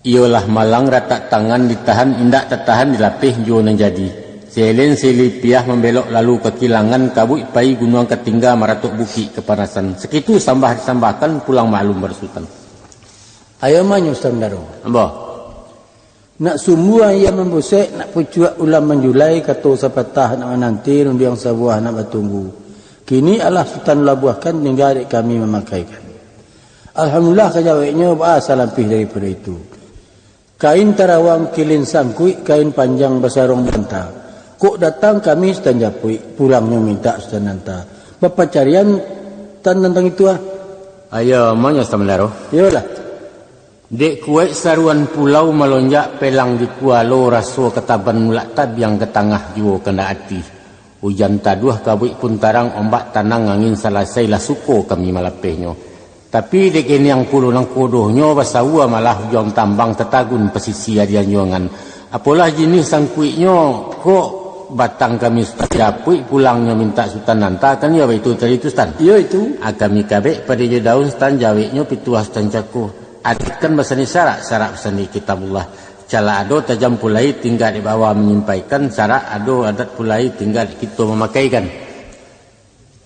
Iyolah malang ratak tangan, ditahan indak tatahan, dilapeh juo nan jadi. Selen silipiah mambelok lalu ka kilangan, kabuik pai gunuang ka tingga, maratok bukik kapanasan. Sakitu sambah disambahkan, pulang maklum pado Sutan. Ayo manyo Sutan Mandaro. Ambo. Nak sumbu aia mambusek, nak pucuak ulam manjulai, kato sapatah nak mananti, rundiang sabuah nak batunggu. Kini alah Sutan labuahkan, tingga dek kami mamakaikan. Alhamdulillah, ka jaweknyo, baa salampih daripado itu. Kain tarawang kilin sangkuik, kain panjang basarong banta. Kok datang kami Sutan japuik, pulangnyo mintak Sutan anta. Bapacarian Tan tantang itu ah. Ayo, manyo Sutan Mandaro. Iyolah. Dek kuaik saruan pulau malonjak, pelang di kualo raso kataban, mulak tabiang ka tangah juo kandak ati. Ujan taduah kabuik puntarang, ombak tanang angin salasai, lah suko kami malapehnyo. Tapi dek keniang pulo nangkodohnyo, basaua malah ujuang tambang, tatagun pasisia di anjuangan. Apolah jinih sangkuiknyo, kok batang kami Sutan japuik, pulangnyo mintak Sutan anta, kan iyo baitu tadi tu, Sutan? Iyo itu. Ah, kami kabek padi jo daun, Sutan, jaweknyo pituah Sutan cako. Adat kan basandi syarak, syarak basandi Kitabullah. Calak ado tajam pulai, tingga dek bawa manyampaikan, syarak ado adat pulai, tingga dek kito mamakaikan.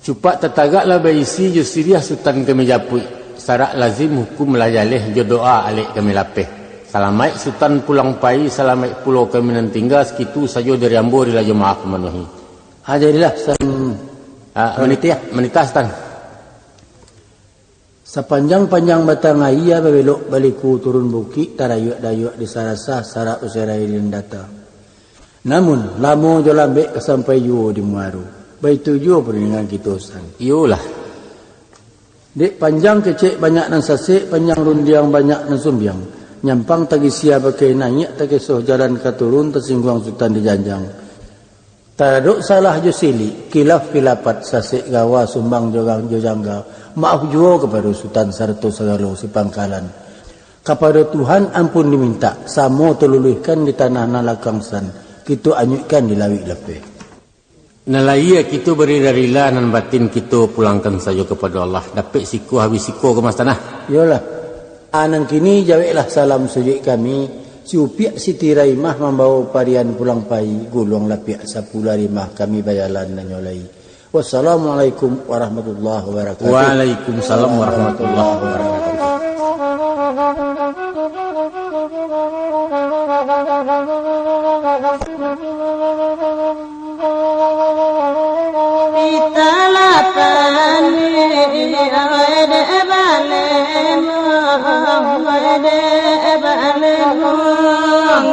Cupak tatagaklah baisi, jo siriah Sutan kami japuik. Syarak lazim hukum lah jaleh, jo doa alek kami lapeh. Salamaik Sutan pulang pai, salamaik pulo kami nan tingga, sakitu sajo dari ambo, rilah jo maaf mamanuahi. Ah, jadilah Sutan. Ah, manitih, ah. Manitah, Sutan. Sapanjang-panjang batang aia, babelok baliku turun bukik, tarayuak-dayuak di sarasah, sarak userai di nan data. Namun, lamo jo lambek ka sampai juo di muaro. Baitu juo parundingan kito, Sutan. Iyolah. Dek panjang kecek banyak nan sasek, panjang rundiang banyak nan sumbiang. Nyampang tagisia bakai naiak, takesoh jalan ka turun, tasingguang Sutan di janjang. Taradok salah jo silik, kilaf kilapat, sasek gawa, sumbang jo gang-, jo jangga. Maaf juo kapado Sutan sarato sagalo sipangkalan. Kapado Tuhan ampun dimintak, samo taluluihkan di tanah nan lakang, Sutan, kito anyuikkan di lauik lapeh. Nan lahia kito barila-rila, nan batin kito pulangkan sajo kapado Allah. Dapek siko, habih siko, ko Mas Tanah. Iyolah. Ah, nan kini jaweklah salam sujuik kami, Siupiak Siti Raimah mambawo parian pulang pai, guluang lapiak sapuluah rimah kami bajalan nanyo lai. Wassalamualaikum warahmatullahi wabarakatuh. Waalaikumsalam warahmatullahi wabarakatuh. Pita lapan, awai dek balemo, awai dek balemo.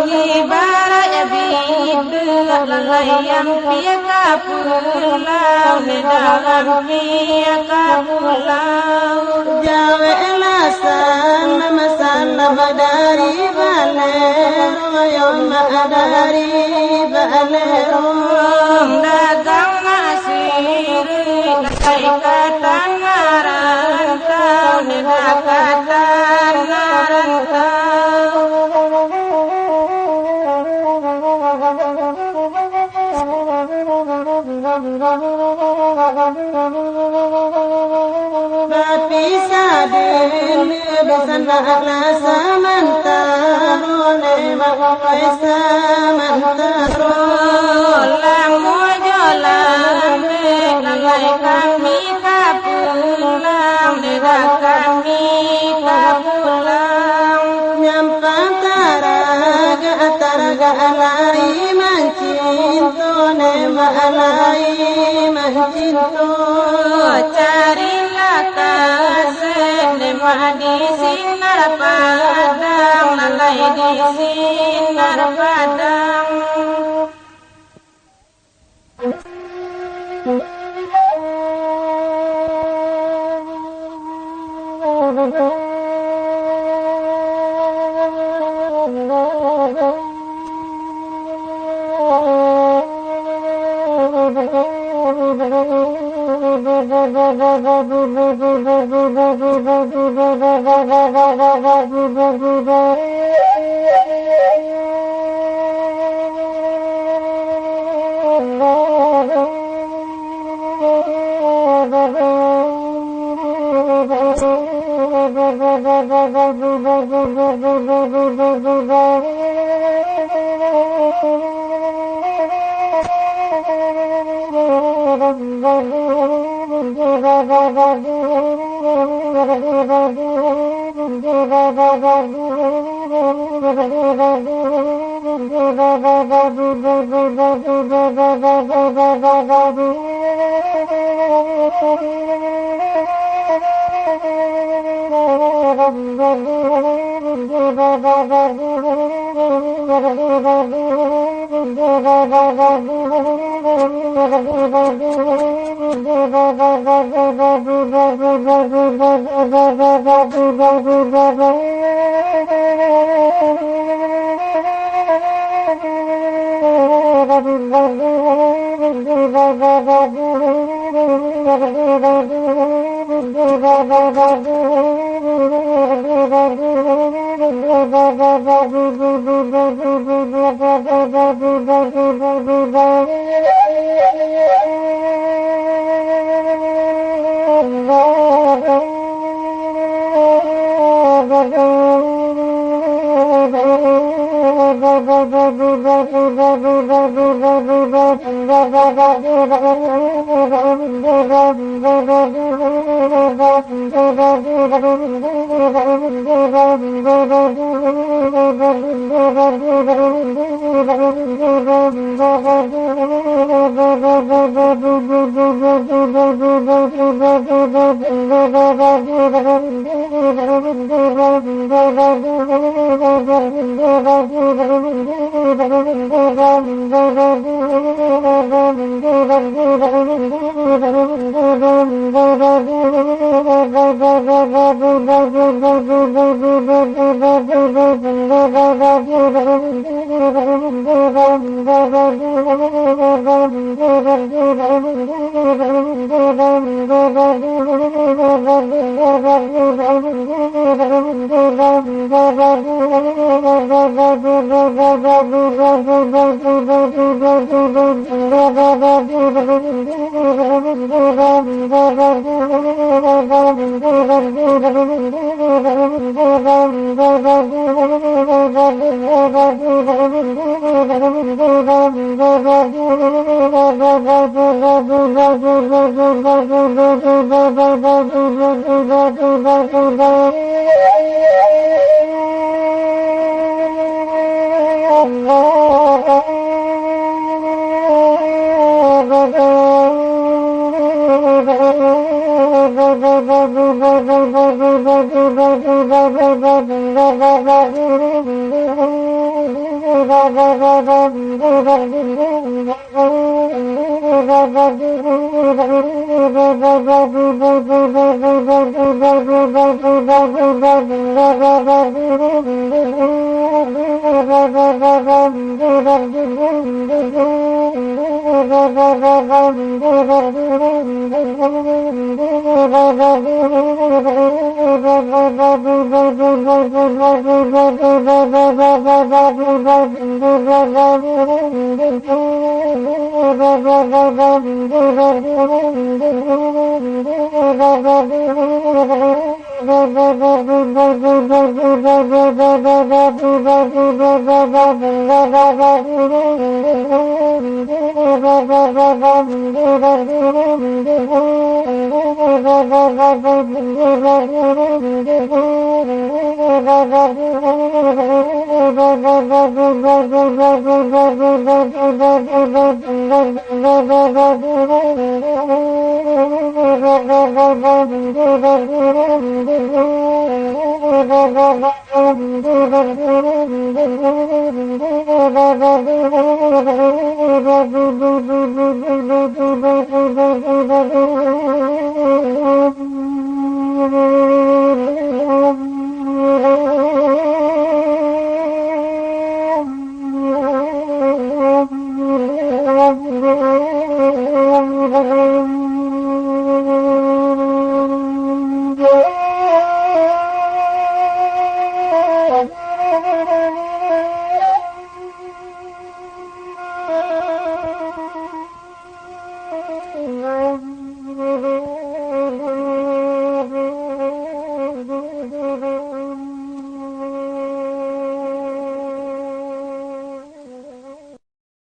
Ibarat biduak lalai yang piak ka pulau, di dalam piak ka pulau. Jaweklah salam, salam dari Balero, yo mak dari Balero. Dagang nasi, lai ka tanah rantau, ni ka tanah rantau. Bapisah dulu, basandak lah samantaro, lewat samantaro. Lamo jo lambek, lalai kami ka pulang, dek kami ka pulang. Nyampang taragak, taragak lai mancinto, nembak lai mancinto. Carilah kasek, nembak di sinar padang, lalai di sinar padang.